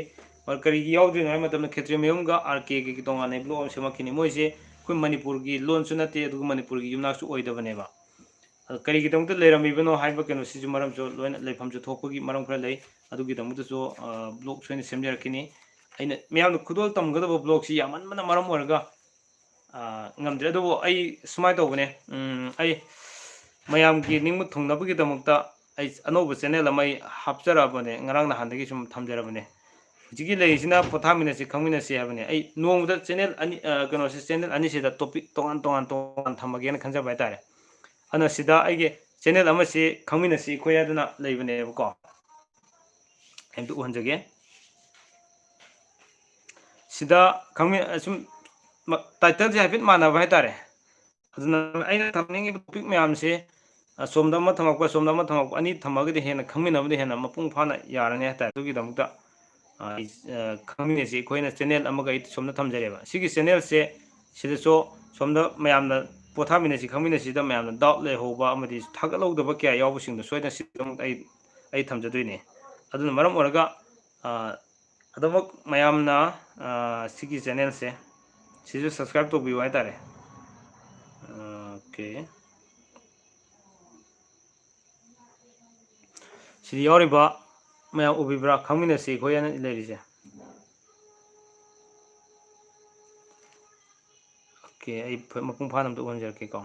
ꯀꯔꯤꯒꯤ ꯌꯥꯎꯗ꯭ꯔꯤꯅꯣ ꯍꯥꯏꯕ ꯃꯇꯝꯗ ꯈꯦꯇ꯭ꯔꯤꯃꯌꯨꯝꯒ ꯑꯥꯔ ꯀꯦꯒꯤ ꯇꯣꯉꯥꯟꯅ ꯕ꯭ꯂꯣꯛ ꯑꯃ ꯁꯦꯝꯃꯛꯈꯤꯅꯤ꯫ ꯃꯣꯏꯁꯦ ꯑꯩꯈꯣꯏ ꯃꯅꯤꯄꯨꯔꯒꯤ ꯂꯣꯟꯁꯨ ꯅꯠꯇꯦ, ꯑꯗꯨꯒ ꯃꯅꯤꯄꯨꯔꯒꯤ ꯌꯨꯝꯅꯥꯛꯁꯨ ꯑꯣꯏꯗꯕꯅꯦꯕ꯫ ꯑꯗꯣ ꯀꯔꯤꯒꯤꯗꯃꯛꯇ ꯂꯩꯔꯝꯃꯤꯕꯅꯣ ꯍꯥꯏꯕ ꯀꯩꯅꯣꯁꯤꯁꯨ ꯃꯔꯝꯁꯨ ꯂꯣꯏꯅ ꯂꯩꯐꯝꯁꯨ ꯊꯣꯛꯄꯒꯤ ꯃꯔꯝ ꯈꯔ ꯂꯩ꯫ ꯑꯗꯨꯒꯤꯗꯃꯛꯇꯁꯨ, ꯑ, ꯕ꯭ꯂꯣꯛ ꯁꯣꯏꯅ ꯁꯦꯝꯖꯔꯛꯈꯤꯅꯤ꯫ ꯑꯩꯅ ꯃꯌꯥꯝꯅ ꯈꯨꯗꯣꯜ ꯇꯝꯒꯗꯕ ꯕ꯭ꯂꯣꯛꯁꯤ ꯌꯥꯝꯃꯟꯕꯅ ꯃꯔꯝ ꯑꯣꯏꯔꯒ, ꯑ, ꯉꯝꯗ꯭ꯔꯦ꯫ ꯑꯗꯨꯕꯨ ꯑꯩ ꯁꯨꯃꯥꯏꯅ ꯇꯧꯕꯅꯦ, ꯎꯝ, ꯑꯩ ꯃꯌꯥꯝꯒꯤ ꯅꯤꯡꯕ ꯊꯨꯡꯅꯕꯒꯤꯗꯃꯛꯇ ꯑꯩ ꯑꯅꯧꯕ ꯆꯦꯅꯦꯜ ꯑꯃ ꯑꯩ ꯍꯥꯞꯆꯔꯛꯑꯕꯅꯦ, ꯉꯔꯥꯡ ꯅꯍꯥꯟꯗꯒꯤ ꯁꯨꯝ ꯊꯝꯖꯔꯕꯅꯦ꯫ ꯍꯧꯖꯤꯛꯀꯤ ꯂꯩꯔꯤꯁꯤꯅ ꯄꯣꯊꯥꯃꯤꯟꯅꯁꯤ ꯈꯪꯃꯤꯟꯅꯁꯤ ꯍꯥꯏꯕꯅꯦ꯫ ꯑꯩ ꯅꯣꯡꯃꯗ ꯆꯦꯅꯦꯜ ꯑꯅꯤ, ꯑ, ꯀꯩꯅꯣꯁꯦ, ꯆꯦꯅꯦꯜ ꯑꯅꯤꯁꯤꯗ ꯇꯣꯄꯤꯛ ꯇꯣꯉꯥꯟ ꯇꯣꯉꯥꯟ ꯇꯣꯉꯥꯟ ꯊꯝꯃꯒꯦꯅ ꯈꯟꯖꯕ ꯍꯥꯏꯇꯥꯔꯦ꯫ ꯑꯗꯨꯅ ꯁꯤꯗ ꯑꯩꯒꯤ ꯆꯦꯅꯦꯜ ꯑꯃꯁꯤ ꯈꯪꯃꯤꯟꯅꯁꯤ ꯑꯩꯈꯣꯏ ꯍꯥꯏꯗꯅ ꯂꯩꯕꯅꯦꯕꯀꯣ꯫ ꯑꯝꯇ ꯎꯍꯟꯖꯒꯦ꯫ ꯁꯤꯗ ꯈꯪꯃꯤ-, ꯁꯨꯝ ꯃ-, ꯇꯥꯏꯇꯜꯁꯦ ꯍꯥꯏꯐꯦꯠ ꯃꯥꯟꯅꯕ ꯍꯥꯏꯇꯥꯔꯦ꯫ ꯑꯗꯨꯅ ꯑꯩꯅ ꯊꯝꯅꯤꯡꯉꯤꯕ ꯇꯣꯄꯤꯛ ꯃꯌꯥꯝꯁꯦ, ꯑ, ꯁꯣꯝꯗ ꯑꯃ ꯊꯝꯃꯛꯄ, ꯁꯣꯝꯗ ꯑꯃ ꯊꯝꯃꯛꯄ, ꯑꯅꯤ ꯊꯝꯃꯒꯗꯤ ꯍꯦꯟꯅ ꯈꯪꯃꯤꯟꯅꯕꯗ ꯍꯦꯟꯅ ꯃꯄꯨꯡ ꯐꯥꯅ ꯌꯥꯔꯅꯤ ꯍꯥꯏꯇꯥꯔꯦ꯫ ꯑꯗꯨꯒꯤꯗꯃꯛꯇ, ꯑ, ꯑꯩ, ꯑ, ꯈꯪꯃꯤꯟꯅꯁꯤ ꯑꯩꯈꯣꯏꯅ ꯆꯦꯅꯦꯜ ꯑꯃꯒ ꯑꯩ ꯁꯣꯝꯗ ꯊꯝꯖꯔꯦꯕ꯫ ꯁꯤꯒꯤ ꯆꯦꯅꯦꯜꯁꯦ ꯁꯤꯗꯁꯨ ꯁꯣꯝꯗ ꯃꯌꯥꯝꯅ ꯄꯣꯊꯥꯃꯤꯟꯅꯁꯤ, ꯈꯪꯃꯤꯟꯅꯁꯤꯗ ꯃꯌꯥꯝꯅ ꯗꯥꯎꯠ ꯂꯩꯍꯧꯕ ꯑꯃꯗꯤ ꯊꯥꯒꯠꯍꯧꯗꯕ ꯀꯌꯥ ꯌꯥꯎꯕꯁꯤꯡꯗꯣ ꯁꯣꯏꯗꯅ ꯁꯤꯗꯃꯛꯇ ꯑꯩ, ꯑꯩ ꯊꯝꯖꯗꯣꯏꯅꯦ꯫ ꯑꯗꯨꯅ ꯃꯔꯝ ꯑꯣꯏꯔꯒ, ꯑ, ꯑꯗꯨꯃꯛ ꯃꯌꯥꯝꯅ, ꯑ, ꯁꯤꯒꯤ channelꯁꯦ ꯁꯤꯁꯨ subscribe ꯇꯧꯕꯤꯌꯨ ꯍꯥꯏꯇꯥꯔꯦ꯫ OK꯫ ꯁꯤꯗ ꯌꯥꯎꯔꯤꯕ ꯃꯌꯥꯝ ꯎꯕꯤꯕ꯭ꯔꯥ? ꯈꯪꯃꯤꯟꯅꯁꯤ ꯑꯩꯈꯣꯏ ꯍꯥꯏꯅ ꯂꯩꯔꯤꯁꯦ꯫ OK, ꯑꯩ ꯐ-, ꯃꯄꯨꯡ ꯐꯥꯅ ꯑꯝꯇ ꯎꯍꯟꯖꯔꯛꯀꯦꯀꯣ꯫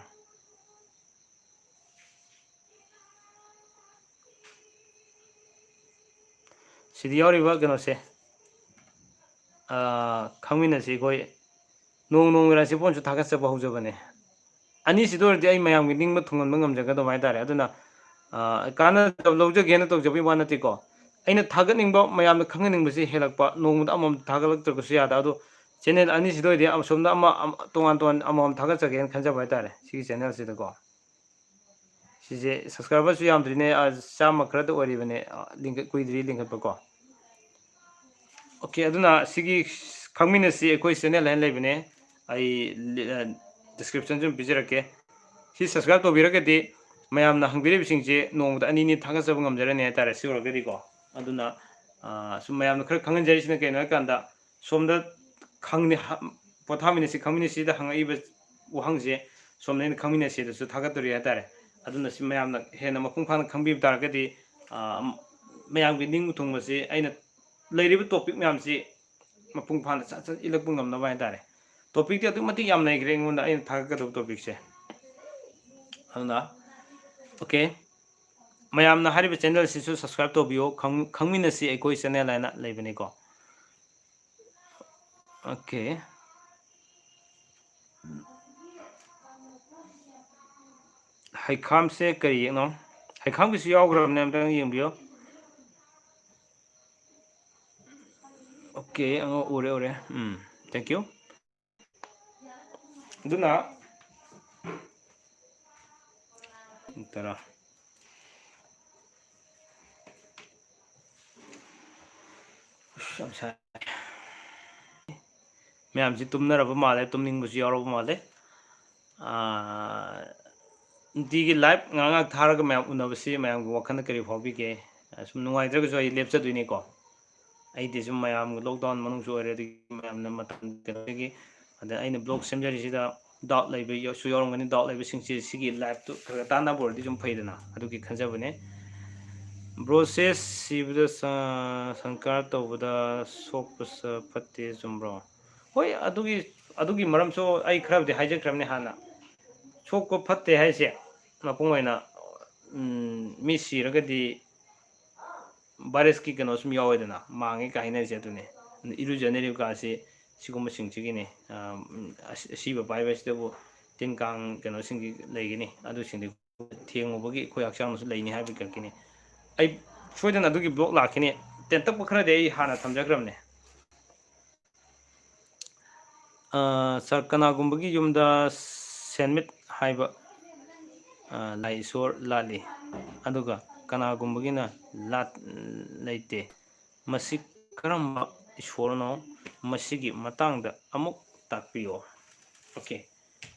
ꯁꯤꯗ ꯌꯥꯎꯔꯤꯕ ꯀꯩꯅꯣꯁꯦ, ꯑ, ꯈꯪꯃꯤꯟꯅꯁꯤ ꯑꯩꯈꯣꯏ꯫ ꯅꯣꯡ ꯅꯣꯡꯃꯒꯤ ꯔꯥꯁꯤꯐꯣꯟꯁꯨ ꯊꯥꯒꯠꯆꯕ ꯍꯧꯖꯕꯅꯦ꯫ ꯑꯅꯤꯁꯤꯗ ꯑꯣꯏꯔꯗꯤ ꯑꯩ ꯃꯌꯥꯝꯒꯤ ꯅꯤꯡꯕ ꯊꯨꯡꯍꯟꯕ ꯉꯝꯖꯒꯗꯕ ꯍꯥꯏꯇꯥꯔꯦ꯫ ꯑꯗꯨꯅ, ꯑ, ꯀꯥꯟꯅꯗꯕ ꯂꯧꯖꯒꯦꯅ ꯇꯧꯖꯕꯒꯤ ꯋꯥ ꯅꯠꯇꯦꯀꯣ꯫ ꯑꯩꯅ ꯊꯥꯒꯠꯅꯤꯡꯕ, ꯃꯌꯥꯝꯅ ꯈꯪꯍꯟꯅꯤꯡꯕꯁꯤ ꯍꯦꯜꯂꯛꯄ, ꯅꯣꯡꯃꯗ ꯑꯃꯃꯝ ꯊꯥꯒꯠꯂꯛꯇ꯭ꯔꯒꯁꯨ ꯌꯥꯗ꯫ ꯑꯗꯣ channel ꯑꯅꯤꯁꯤꯗ ꯑꯣꯏꯔꯗꯤ ꯑꯁꯣꯝꯗ ꯑꯃ, ꯑꯃ, ꯇꯣꯉꯥꯟ ꯇꯣꯉꯥꯟ ꯑꯃꯃꯝ ꯊꯥꯒꯠꯆꯒꯦꯅ ꯈꯟꯖꯕ ꯍꯥꯏꯇꯥꯔꯦ ꯁꯤꯒꯤ channelꯁꯤꯗꯀꯣ꯫ ꯁꯤꯁꯦ subscriberꯁꯨ ꯌꯥꯝꯗ꯭ꯔꯤꯅꯦ, ꯑ, ꯆꯥꯝꯃ ꯈꯔꯗ ꯑꯣꯏꯔꯤꯕꯅꯦ, ꯑ, ꯂꯤꯡꯈꯠ-, ꯀꯨꯏꯗ꯭ꯔꯤ ꯂꯤꯡꯈꯠꯄꯀꯣ꯫ OK, ꯑꯗꯨꯅ ꯁꯤꯒꯤ ꯈꯪꯃꯤꯟꯅꯁꯤ ꯑꯩꯈꯣꯏ channel ꯍꯥꯏꯅ ꯂꯩꯕꯅꯦ, ꯑꯩ ꯂꯤ-, ꯑ, descriptionꯁꯨ ꯑꯗꯨꯝ ꯄꯤꯖꯔꯛꯀꯦ꯫ ꯁꯤ subscribe ꯇꯧꯕꯤꯔꯒꯗꯤ ꯃꯌꯥꯝꯅ ꯍꯪꯕꯤꯔꯤꯕꯁꯤꯡꯁꯦ ꯅꯣꯡꯃꯗ ꯑꯅꯤ ꯑꯅꯤ ꯊꯥꯒꯠꯆꯕ ꯉꯝꯖꯔꯅꯤ ꯍꯥꯏꯇꯥꯔꯦ, ꯁꯤ ꯑꯣꯏꯔꯒꯗꯤꯀꯣ꯫ ꯑꯗꯨꯅ, ꯑ, ꯁꯨꯝ ꯃꯌꯥꯝꯅ ꯈꯔ ꯈꯪꯍꯟꯖꯔꯤꯁꯤꯅ ꯀꯩꯅꯣ ꯍꯥꯏꯀꯥꯟꯗ, ꯁꯣꯝꯗ ꯈꯪꯅꯤ-, ꯍ-, ꯄꯣꯊꯥꯃꯤꯟꯅꯁꯤ ꯈꯪꯃꯤꯟꯅꯁꯤꯗ ꯍꯪꯉꯛꯏꯕ ꯋꯥꯍꯪꯁꯦ ꯁꯣꯝꯗ ꯑꯩꯅ ꯈꯪꯃꯤꯟꯅꯁꯤꯗꯁꯨ ꯊꯥꯒꯠꯇꯣꯔꯤ ꯍꯥꯏꯇꯥꯔꯦ꯫ ꯑꯗꯨꯅ ꯁꯤ ꯃꯌꯥꯝꯅ ꯍꯦꯟꯅ ꯃꯄꯨꯡ ꯐꯥꯅ ꯈꯪꯕꯤꯕ ꯇꯥꯔꯒꯗꯤ, ꯑ, ꯃꯌꯥꯝꯒꯤ ꯅꯤꯡꯕ ꯊꯨꯡꯕꯁꯤ ꯑꯩꯅ ꯂꯩꯔꯤꯕ topic ꯃꯌꯥꯝꯁꯤ ꯃꯄꯨꯡ ꯐꯥꯅ ꯁꯠ ꯁꯠ ꯏꯜꯂꯛꯄ ꯉꯝꯅꯕ ꯍꯥꯏꯇꯥꯔꯦ꯫ Topicꯇꯤ ꯑꯗꯨꯛ ꯃꯇꯤꯛ ꯌꯥꯝ ꯂꯩꯈ꯭ꯔꯦ ꯑꯩꯉꯣꯟꯗ ꯑꯩꯅ ꯊꯥꯒꯠꯀꯗꯕ topicꯁꯦ꯫ ꯑꯗꯨꯅ, OK, ꯃꯌꯥꯝꯅ ꯍꯥꯏꯔꯤꯕ channelꯁꯤꯁꯨ subscribe ꯇꯧꯕꯤꯌꯣ, ꯈꯪ-, ꯈꯪꯃꯤꯟꯅꯁꯤ ꯑꯩꯈꯣꯏ channel ꯍꯥꯏꯅ ꯂꯩꯕꯅꯤꯀꯣ꯫ OK꯫ ꯍꯩꯈꯥꯝꯁꯦ ꯀꯔꯤ ꯌꯦꯛꯅꯣ? ꯍꯩꯈꯥꯝꯒꯤꯁꯨ ꯌꯥꯎꯈ꯭ꯔꯕꯅꯦ, ꯑꯝꯇꯪ ꯌꯦꯡꯕꯤꯌꯣ꯫ OK, ꯑꯉꯧ ꯎꯔꯦ, ꯎꯔꯦ꯫ ꯎꯝ, thank you꯫ ꯑꯗꯨꯅ, ꯇꯔꯥ꯫ ꯑꯁ, ꯌꯥꯝ ꯁꯥꯏ꯫ ꯃꯌꯥꯝꯁꯤ ꯇꯨꯝꯅꯔꯕ ꯃꯥꯜꯂꯦ, ꯇꯨꯝꯅꯤꯡꯕꯁꯨ ꯌꯥꯎꯔꯕ ꯃꯥꯜꯂꯦ꯫ ꯑꯥ, ꯅꯨꯡꯇꯤꯒꯤ live ꯉꯥꯏꯍꯥꯛ ꯉꯥꯏꯍꯥꯛ ꯊꯥꯔꯒ ꯃꯌꯥꯝ ꯎꯅꯕꯁꯤ ꯃꯌꯥꯝꯒꯤ ꯋꯥꯈꯜꯗ ꯀꯔꯤ ꯐꯥꯎꯕꯤꯒꯦ? ꯑꯥ, ꯁꯨꯝ ꯅꯨꯡꯉꯥꯏꯇ꯭ꯔꯒꯁꯨ ꯑꯩ ꯂꯦꯞꯆꯗꯣꯏꯅꯤꯀꯣ꯫ ꯑꯩꯗꯤ ꯁꯨꯝ ꯃꯌꯥꯝꯒꯤ lockdown ꯃꯅꯨꯡꯁꯨ ꯑꯣꯏꯔꯦ, ꯑꯗꯒꯤ ꯃꯌꯥꯝꯅ ꯃꯇꯝ ꯀꯩꯅꯣꯗꯒꯤ, ꯑꯗ ꯑꯩꯅ vlog ꯁꯦꯝꯖꯔꯤꯁꯤꯗ doubt ꯂꯩꯕ ꯌꯥꯎ-, ꯁꯨ ꯌꯥꯎꯔꯝꯒꯅꯤ꯫ Doubt ꯂꯩꯕꯁꯤꯡꯁꯦ ꯁꯤꯒꯤ liveꯇꯨ ꯈꯔ ꯈꯔ ꯇꯥꯟꯅꯕ ꯑꯣꯏꯔꯗꯤ ꯁꯨꯝ ꯐꯩꯗꯅ, ꯑꯗꯨꯒꯤ ꯈꯟꯖꯕꯅꯦ꯫ Bro ꯁꯦ ꯁꯤꯕꯗ ꯁ-, ꯁꯪꯀꯥꯔ ꯇꯧꯕꯗ ꯁꯣꯛꯄ ꯁ-, ꯐꯠꯇꯦ, ꯆꯨꯝꯕ꯭ꯔꯣ? ꯍꯣꯏ, ꯑꯗꯨꯒꯤ, ꯑꯗꯨꯒꯤ ꯃꯔꯝꯁꯨ ꯑꯩ ꯈꯔꯕꯨꯗꯤ ꯍꯥꯏꯖꯈ꯭ꯔꯕꯅꯤ ꯍꯥꯟꯅ꯫ ꯁꯣꯛꯄ ꯐꯠꯇꯦ ꯍꯥꯏꯁꯦ ꯃꯄꯨꯡ ꯑꯣꯏꯅ, ꯎꯝ, ꯃꯤ ꯁꯤꯔꯒꯗꯤ virusꯀꯤ ꯀꯩꯅꯣ ꯁꯨꯝ ꯌꯥꯎꯋꯦꯗꯅ, ꯃꯥꯡꯉꯦ ꯀꯥꯏ ꯍꯥꯏꯅꯔꯤꯁꯦ ꯑꯗꯨꯅꯦ꯫ ꯏꯔꯨꯖꯅꯔꯤꯕ ꯀꯥꯁꯤ ꯁꯤꯒꯨꯝꯕꯁꯤꯡꯁꯤꯒꯤꯅꯤ꯫ ꯑ, ꯎꯝ, ꯑꯁ-, ꯑꯁꯤꯕ ꯄꯥꯏꯕꯁꯤꯗꯕꯨ ꯇꯤꯟ ꯀꯥꯡ ꯀꯩꯅꯣꯁꯤꯡꯗꯤ ꯂꯩꯒꯅꯤ, ꯑꯗꯨꯁꯤꯡꯗꯤ ꯊꯦꯡꯉꯨꯕꯒꯤ ꯑꯩꯈꯣꯏ ꯍꯛꯆꯥꯡꯗꯁꯨ ꯂꯩꯅꯤ ꯍꯥꯏꯕꯒꯤ ꯈꯛꯀꯤꯅꯤ꯫ ꯑꯩ ꯁꯣꯏꯗꯅ ꯑꯗꯨꯒꯤ vlog ꯂꯥꯛꯈꯤꯅꯤ꯫ ꯇꯦꯟꯇꯛꯄ ꯈꯔꯗꯤ ꯑꯩ ꯍꯥꯟꯅ ꯊꯝꯖꯈ꯭ꯔꯕꯅꯦ꯫ ꯑ, sir, ꯀꯅꯥꯒꯨꯝꯕꯒꯤ ꯌꯨꯝꯗ ꯁꯦꯟꯃꯤꯠ ꯍꯥꯏꯕ, ꯑ, ꯂꯥꯏ ꯏꯁꯣꯔ ꯂꯥꯠꯂꯤ, ꯑꯗꯨꯒ ꯀꯅꯥꯒꯨꯝꯕꯒꯤꯅ ꯂꯥꯠ-, ꯂꯩꯇꯦ꯫ ꯃꯁꯤ ꯀꯔꯝꯕ ꯏꯁꯣꯔꯅꯣ? ꯃꯁꯤꯒꯤ ꯃꯇꯥꯡꯗ ꯑꯃꯨꯛ ꯇꯥꯛꯄꯤꯌꯣ꯫ Okay꯫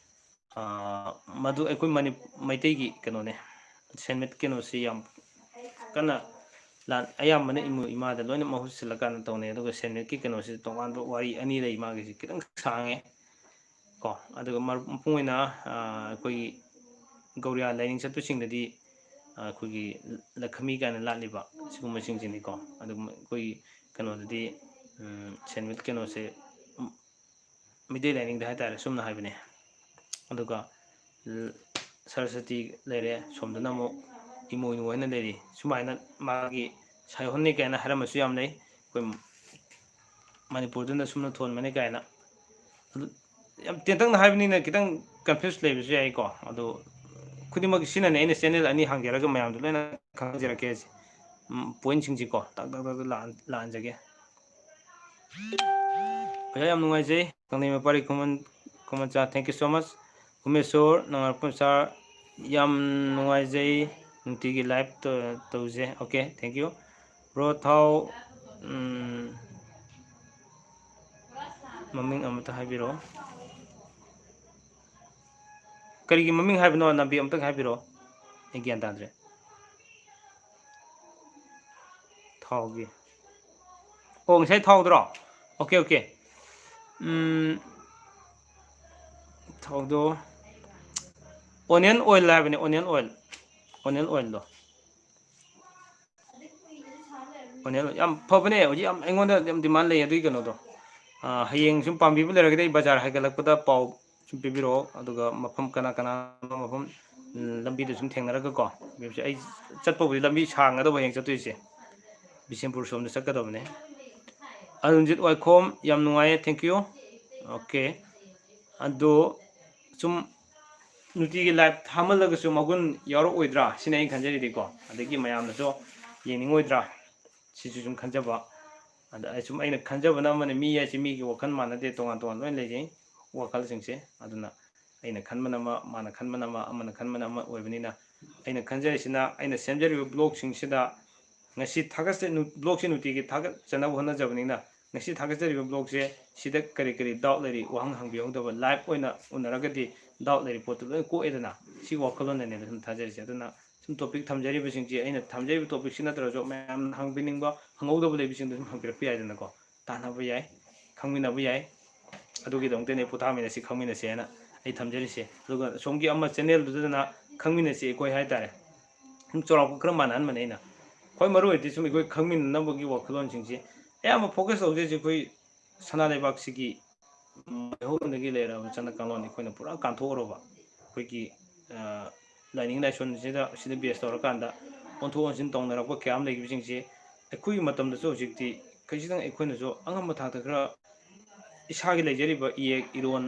ꯑ, ꯃꯗꯨ ꯑꯩꯈꯣꯏ ꯃꯅꯤ-, ꯃꯩꯇꯩꯒꯤ ꯀꯩꯅꯣꯅꯦ, ꯁꯦꯟꯃꯤꯠ ꯀꯩꯅꯣꯁꯤ ꯌꯥꯝ ꯀꯟꯅ ꯂꯥꯟ-, ꯑꯌꯥꯝꯕꯅ ꯏꯃꯨꯡ ꯏꯃꯥꯗ ꯂꯣꯏꯅ ꯃꯍꯨꯠ ꯁꯤꯜꯂꯀꯥꯟꯗ ꯇꯧꯅꯩ꯫ ꯑꯗꯨꯒ ꯁꯦꯟꯃꯤꯠꯀꯤ ꯀꯩꯅꯣꯁꯤ ꯇꯣꯉꯥꯟꯕ ꯋꯥꯔꯤ ꯑꯅꯤ ꯂꯩ, ꯃꯥꯒꯤꯁꯤ ꯈꯤꯇꯪ ꯁꯥꯡꯉꯦ ꯀꯣ꯫ ꯑꯗꯨꯒ ꯃꯔ-, ꯃꯄꯨꯡ ꯑꯣꯏꯅ, ꯑ, ꯑꯩꯈꯣꯏꯒꯤ ꯒꯧꯔꯤꯌꯥ ꯂꯥꯏꯅꯤꯡ ꯆꯠꯄꯁꯤꯡꯗꯗꯤ, ꯑ, ꯑꯩꯈꯣꯏꯒꯤ ꯂꯈꯃꯤ ꯀꯥꯏꯅ ꯂꯥꯠꯂꯤꯕ ꯁꯤꯒꯨꯝꯕꯁꯤꯡꯁꯤꯅꯤꯀꯣ꯫ ꯑꯗꯨꯒ ꯑꯩꯈꯣꯏꯒꯤ ꯀꯩꯅꯣꯗꯗꯤ, ꯎꯝ, ꯁꯦꯟꯃꯤꯠ ꯀꯩꯅꯣꯁꯦ, ꯎꯝ, ꯃꯩꯇꯩ ꯂꯥꯏꯅꯤꯡꯗ ꯍꯥꯏꯇꯥꯔꯦ, ꯁꯨꯝꯅ ꯍꯥꯏꯕꯅꯦ꯫ ꯑꯗꯨꯒ ꯁꯔꯁꯇꯤ ꯂꯩꯔꯦ, ꯁꯣꯝꯗꯅ ꯑꯃꯨꯛ ꯏꯃꯣꯏꯅꯨ ꯍꯥꯏꯅ ꯂꯩꯔꯤ꯫ ꯁꯨꯃꯥꯏꯅ ꯃꯥꯒꯤ ꯁꯥꯏꯑꯣꯟꯅꯤ ꯀꯥꯏꯅ ꯍꯥꯏꯔꯝꯕꯁꯨ ꯌꯥꯝ ꯂꯩ꯫ ꯑꯩꯈꯣꯏ ꯃꯅꯤꯄꯨꯔꯗꯅ ꯁꯨꯝꯅ ꯊꯣꯟꯕꯅꯤ ꯀꯥꯏꯅ꯫ ꯑꯗꯨ ꯌꯥꯝ ꯇꯦꯟꯇꯛꯅ ꯍꯥꯏꯕꯅꯤꯅ ꯈꯤꯇꯪ confuse ꯂꯩꯕꯁꯨ ꯌꯥꯏꯀꯣ꯫ ꯑꯗꯨ ꯈꯨꯗꯤꯡꯃꯛ ꯁꯤꯅꯅꯦ ꯑꯩꯅ channel ꯑꯅꯤ ꯍꯥꯡꯖꯔꯒ ꯃꯌꯥꯝꯗ ꯂꯣꯏꯅ ꯈꯪꯍꯟꯖꯔꯛꯀꯦ꯫ ꯎꯝ, pointꯁꯤꯡꯁꯤꯀꯣ ꯇꯛ ꯇꯛ ꯇꯛ ꯇꯛ ꯂꯥꯛꯍꯟ-, ꯂꯥꯛꯍꯟꯖꯒꯦ꯫ ꯑꯣꯖꯥ, ꯌꯥꯝ ꯅꯨꯡꯉꯥꯏꯖꯩ꯫ ꯀꯪꯂꯩ ꯃꯄꯥꯔꯤ ꯈꯨꯃꯟ, ꯈꯨꯃꯟꯆꯥ, thank you so much꯫ ꯎꯃꯦꯁꯣꯔ, ꯅꯉꯥꯔꯄꯨꯝ sir, ꯌꯥꯝ ꯅꯨꯡꯉꯥꯏꯖꯩ꯫ ꯅꯨꯡꯇꯤꯒꯤ live ꯇ-, ꯇꯧꯖꯩ꯫ Okay, thank you꯫ Bro ꯊꯥꯎ, ꯎꯝ, ꯃꯃꯤꯡ ꯑꯃꯇ ꯍꯥꯏꯕꯤꯔꯛꯑꯣ꯫ ꯀꯔꯤꯒꯤ ꯃꯃꯤꯡ ꯍꯥꯏꯕꯅꯣ, ꯅꯥꯝꯕꯤ, ꯑꯃꯨꯛꯇꯪ ꯍꯥꯏꯕꯤꯔꯛꯑꯣ, ꯑꯩ ꯒ꯭ꯌꯥꯟ ꯇꯥꯗ꯭ꯔꯦ꯫ ꯊꯥꯎꯒꯤ꯫ ꯑꯣ, ꯉꯁꯥꯏ ꯊꯥꯎꯗꯨꯔꯣ? Okay, okay. ꯎꯝ, ꯊꯥꯎꯗꯣ onion oil ꯍꯥꯏꯕꯅꯦ, onion oil, onion oilꯗꯣ꯫ Onion oil ꯌꯥꯝ ꯐꯕꯅꯦ, ꯍꯧꯖꯤꯛ ꯌꯥꯝ ꯑꯩꯉꯣꯟꯗ ꯌꯥꯝ demand ꯂꯩ ꯑꯗꯨꯒꯤ ꯀꯩꯅꯣꯗꯣ꯫ ꯑꯥ, ꯍꯌꯦꯡ ꯁꯨꯝ ꯄꯥꯝꯕꯤꯕ ꯂꯩꯔꯒꯗꯤ ꯑꯩ ꯕꯖꯥꯔ ꯍꯥꯏꯒꯠꯂꯛꯄꯗ ꯄꯥꯎ ꯁꯨꯝ ꯄꯤꯕꯤꯔꯛꯑꯣ, ꯑꯗꯨꯒ ꯃꯐꯝ ꯀꯅꯥ ꯀꯅꯥ ꯃꯐꯝ, ꯎꯝ, ꯂꯝꯕꯤꯗ ꯁꯨꯝ ꯊꯦꯡꯅꯔꯒꯀꯣ, ꯑꯩ ꯆꯠꯄꯕꯨꯗꯤ ꯂꯝꯕꯤ ꯁꯥꯡꯒꯗꯧꯕ ꯍꯌꯦꯡ ꯆꯠꯇꯣꯏꯁꯦ, ꯕꯤꯁꯦꯝꯄꯨꯔ ꯁꯣꯝꯗ ꯆꯠꯀꯗꯕꯅꯦ꯫ ꯑꯔꯨꯟꯖꯤꯠ ꯋꯥꯏꯈꯣꯝ, ꯌꯥꯝ ꯅꯨꯡꯉꯥꯏꯌꯦ, thank you꯫ ꯑꯣꯀꯦ, ꯑꯗꯣ ꯁꯨꯝ ꯅꯨꯡꯇꯤꯒꯤ live ꯊꯥꯃꯜꯂꯒꯁꯨ ꯃꯒꯨꯟ ꯌꯥꯎꯔꯛꯑꯣꯏꯗ꯭ꯔꯥ ꯁꯤꯅ ꯑꯩꯅ ꯈꯟꯖꯔꯤꯗꯤꯀꯣ, ꯑꯗꯒꯤ ꯃꯌꯥꯝꯅꯁꯨ ꯌꯦꯡꯅꯤꯡꯉꯣꯏꯗ꯭ꯔꯥ ꯁꯤꯁꯨ ꯁꯨꯝ ꯈꯟꯖꯕ꯫ ꯑꯗ ꯑꯩ ꯁꯨꯝ ꯑꯩꯅ ꯈꯟꯖꯕꯅ ꯑꯃꯅ, ꯃꯤ ꯍꯥꯏꯁꯦ ꯃꯤꯒꯤ ꯋꯥꯈꯜ ꯃꯥꯟꯅꯗꯦ, ꯇꯣꯉꯥꯟ ꯇꯣꯉꯥꯟ ꯂꯣꯏ ꯂꯩꯖꯩ ꯋꯥꯈꯜꯁꯤꯡꯁꯦ꯫ ꯑꯗꯨꯅ ꯑꯩꯅ ꯈꯟꯕꯅ ꯑꯃ, ꯃꯥꯅ ꯈꯟꯕꯅ ꯑꯃ, ꯑꯃꯅ ꯈꯟꯕꯅ ꯑꯃ ꯑꯣꯏꯕꯅꯤꯅ, ꯑꯩꯅ ꯈꯟꯖꯔꯤꯁꯤꯅ ꯑꯩꯅ ꯁꯦꯝꯖꯔꯤꯕ blogꯁꯤꯡꯁꯤꯗ ꯉꯁꯤ ꯊꯥꯒꯠꯆ-, blogꯁꯤ ꯅꯨꯡꯇꯤꯒꯤ ꯊꯥꯒꯠꯆꯅꯕ ꯍꯣꯠꯅꯖꯕꯅꯤꯅ, ꯉꯁꯤ ꯊꯥꯒꯠꯆꯔꯤꯕ blogꯁꯦ ꯁꯤꯗ ꯀꯔꯤ ꯀꯔꯤ doubt ꯂꯩꯔꯤ, ꯋꯥꯍꯪ ꯍꯪꯕꯤꯍꯧꯗꯕ, live ꯑꯣꯏꯅ ꯎꯅꯔꯒꯗꯤ doubt ꯂꯩꯔꯤ ꯄꯣꯠꯇꯨ ꯂꯣꯏ ꯀꯣꯛꯑꯦꯗꯅ, ꯁꯤ ꯋꯥꯈꯜꯂꯣꯟꯗꯅꯦꯅ ꯁꯨꯝ ꯊꯥꯖꯔꯤꯁꯦ꯫ ꯑꯗꯨꯅ ꯁꯨꯝ topic ꯊꯝꯖꯔꯤꯕꯁꯤꯡꯁꯦ, ꯑꯩꯅ ꯊꯝꯖꯔꯤꯕ topicꯁꯤ ꯅꯠꯇ꯭ꯔꯁꯨ ꯃꯌꯥꯝꯅ ꯍꯪꯕꯤꯅꯤꯡꯕ, ꯍꯪꯍꯧꯗꯕ ꯂꯩꯕꯁꯤꯡꯗꯣ ꯁꯨꯝ ꯍꯪꯕꯤꯔꯛꯄ ꯌꯥꯏꯗꯅꯀꯣ, ꯇꯥꯟꯅꯕ ꯌꯥꯏ, ꯈꯪꯃꯤꯟꯅꯕ ꯌꯥꯏ꯫ ꯑꯗꯨꯒꯤꯗꯃꯛꯇꯅꯦ ꯄꯣꯊꯥꯃꯤꯟꯅꯁꯤ, ꯈꯪꯃꯤꯟꯅꯁꯦꯅ ꯑꯩ ꯊꯝꯖꯔꯤꯁꯦ꯫ ꯑꯗꯨꯒ ꯁꯣꯝꯒꯤ ꯑꯃ channelꯗꯨꯗꯅ ꯈꯪꯃꯤꯟꯅꯁꯤ ꯑꯩꯈꯣꯏ ꯍꯥꯏꯇꯥꯔꯦ꯫ ꯁꯨꯝ ꯆꯥꯎꯔꯥꯛꯄ ꯈꯔ ꯃꯥꯟꯅꯍꯟꯕꯅꯦ ꯑꯩꯅ꯫ ꯈ꯭ꯋꯥꯏ ꯃꯔꯨ ꯑꯣꯏꯗꯤ ꯁꯨꯝ ꯑꯩꯈꯣꯏ ꯈꯪꯃꯤꯟꯅꯅꯕꯒꯤ ꯋꯥꯈꯜꯂꯣꯟꯁꯤꯡꯁꯤ ꯑꯌꯥꯝꯕ focus ꯇꯧꯖꯩꯁꯦ ꯑꯩꯈꯣꯏ ꯁꯅꯥ ꯂꯩꯕꯥꯛꯁꯤꯒꯤ ꯃꯩꯍꯧꯔꯣꯟꯗꯒꯤ ꯂꯩꯔꯛꯑꯕ ꯆꯠꯅ ꯀꯥꯡꯂꯣꯟ ꯑꯩꯈꯣꯏꯅ ꯄꯨꯔꯥ ꯀꯥꯟꯊꯣꯛꯎꯔꯕ, ꯑꯩꯈꯣꯏꯒꯤ, ꯑ, ꯂꯥꯏꯅꯤꯡ ꯂꯥꯏꯁꯣꯟꯁꯤꯗ, ꯁꯤꯗ base ꯇꯧꯔꯀꯥꯟꯗ ꯑꯣꯟꯊꯣꯛ ꯑꯣꯟꯁꯤꯟ ꯇꯧꯅꯔꯛꯄ ꯀꯌꯥ ꯑꯃ ꯂꯩꯈꯤꯕꯁꯤꯡꯁꯦ ꯑꯩꯈꯣꯏꯒꯤ ꯃꯇꯝꯗꯁꯨ ꯍꯧꯖꯤꯛꯇꯤ ꯈꯖꯤꯛꯇꯪ ꯑꯩꯈꯣꯏꯅꯁꯨ ꯑꯉꯝꯕ ꯊꯥꯛꯇ ꯈꯔ ꯏꯁꯥꯒꯤ ꯂꯩꯖꯔꯤꯕ ꯏꯌꯦꯛ ꯏꯔꯣꯟ,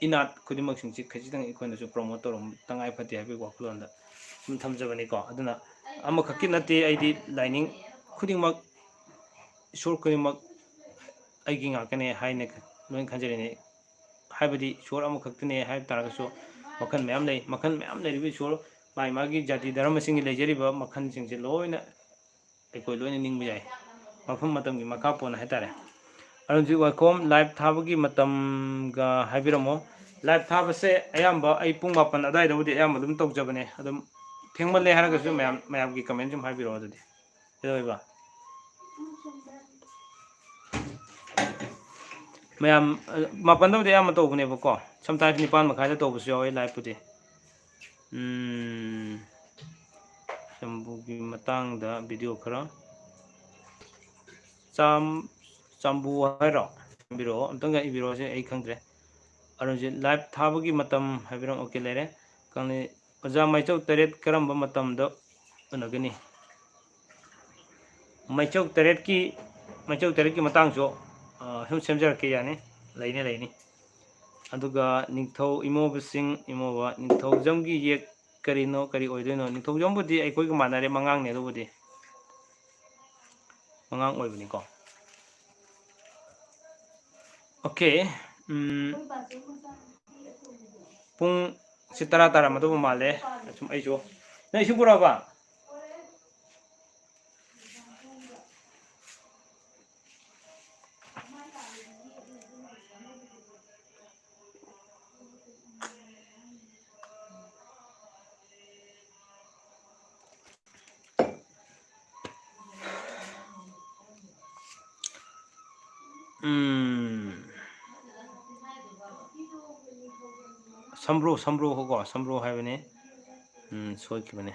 ꯏꯅꯥꯠ ꯈꯨꯗꯤꯡꯃꯛꯁꯤꯡꯁꯤ ꯈꯖꯤꯛꯇꯪ ꯑꯩꯈꯣꯏꯅꯁꯨ promote ꯇꯧꯔꯝꯕ ꯇꯉꯥꯏ ꯐꯗꯦ ꯍꯥꯏꯕꯒꯤ ꯋꯥꯈꯜꯂꯣꯟꯗ ꯁꯨꯝ ꯊꯝꯖꯕꯅꯤꯀꯣ꯫ ꯑꯗꯨꯅ ꯑꯃꯈꯛꯀꯤ ꯅꯠꯇꯦ, ꯑꯩꯗꯤ ꯂꯥꯏꯅꯤꯡ ꯈꯨꯗꯤꯡꯃꯛ, ꯏꯁꯣꯔ ꯈꯨꯗꯤꯡꯃꯛ ꯑꯩꯒꯤ ꯉꯥꯛꯇꯅꯦ ꯍꯥꯏꯅ ꯂꯣꯏꯅ ꯈꯟꯖꯔꯤꯅꯦ꯫ ꯍꯥꯏꯕꯗꯤ ꯏꯁꯣꯔ ꯑꯃꯈꯛꯇꯅꯦ ꯍꯥꯏꯕ ꯇꯥꯔꯒꯁꯨ ꯃꯈꯜ ꯃꯌꯥꯝ ꯂꯩ꯫ ꯃꯈꯜ ꯃꯌꯥꯝ ꯂꯩꯔꯤꯕ ꯏꯁꯣꯔ ꯃꯥꯒꯤ ꯃꯥꯒꯤ ꯖꯥꯇꯤ ꯙꯔꯃꯁꯤꯡꯒꯤ ꯂꯩꯖꯔꯤꯕ ꯃꯈꯜꯁꯤꯡꯁꯦ ꯂꯣꯏꯅ ꯑꯩꯈꯣꯏ ꯂꯣꯏꯅ ꯅꯤꯡꯕ ꯌꯥꯏ, ꯃꯐꯝ ꯃꯇꯝꯒꯤ ꯃꯈꯥ ꯄꯣꯟꯅ ꯍꯥꯏꯇꯥꯔꯦ꯫ ꯑꯔꯨꯟꯖꯤꯠ ꯋꯥꯏꯈꯣꯝ, live ꯊꯥꯕꯒꯤ ꯃꯇꯝꯒ ꯍꯥꯏꯕꯤꯔꯝꯃꯣ꯫ Live ꯊꯥꯕꯁꯦ ꯑꯌꯥꯝꯕ ꯑꯩ ꯄꯨꯡ ꯃꯥꯄꯟ ꯑꯗꯨꯋꯥꯏꯗꯕꯨꯗꯤ ꯑꯌꯥꯝꯕ ꯑꯗꯨꯝ ꯇꯧꯖꯕꯅꯦ꯫ ꯑꯗꯨꯝ ꯊꯦꯡꯃꯜꯂꯦ ꯍꯥꯏꯔꯒꯁꯨ ꯃꯌꯥꯝ, ꯃꯌꯥꯝꯒꯤ comment ꯁꯨꯝ ꯍꯥꯏꯕꯤꯔꯛꯑꯣ꯫ ꯑꯗꯨꯗꯤ ꯀꯩꯗꯧꯋꯦꯕ? ꯃꯌꯥꯝ, ꯑ, ꯃꯥꯄꯟꯗꯕꯨꯗꯤ ꯑꯌꯥꯝꯕ ꯇꯧꯕꯅꯦꯕꯀꯣ, sometimes ꯅꯤꯄꯥꯟ ꯃꯈꯥꯏꯗ ꯇꯧꯕꯁꯨ ꯌꯥꯎꯋꯦ live ꯄꯨꯗꯤ꯫ ꯎꯝ, ꯆꯝꯕꯨꯒꯤ ꯃꯇꯥꯡꯗ video ꯈꯔ꯫ ꯆꯥꯝ-, ꯆꯥꯝꯕꯨ ꯍꯥꯏꯔꯣ? ꯏꯕꯤꯔꯛꯑꯣ, ꯑꯝꯇꯪꯒ ꯏꯕꯤꯔꯛꯑꯣꯁꯦ, ꯑꯩ ꯈꯪꯗ꯭ꯔꯦ꯫ ꯑꯔꯨꯟꯖꯤꯠ, live ꯊꯥꯕꯒꯤ ꯃꯇꯝ ꯍꯥꯏꯕꯤꯔꯝ-, OK, ꯂꯩꯔꯦ꯫ ꯀꯪꯂꯩ-, ꯑꯣꯖꯥ, ꯃꯩꯆꯧ ꯇꯔꯦꯠ ꯀꯔꯝꯕ ꯃꯇꯝꯗ ꯎꯅꯒꯅꯤ? ꯃꯩꯆꯧ ꯇꯔꯦꯠꯀꯤ, ꯃꯩꯆꯧ ꯇꯔꯦꯠꯀꯤ ꯃꯇꯥꯡꯁꯨ, ꯑ, ꯁꯨꯝ ꯁꯦꯝꯖꯔꯛꯀꯦ, ꯌꯥꯅꯤ, ꯂꯩꯅꯤ, ꯂꯩꯅꯤ꯫ ꯑꯗꯨꯒ ꯅꯤꯡꯊꯧ ꯏꯃꯣꯕꯁꯤꯡ, ꯏꯃꯣꯕ, ꯅꯤꯡꯊꯧꯖꯝꯒꯤ ꯌꯦꯛ ꯀꯔꯤꯅꯣ, ꯀꯔꯤ ꯑꯣꯏꯗꯣꯏꯅꯣ? ꯅꯤꯡꯊꯧꯖꯝꯕꯨꯗꯤ ꯑꯩꯈꯣꯏꯒ ꯃꯥꯟꯅꯔꯦ, ꯃꯉꯥꯡꯅꯦ, ꯑꯗꯨꯕꯨꯗꯤ ꯃꯉꯥꯡ ꯑꯣꯏꯕꯅꯤꯀꯣ꯫ OK, ꯎꯝ, ꯄꯨꯡꯁꯤ ꯇꯔꯥ ꯇꯥꯔꯝꯃꯗꯧꯕ ꯃꯥꯜꯂꯦ꯫ ꯁꯨꯝ ꯑꯩꯁꯨ, ꯅꯪ ꯏꯁꯤꯡ ꯄꯨꯔꯛꯑꯕ? ꯎꯝ꯫ ꯁꯝꯕ꯭ꯔꯨ, ꯁꯝꯕ꯭ꯔꯨ ꯀꯣ, ꯁꯝꯕ꯭ꯔꯨ ꯍꯥꯏꯕꯅꯤ꯫ ꯎꯝ, ꯁꯣꯏꯈꯤꯕꯅꯦ꯫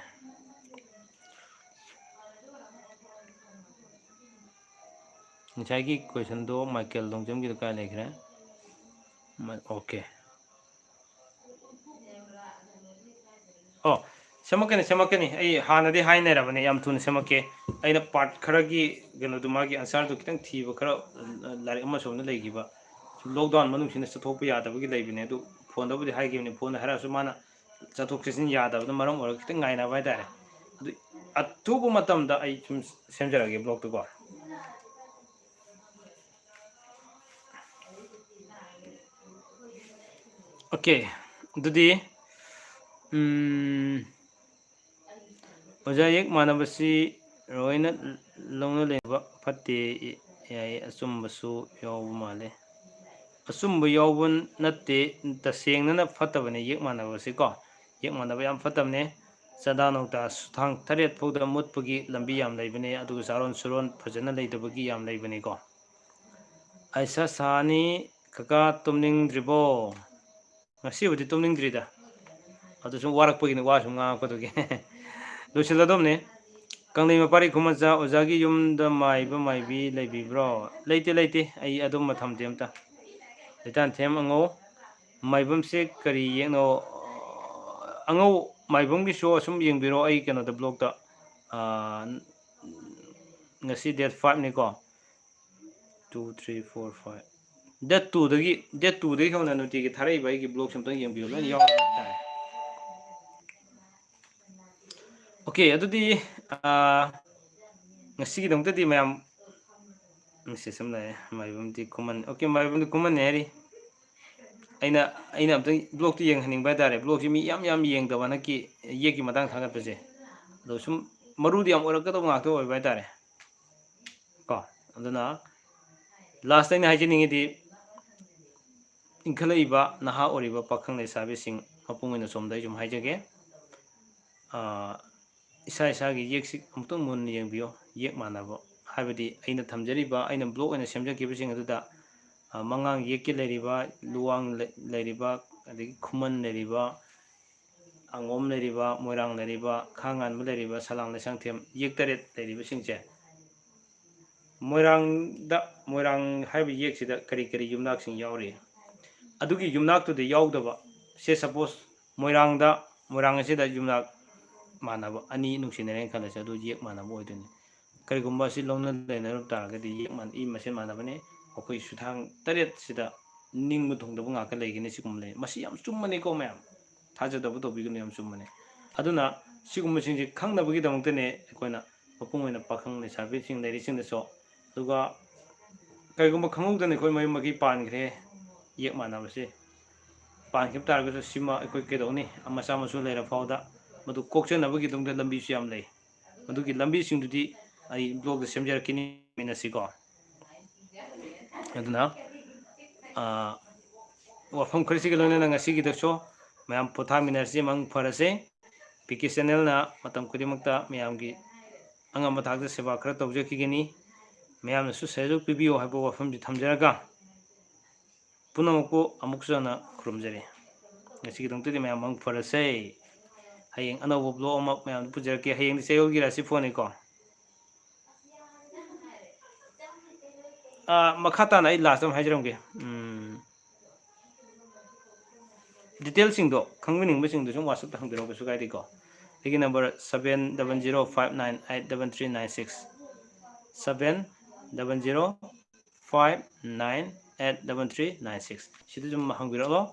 ꯉꯁꯥꯏꯒꯤ questionꯗꯣ ꯃꯥꯏꯀꯦꯜ ꯂꯣꯡꯖꯝꯒꯤꯗꯣ ꯀꯥꯏ ꯂꯩꯈ꯭ꯔꯦ? ꯃ-, OK꯫ ꯑꯣ, ꯁꯦꯝꯃꯛꯀꯅꯤ, ꯁꯦꯝꯃꯛꯀꯅꯤ꯫ ꯑꯩ ꯍꯥꯟꯅꯗꯤ ꯍꯥꯏꯅꯔꯕꯅꯦ, ꯌꯥꯝ ꯊꯨꯅ ꯁꯦꯝꯃꯛꯀꯦ꯫ ꯑꯩꯅ part ꯈꯔꯒꯤ ꯀꯩꯅꯣꯗꯣ, ꯃꯥꯒꯤ answerꯗꯣ ꯈꯤꯇꯪ ꯊꯤꯕ ꯈꯔ, ꯂꯥꯏꯔꯤꯛ ꯑꯃ ꯁꯣꯝꯗ ꯂꯩꯈꯤꯕ꯫ ꯁꯨꯝ lockdown ꯃꯅꯨꯡꯁꯤꯅ ꯆꯠꯊꯣꯛꯄ ꯌꯥꯗꯕꯒꯤ ꯂꯩꯕꯅꯦ꯫ ꯑꯗꯨ phoneꯗꯕꯨꯗꯤ ꯍꯥꯏꯈꯤꯕꯅꯦ, phoneꯗ ꯍꯥꯏꯔꯛꯑꯁꯨ ꯃꯥꯅ ꯆꯠꯊꯣꯛ ꯆꯠꯁꯤꯟ ꯌꯥꯗꯕꯅ ꯃꯔꯝ ꯑꯣꯏꯔꯒ ꯈꯤꯇꯪ ꯉꯥꯏꯅꯕ ꯍꯥꯏꯇꯥꯔꯦ꯫ ꯑꯗꯨ ꯑꯊꯨꯕ ꯃꯇꯝꯗ ꯑꯩ ꯁꯨꯝ ꯁꯦꯝꯖꯔꯛꯑꯒꯦ blogꯇꯨꯀꯣ꯫ OK, ꯑꯗꯨꯗꯤ, ꯎꯝ, ꯑꯣꯖꯥ, ꯌꯦꯛ ꯃꯥꯟꯅꯕꯁꯤ ꯂꯣꯏꯅ ꯂꯧꯅ ꯂꯩꯕ ꯐꯠꯇꯦ ꯌꯥꯏ, ꯑꯆꯨꯝꯕꯁꯨ ꯌꯥꯎꯕ ꯃꯥꯜꯂꯦ꯫ ꯑꯆꯨꯝꯕ ꯌꯥꯎꯕ ꯅꯠꯇꯦ, ꯇꯁꯦꯡꯅꯅ ꯐꯠꯇꯕꯅꯦ ꯌꯦꯛ ꯃꯥꯟꯅꯕꯁꯤꯀꯣ꯫ ꯌꯦꯛ ꯃꯥꯟꯅꯕ ꯌꯥꯝ ꯐꯠꯇꯕꯅꯦ꯫ ꯆꯥꯗꯥ ꯅꯧꯗꯥ ꯁꯨꯊꯥꯡ ꯇꯔꯦꯠ ꯐꯥꯎꯗ ꯃꯨꯠꯄꯒꯤ ꯂꯝꯕꯤ ꯌꯥꯝ ꯂꯩꯕꯅꯦ, ꯑꯗꯨꯒ ꯆꯥꯔꯣꯟ ꯁꯨꯔꯣꯟ ꯐꯖꯅ ꯂꯩꯇꯕꯒꯤ ꯌꯥꯝ ꯂꯩꯕꯅꯤꯀꯣ꯫ ꯑꯩꯁꯥ ꯁꯥꯅꯤ꯫ ꯀꯀꯥ ꯇꯨꯝꯅꯤꯡꯗ꯭ꯔꯤꯕꯣ? ꯉꯁꯤꯕꯨꯗꯤ ꯇꯨꯝꯅꯤꯡꯗ꯭ꯔꯤꯗ, ꯑꯗꯨ ꯁꯨꯝ ꯋꯥꯔꯛꯄꯒꯤꯅꯤ, ꯋꯥ ꯁꯨꯝ ꯉꯥꯡꯉꯛꯄꯗꯨꯒꯤ꯫ ꯂꯣꯏꯁꯤꯜꯂꯗꯧꯅꯦ꯫ ꯀꯪꯂꯩ ꯃꯄꯥꯔꯤ ꯈꯨꯃꯟꯆꯥ, ꯑꯣꯖꯥꯒꯤ ꯌꯨꯝꯗ ꯃꯥꯏꯕ ꯃꯥꯏꯕꯤ ꯂꯩꯕꯤꯕ꯭ꯔꯣ? ꯂꯩꯇꯦ, ꯂꯩꯇꯦ, ꯑꯩ ꯑꯗꯨꯝꯕ ꯊꯝꯗꯦ ꯑꯝꯇ꯫ ꯂꯩꯇꯥꯟꯊꯦꯝ ꯑꯉꯧ, ꯃꯥꯏꯕꯝꯁꯦ ꯀꯔꯤ ꯌꯦꯛꯅꯣ? ꯑꯉꯧ ꯃꯥꯏꯕꯝꯒꯤꯁꯨ ꯑꯁꯨꯝ ꯌꯦꯡꯕꯤꯔꯣ, ꯑꯩ ꯀꯩꯅꯣꯗ ꯕ꯭ꯂꯣꯛꯇ, ꯑꯥ, ꯉꯁꯤ ꯗꯦꯠ ꯐꯥꯏꯚꯅꯤꯀꯣ꯫ Two, three, four, five꯫ Date ꯇꯨꯗꯒꯤ, ꯗꯦꯠ ꯇꯨꯗꯒꯤ ꯍꯧꯅ ꯅꯨꯡꯇꯤꯒꯤ ꯊꯥꯔꯛꯏꯕ ꯑꯩꯒꯤ ꯕ꯭ꯂꯣꯛꯁꯦ ꯑꯝꯇꯪ ꯌꯦꯡꯕꯤꯌꯨ, ꯂꯣꯏꯅ ꯌꯥꯎꯔꯦ ꯍꯥꯏꯇꯥꯔꯦ꯫ ꯑꯣꯀꯦ, ꯑꯗꯨꯗꯤ, ꯑꯥ, ꯉꯁꯤꯒꯤꯗꯃꯛꯇꯗꯤ ꯃꯌꯥꯝ, ꯃꯦꯁꯦꯖ ꯑꯃ ꯂꯥꯛꯑꯦ, ꯃꯥꯏꯕꯝꯗꯤ ꯈꯨꯃꯟ, ꯑꯣꯀꯦ, ꯃꯥꯏꯕꯝꯗꯤ ꯈꯨꯃꯟꯅꯦ ꯍꯥꯏꯔꯤ꯫ ꯑꯩꯅ, ꯑꯩꯅ ꯑꯝꯇꯪ ꯕ꯭ꯂꯣꯛꯇꯨ ꯌꯦꯡꯍꯟꯅꯤꯡꯕ ꯍꯥꯏꯇꯥꯔꯦ꯫ ꯕ꯭ꯂꯣꯛꯁꯤ ꯃꯤ ꯌꯥꯝ ꯌꯥꯝ ꯌꯦꯡꯗꯕ ꯍꯟꯗꯛꯀꯤ ꯌꯦꯛꯀꯤ ꯃꯇꯥꯡ ꯊꯥꯒꯠꯄꯁꯦ꯫ ꯑꯗꯣ ꯁꯨꯝ ꯃꯔꯨꯗꯤ ꯌꯥꯝ ꯑꯣꯏꯔꯛꯀꯗꯕ ꯉꯥꯛꯇ ꯑꯣꯏꯕ ꯍꯥꯏꯇꯥꯔꯦ꯫ ꯀꯣ, ꯑꯗꯨꯅ ꯂꯥꯁꯇ ꯑꯩꯅ ꯍꯥꯏꯖꯅꯤꯡꯉꯤꯗꯤ, ꯏꯟꯈꯠꯂꯛꯏꯕ ꯅꯍꯥ ꯑꯣꯏꯔꯤꯕ ꯄꯥꯈꯪ ꯂꯩꯁꯥꯕꯤꯁꯤꯡ ꯃꯄꯨꯡ ꯑꯣꯏꯅ ꯁꯣꯝꯗ ꯑꯩ ꯁꯨꯝ ꯍꯥꯏꯖꯒꯦ꯫ ꯑꯥ, ꯏꯁꯥ ꯏꯁꯥꯒꯤ ꯌꯦꯛꯁꯤ ꯑꯃꯨꯛꯇꯪ ꯃꯨꯟꯅ ꯌꯦꯡꯕꯤꯌꯨ, ꯌꯦꯛ ꯃꯥꯟꯅꯕ꯫ ꯍꯥꯏꯕꯗꯤ ꯑꯩꯅ ꯊꯝꯖꯔꯤꯕ, ꯑꯩꯅ ꯕ꯭ꯂꯣꯛ ꯑꯣꯏꯅ ꯁꯦꯝꯖꯈꯤꯕꯁꯤꯡ ꯑꯗꯨꯗ, ꯑꯥ, ꯃꯉꯥꯡ ꯌꯦꯛꯀꯤ ꯂꯩꯔꯤꯕ, ꯂꯨꯋꯥꯡ ꯂꯩ-, ꯂꯩꯔꯤꯕ, ꯑꯗꯒꯤ ꯈꯨꯃꯟ ꯂꯩꯔꯤꯕ, ꯑꯉꯣꯝ ꯂꯩꯔꯤꯕ, ꯃꯣꯏꯔꯥꯡ ꯂꯩꯔꯤꯕ, ꯈꯥ ꯉꯥꯟꯕ ꯂꯩꯔꯤꯕ, ꯁꯂꯥꯡ ꯂꯩꯁꯥꯡꯊꯦꯝ, ꯌꯦꯛ ꯇꯔꯦꯠ ꯂꯩꯔꯤꯕꯁꯤꯡꯁꯦ, ꯃꯣꯏꯔꯥꯡꯗ, ꯃꯣꯏꯔꯥꯡ ꯍꯥꯏꯕ ꯌꯦꯛꯁꯤꯗ ꯀꯔꯤ ꯀꯔꯤ ꯌꯨꯝꯅꯥꯛꯁꯤꯡ ꯌꯥꯎꯔꯤ? ꯑꯗꯨꯒꯤ ꯌꯨꯝꯅꯥꯛꯇꯨꯗ ꯌꯥꯎꯗꯕ, ꯁꯦ ꯁꯄꯣꯁ ꯃꯣꯏꯔꯥꯡꯗ, ꯃꯣꯏꯔꯥꯡ ꯑꯁꯤꯗ ꯌꯨꯝꯅꯥꯛ ꯃꯥꯟꯅꯕ ꯑꯅꯤ ꯅꯨꯡꯁꯤꯅꯔꯦꯅ ꯈꯜꯂꯁꯦ, ꯑꯗꯨ ꯌꯦꯛ ꯃꯥꯟꯅꯕ ꯑꯣꯏꯗꯣꯏꯅꯤ꯫ ꯀꯔꯤꯒꯨꯝꯕ ꯑꯁꯤ ꯂꯧꯅ ꯂꯩꯅꯔꯝ ꯇꯥꯔꯒꯗꯤ ꯌꯦꯛ ꯃꯥꯟ-, ꯏ ꯃꯁꯦꯟ ꯃꯥꯟꯅꯕꯅꯤ꯫ ꯑꯩꯈꯣꯏ ꯁꯨꯊꯥꯡ ꯇꯔꯦꯠꯁꯤꯗ ꯅꯤꯡꯕ ꯊꯨꯡꯗꯕ ꯉꯥꯛꯇ ꯂꯩꯒꯅꯤ꯫ ꯁꯤꯒꯨꯝꯕ ꯂꯩ꯫ ꯃꯁꯤ ꯌꯥꯝ ꯆꯨꯝꯕꯅꯤꯀꯣ ꯃꯌꯥꯝ꯫ ꯊꯥꯖꯗꯕ ꯇꯧꯕꯤꯒꯅꯨ, ꯌꯥꯝ ꯆꯨꯝꯕꯅꯤ꯫ ꯑꯗꯨꯅ ꯁꯤꯒꯨꯝꯕꯁꯤꯡꯁꯦ ꯈꯪꯅꯕꯒꯤꯗꯃꯛꯇꯅꯦ ꯑꯩꯈꯣꯏꯅ ꯃꯄꯨꯡ ꯑꯣꯏꯅ ꯄꯥꯈꯪ ꯂꯩꯁꯥꯕꯤꯁꯤꯡ ꯂꯩꯔꯤꯁꯤꯡꯗꯁꯨ꯫ ꯑꯗꯨꯒ ꯀꯔꯤꯒꯨꯝꯕ ꯈꯪꯍꯧꯗꯅ ꯑꯩꯈꯣꯏ ꯃꯌꯨꯝ ꯃꯀꯩ ꯄꯥꯟꯈ꯭ꯔꯦ, ꯌꯦꯛ ꯃꯥꯟꯅꯕꯁꯦ ꯄꯥꯟꯈꯤꯕ ꯇꯥꯔꯒꯁꯨ ꯁꯤꯃ ꯑꯩꯈꯣꯏ ꯀꯩꯗꯧꯅꯤ, ꯃꯆꯥ ꯃꯁꯨ ꯂꯩꯔ ꯐꯥꯎꯗ ꯃꯗꯨ ꯀꯣꯛꯆꯅꯕꯒꯤꯗꯃꯛꯇ ꯂꯝꯕꯤꯁꯨ ꯌꯥꯝ ꯂꯩ꯫ ꯃꯗꯨꯒꯤ ꯂꯝꯕꯤꯁꯤꯡꯗꯨꯗꯤ ꯑꯩ ꯕ꯭ꯂꯣꯛꯇ ꯁꯦꯝꯖꯔꯛꯈꯤꯅꯤ, ꯌꯦꯡꯃꯤꯟꯅꯁꯤꯀꯣ꯫ ꯑꯗꯨꯅ, ꯑꯥ, ꯋꯥꯐꯝ ꯈꯔꯁꯤꯒ ꯂꯣꯏꯅꯅ ꯉꯁꯤꯒꯤꯗꯁꯨ ꯃꯌꯥꯝ ꯄꯣꯊꯥꯃꯤꯟꯅꯔꯁꯤ, ꯃꯪ ꯐꯔꯁꯦ꯫ ꯄꯤ ꯀꯦ ꯆꯦꯅꯦꯜꯅ ꯃꯇꯝ ꯈꯨꯗꯤꯡꯃꯛꯇ ꯃꯌꯥꯝꯒꯤ ꯑꯉꯝꯕ ꯊꯥꯛꯇ ꯁꯦꯕꯥ ꯈꯔ ꯇꯧꯖꯈꯤꯒꯅꯤ꯫ ꯃꯌꯥꯝꯅꯁꯨ ꯁꯖꯦꯁꯟ ꯄꯤꯕꯤꯌꯨ ꯍꯥꯏꯕ ꯋꯥꯐꯝꯁꯤ ꯊꯝꯖꯔꯒ, ꯄꯨꯝꯅꯃꯛꯄꯨ ꯑꯃꯨꯛꯁꯨ ꯍꯟꯅ ꯈꯨꯔꯨꯝꯖꯔꯤ꯫ ꯉꯁꯤꯒꯤꯗꯃꯛꯇꯗꯤ ꯃꯌꯥꯝ ꯃꯪ ꯐꯔꯁꯦ꯫ ꯍꯌꯦꯡ ꯑꯅꯧꯕ ꯕ꯭ꯂꯣꯛ ꯑꯃ ꯃꯌꯥꯝꯗ ꯄꯨꯖꯔꯛꯀꯦ꯫ ꯍꯌꯦꯡꯗꯤ ꯆꯌꯣꯜꯒꯤ ꯔꯥꯁꯤꯐꯣꯟꯅꯤꯀꯣ꯫ ꯑꯥ, ꯃꯈꯥ ꯇꯥꯅ ꯑꯩ ꯂꯥꯁꯇ ꯑꯃ ꯍꯥꯏꯖꯔꯝꯒꯦ꯫ ꯎꯝ, ꯗꯤꯇꯦꯜꯁꯤꯡꯗꯣ ꯈꯪꯕꯤꯅꯤꯡꯕꯁꯤꯡꯗꯣ ꯁꯨꯝ WhatsApp-ꯇ ꯍꯪꯕꯤꯔꯛꯑꯣ, ꯀꯩꯁꯨ ꯀꯥꯏꯗꯦꯀꯣ꯫ ꯑꯩꯒꯤ number seven double zero five nine eight double three nine six, seven double zero five nine eight double three nine six꯫ ꯁꯤꯗ ꯁꯨꯝ ꯍꯪꯕꯤꯔꯛꯑꯣ,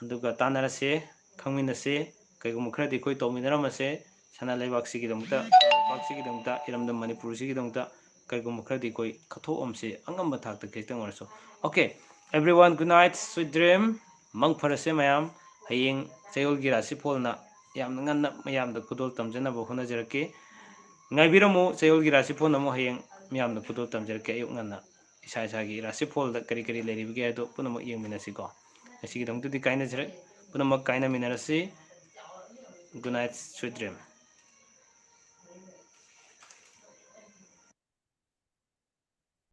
ꯑꯗꯨꯒ ꯇꯥꯟꯅꯔꯁꯦ, ꯈꯪꯃꯤꯟꯅꯁꯦ꯫ ꯀꯩꯒꯨꯝꯕ ꯈꯔꯗꯤ ꯑꯩꯈꯣꯏ ꯇꯧꯃꯤꯟꯅꯔꯝꯃꯁꯦ, ꯁꯅꯥ ꯂꯩꯕꯥꯛꯁꯤꯒꯤꯗꯃꯛꯇ, ꯂꯩꯕꯥꯛꯁꯤꯒꯤꯗꯃꯛꯇ, ꯏꯔꯝꯗꯝ ꯃꯅꯤꯄꯨꯔꯁꯤꯒꯤꯗꯃꯛꯇ ꯀꯩꯒꯨꯝꯕ ꯈꯔꯗꯤ ꯑꯩꯈꯣꯏ ꯀꯠꯊꯣꯛꯑꯝꯁꯦ, ꯑꯉꯝꯕ ꯊꯥꯛꯇ ꯈꯤꯇꯪ ꯑꯣꯏꯔꯁꯨ꯫ Okay, everyone, good night, sweet dream. ꯃꯪ ꯐꯔꯁꯦ ꯃꯌꯥꯝ꯫ ꯍꯌꯦꯡ ꯆꯌꯣꯜꯒꯤ ꯔꯥꯁꯤꯐꯣꯜꯅ ꯌꯥꯝꯅ ꯉꯟꯅ ꯃꯌꯥꯝꯗ ꯈꯨꯗꯣꯜ ꯇꯝꯖꯅꯕ ꯍꯣꯠꯅꯖꯔꯛꯀꯦ꯫ ꯉꯥꯏꯕꯤꯔꯝꯃꯨ, ꯆꯌꯣꯜꯒꯤ ꯔꯥꯁꯤꯐꯣꯜ ꯑꯃꯨꯛ ꯍꯌꯦꯡ ꯃꯌꯥꯝꯗ ꯈꯨꯗꯣꯜ ꯇꯝꯖꯔꯛꯀꯦ꯫ ꯑꯌꯨꯛ ꯉꯟꯅ ꯏꯁꯥ ꯏꯁꯥꯒꯤ ꯔꯥꯁꯤꯐꯣꯜꯗ ꯀꯔꯤ ꯀꯔꯤ ꯂꯩꯔꯤꯕꯒꯦ ꯍꯥꯏꯗꯣ ꯄꯨꯝꯅꯃꯛ ꯌꯦꯡꯃꯤꯟꯅꯁꯤꯀꯣ꯫ ꯉꯁꯤꯒꯤꯗꯃꯛꯇꯗꯤ ꯀꯥꯏꯅꯖꯔꯦ, ꯄꯨꯝꯅꯃꯛ ꯀꯥꯏꯅꯃꯤꯟꯅꯔꯁꯤ꯫ Good night, sweet dream꯫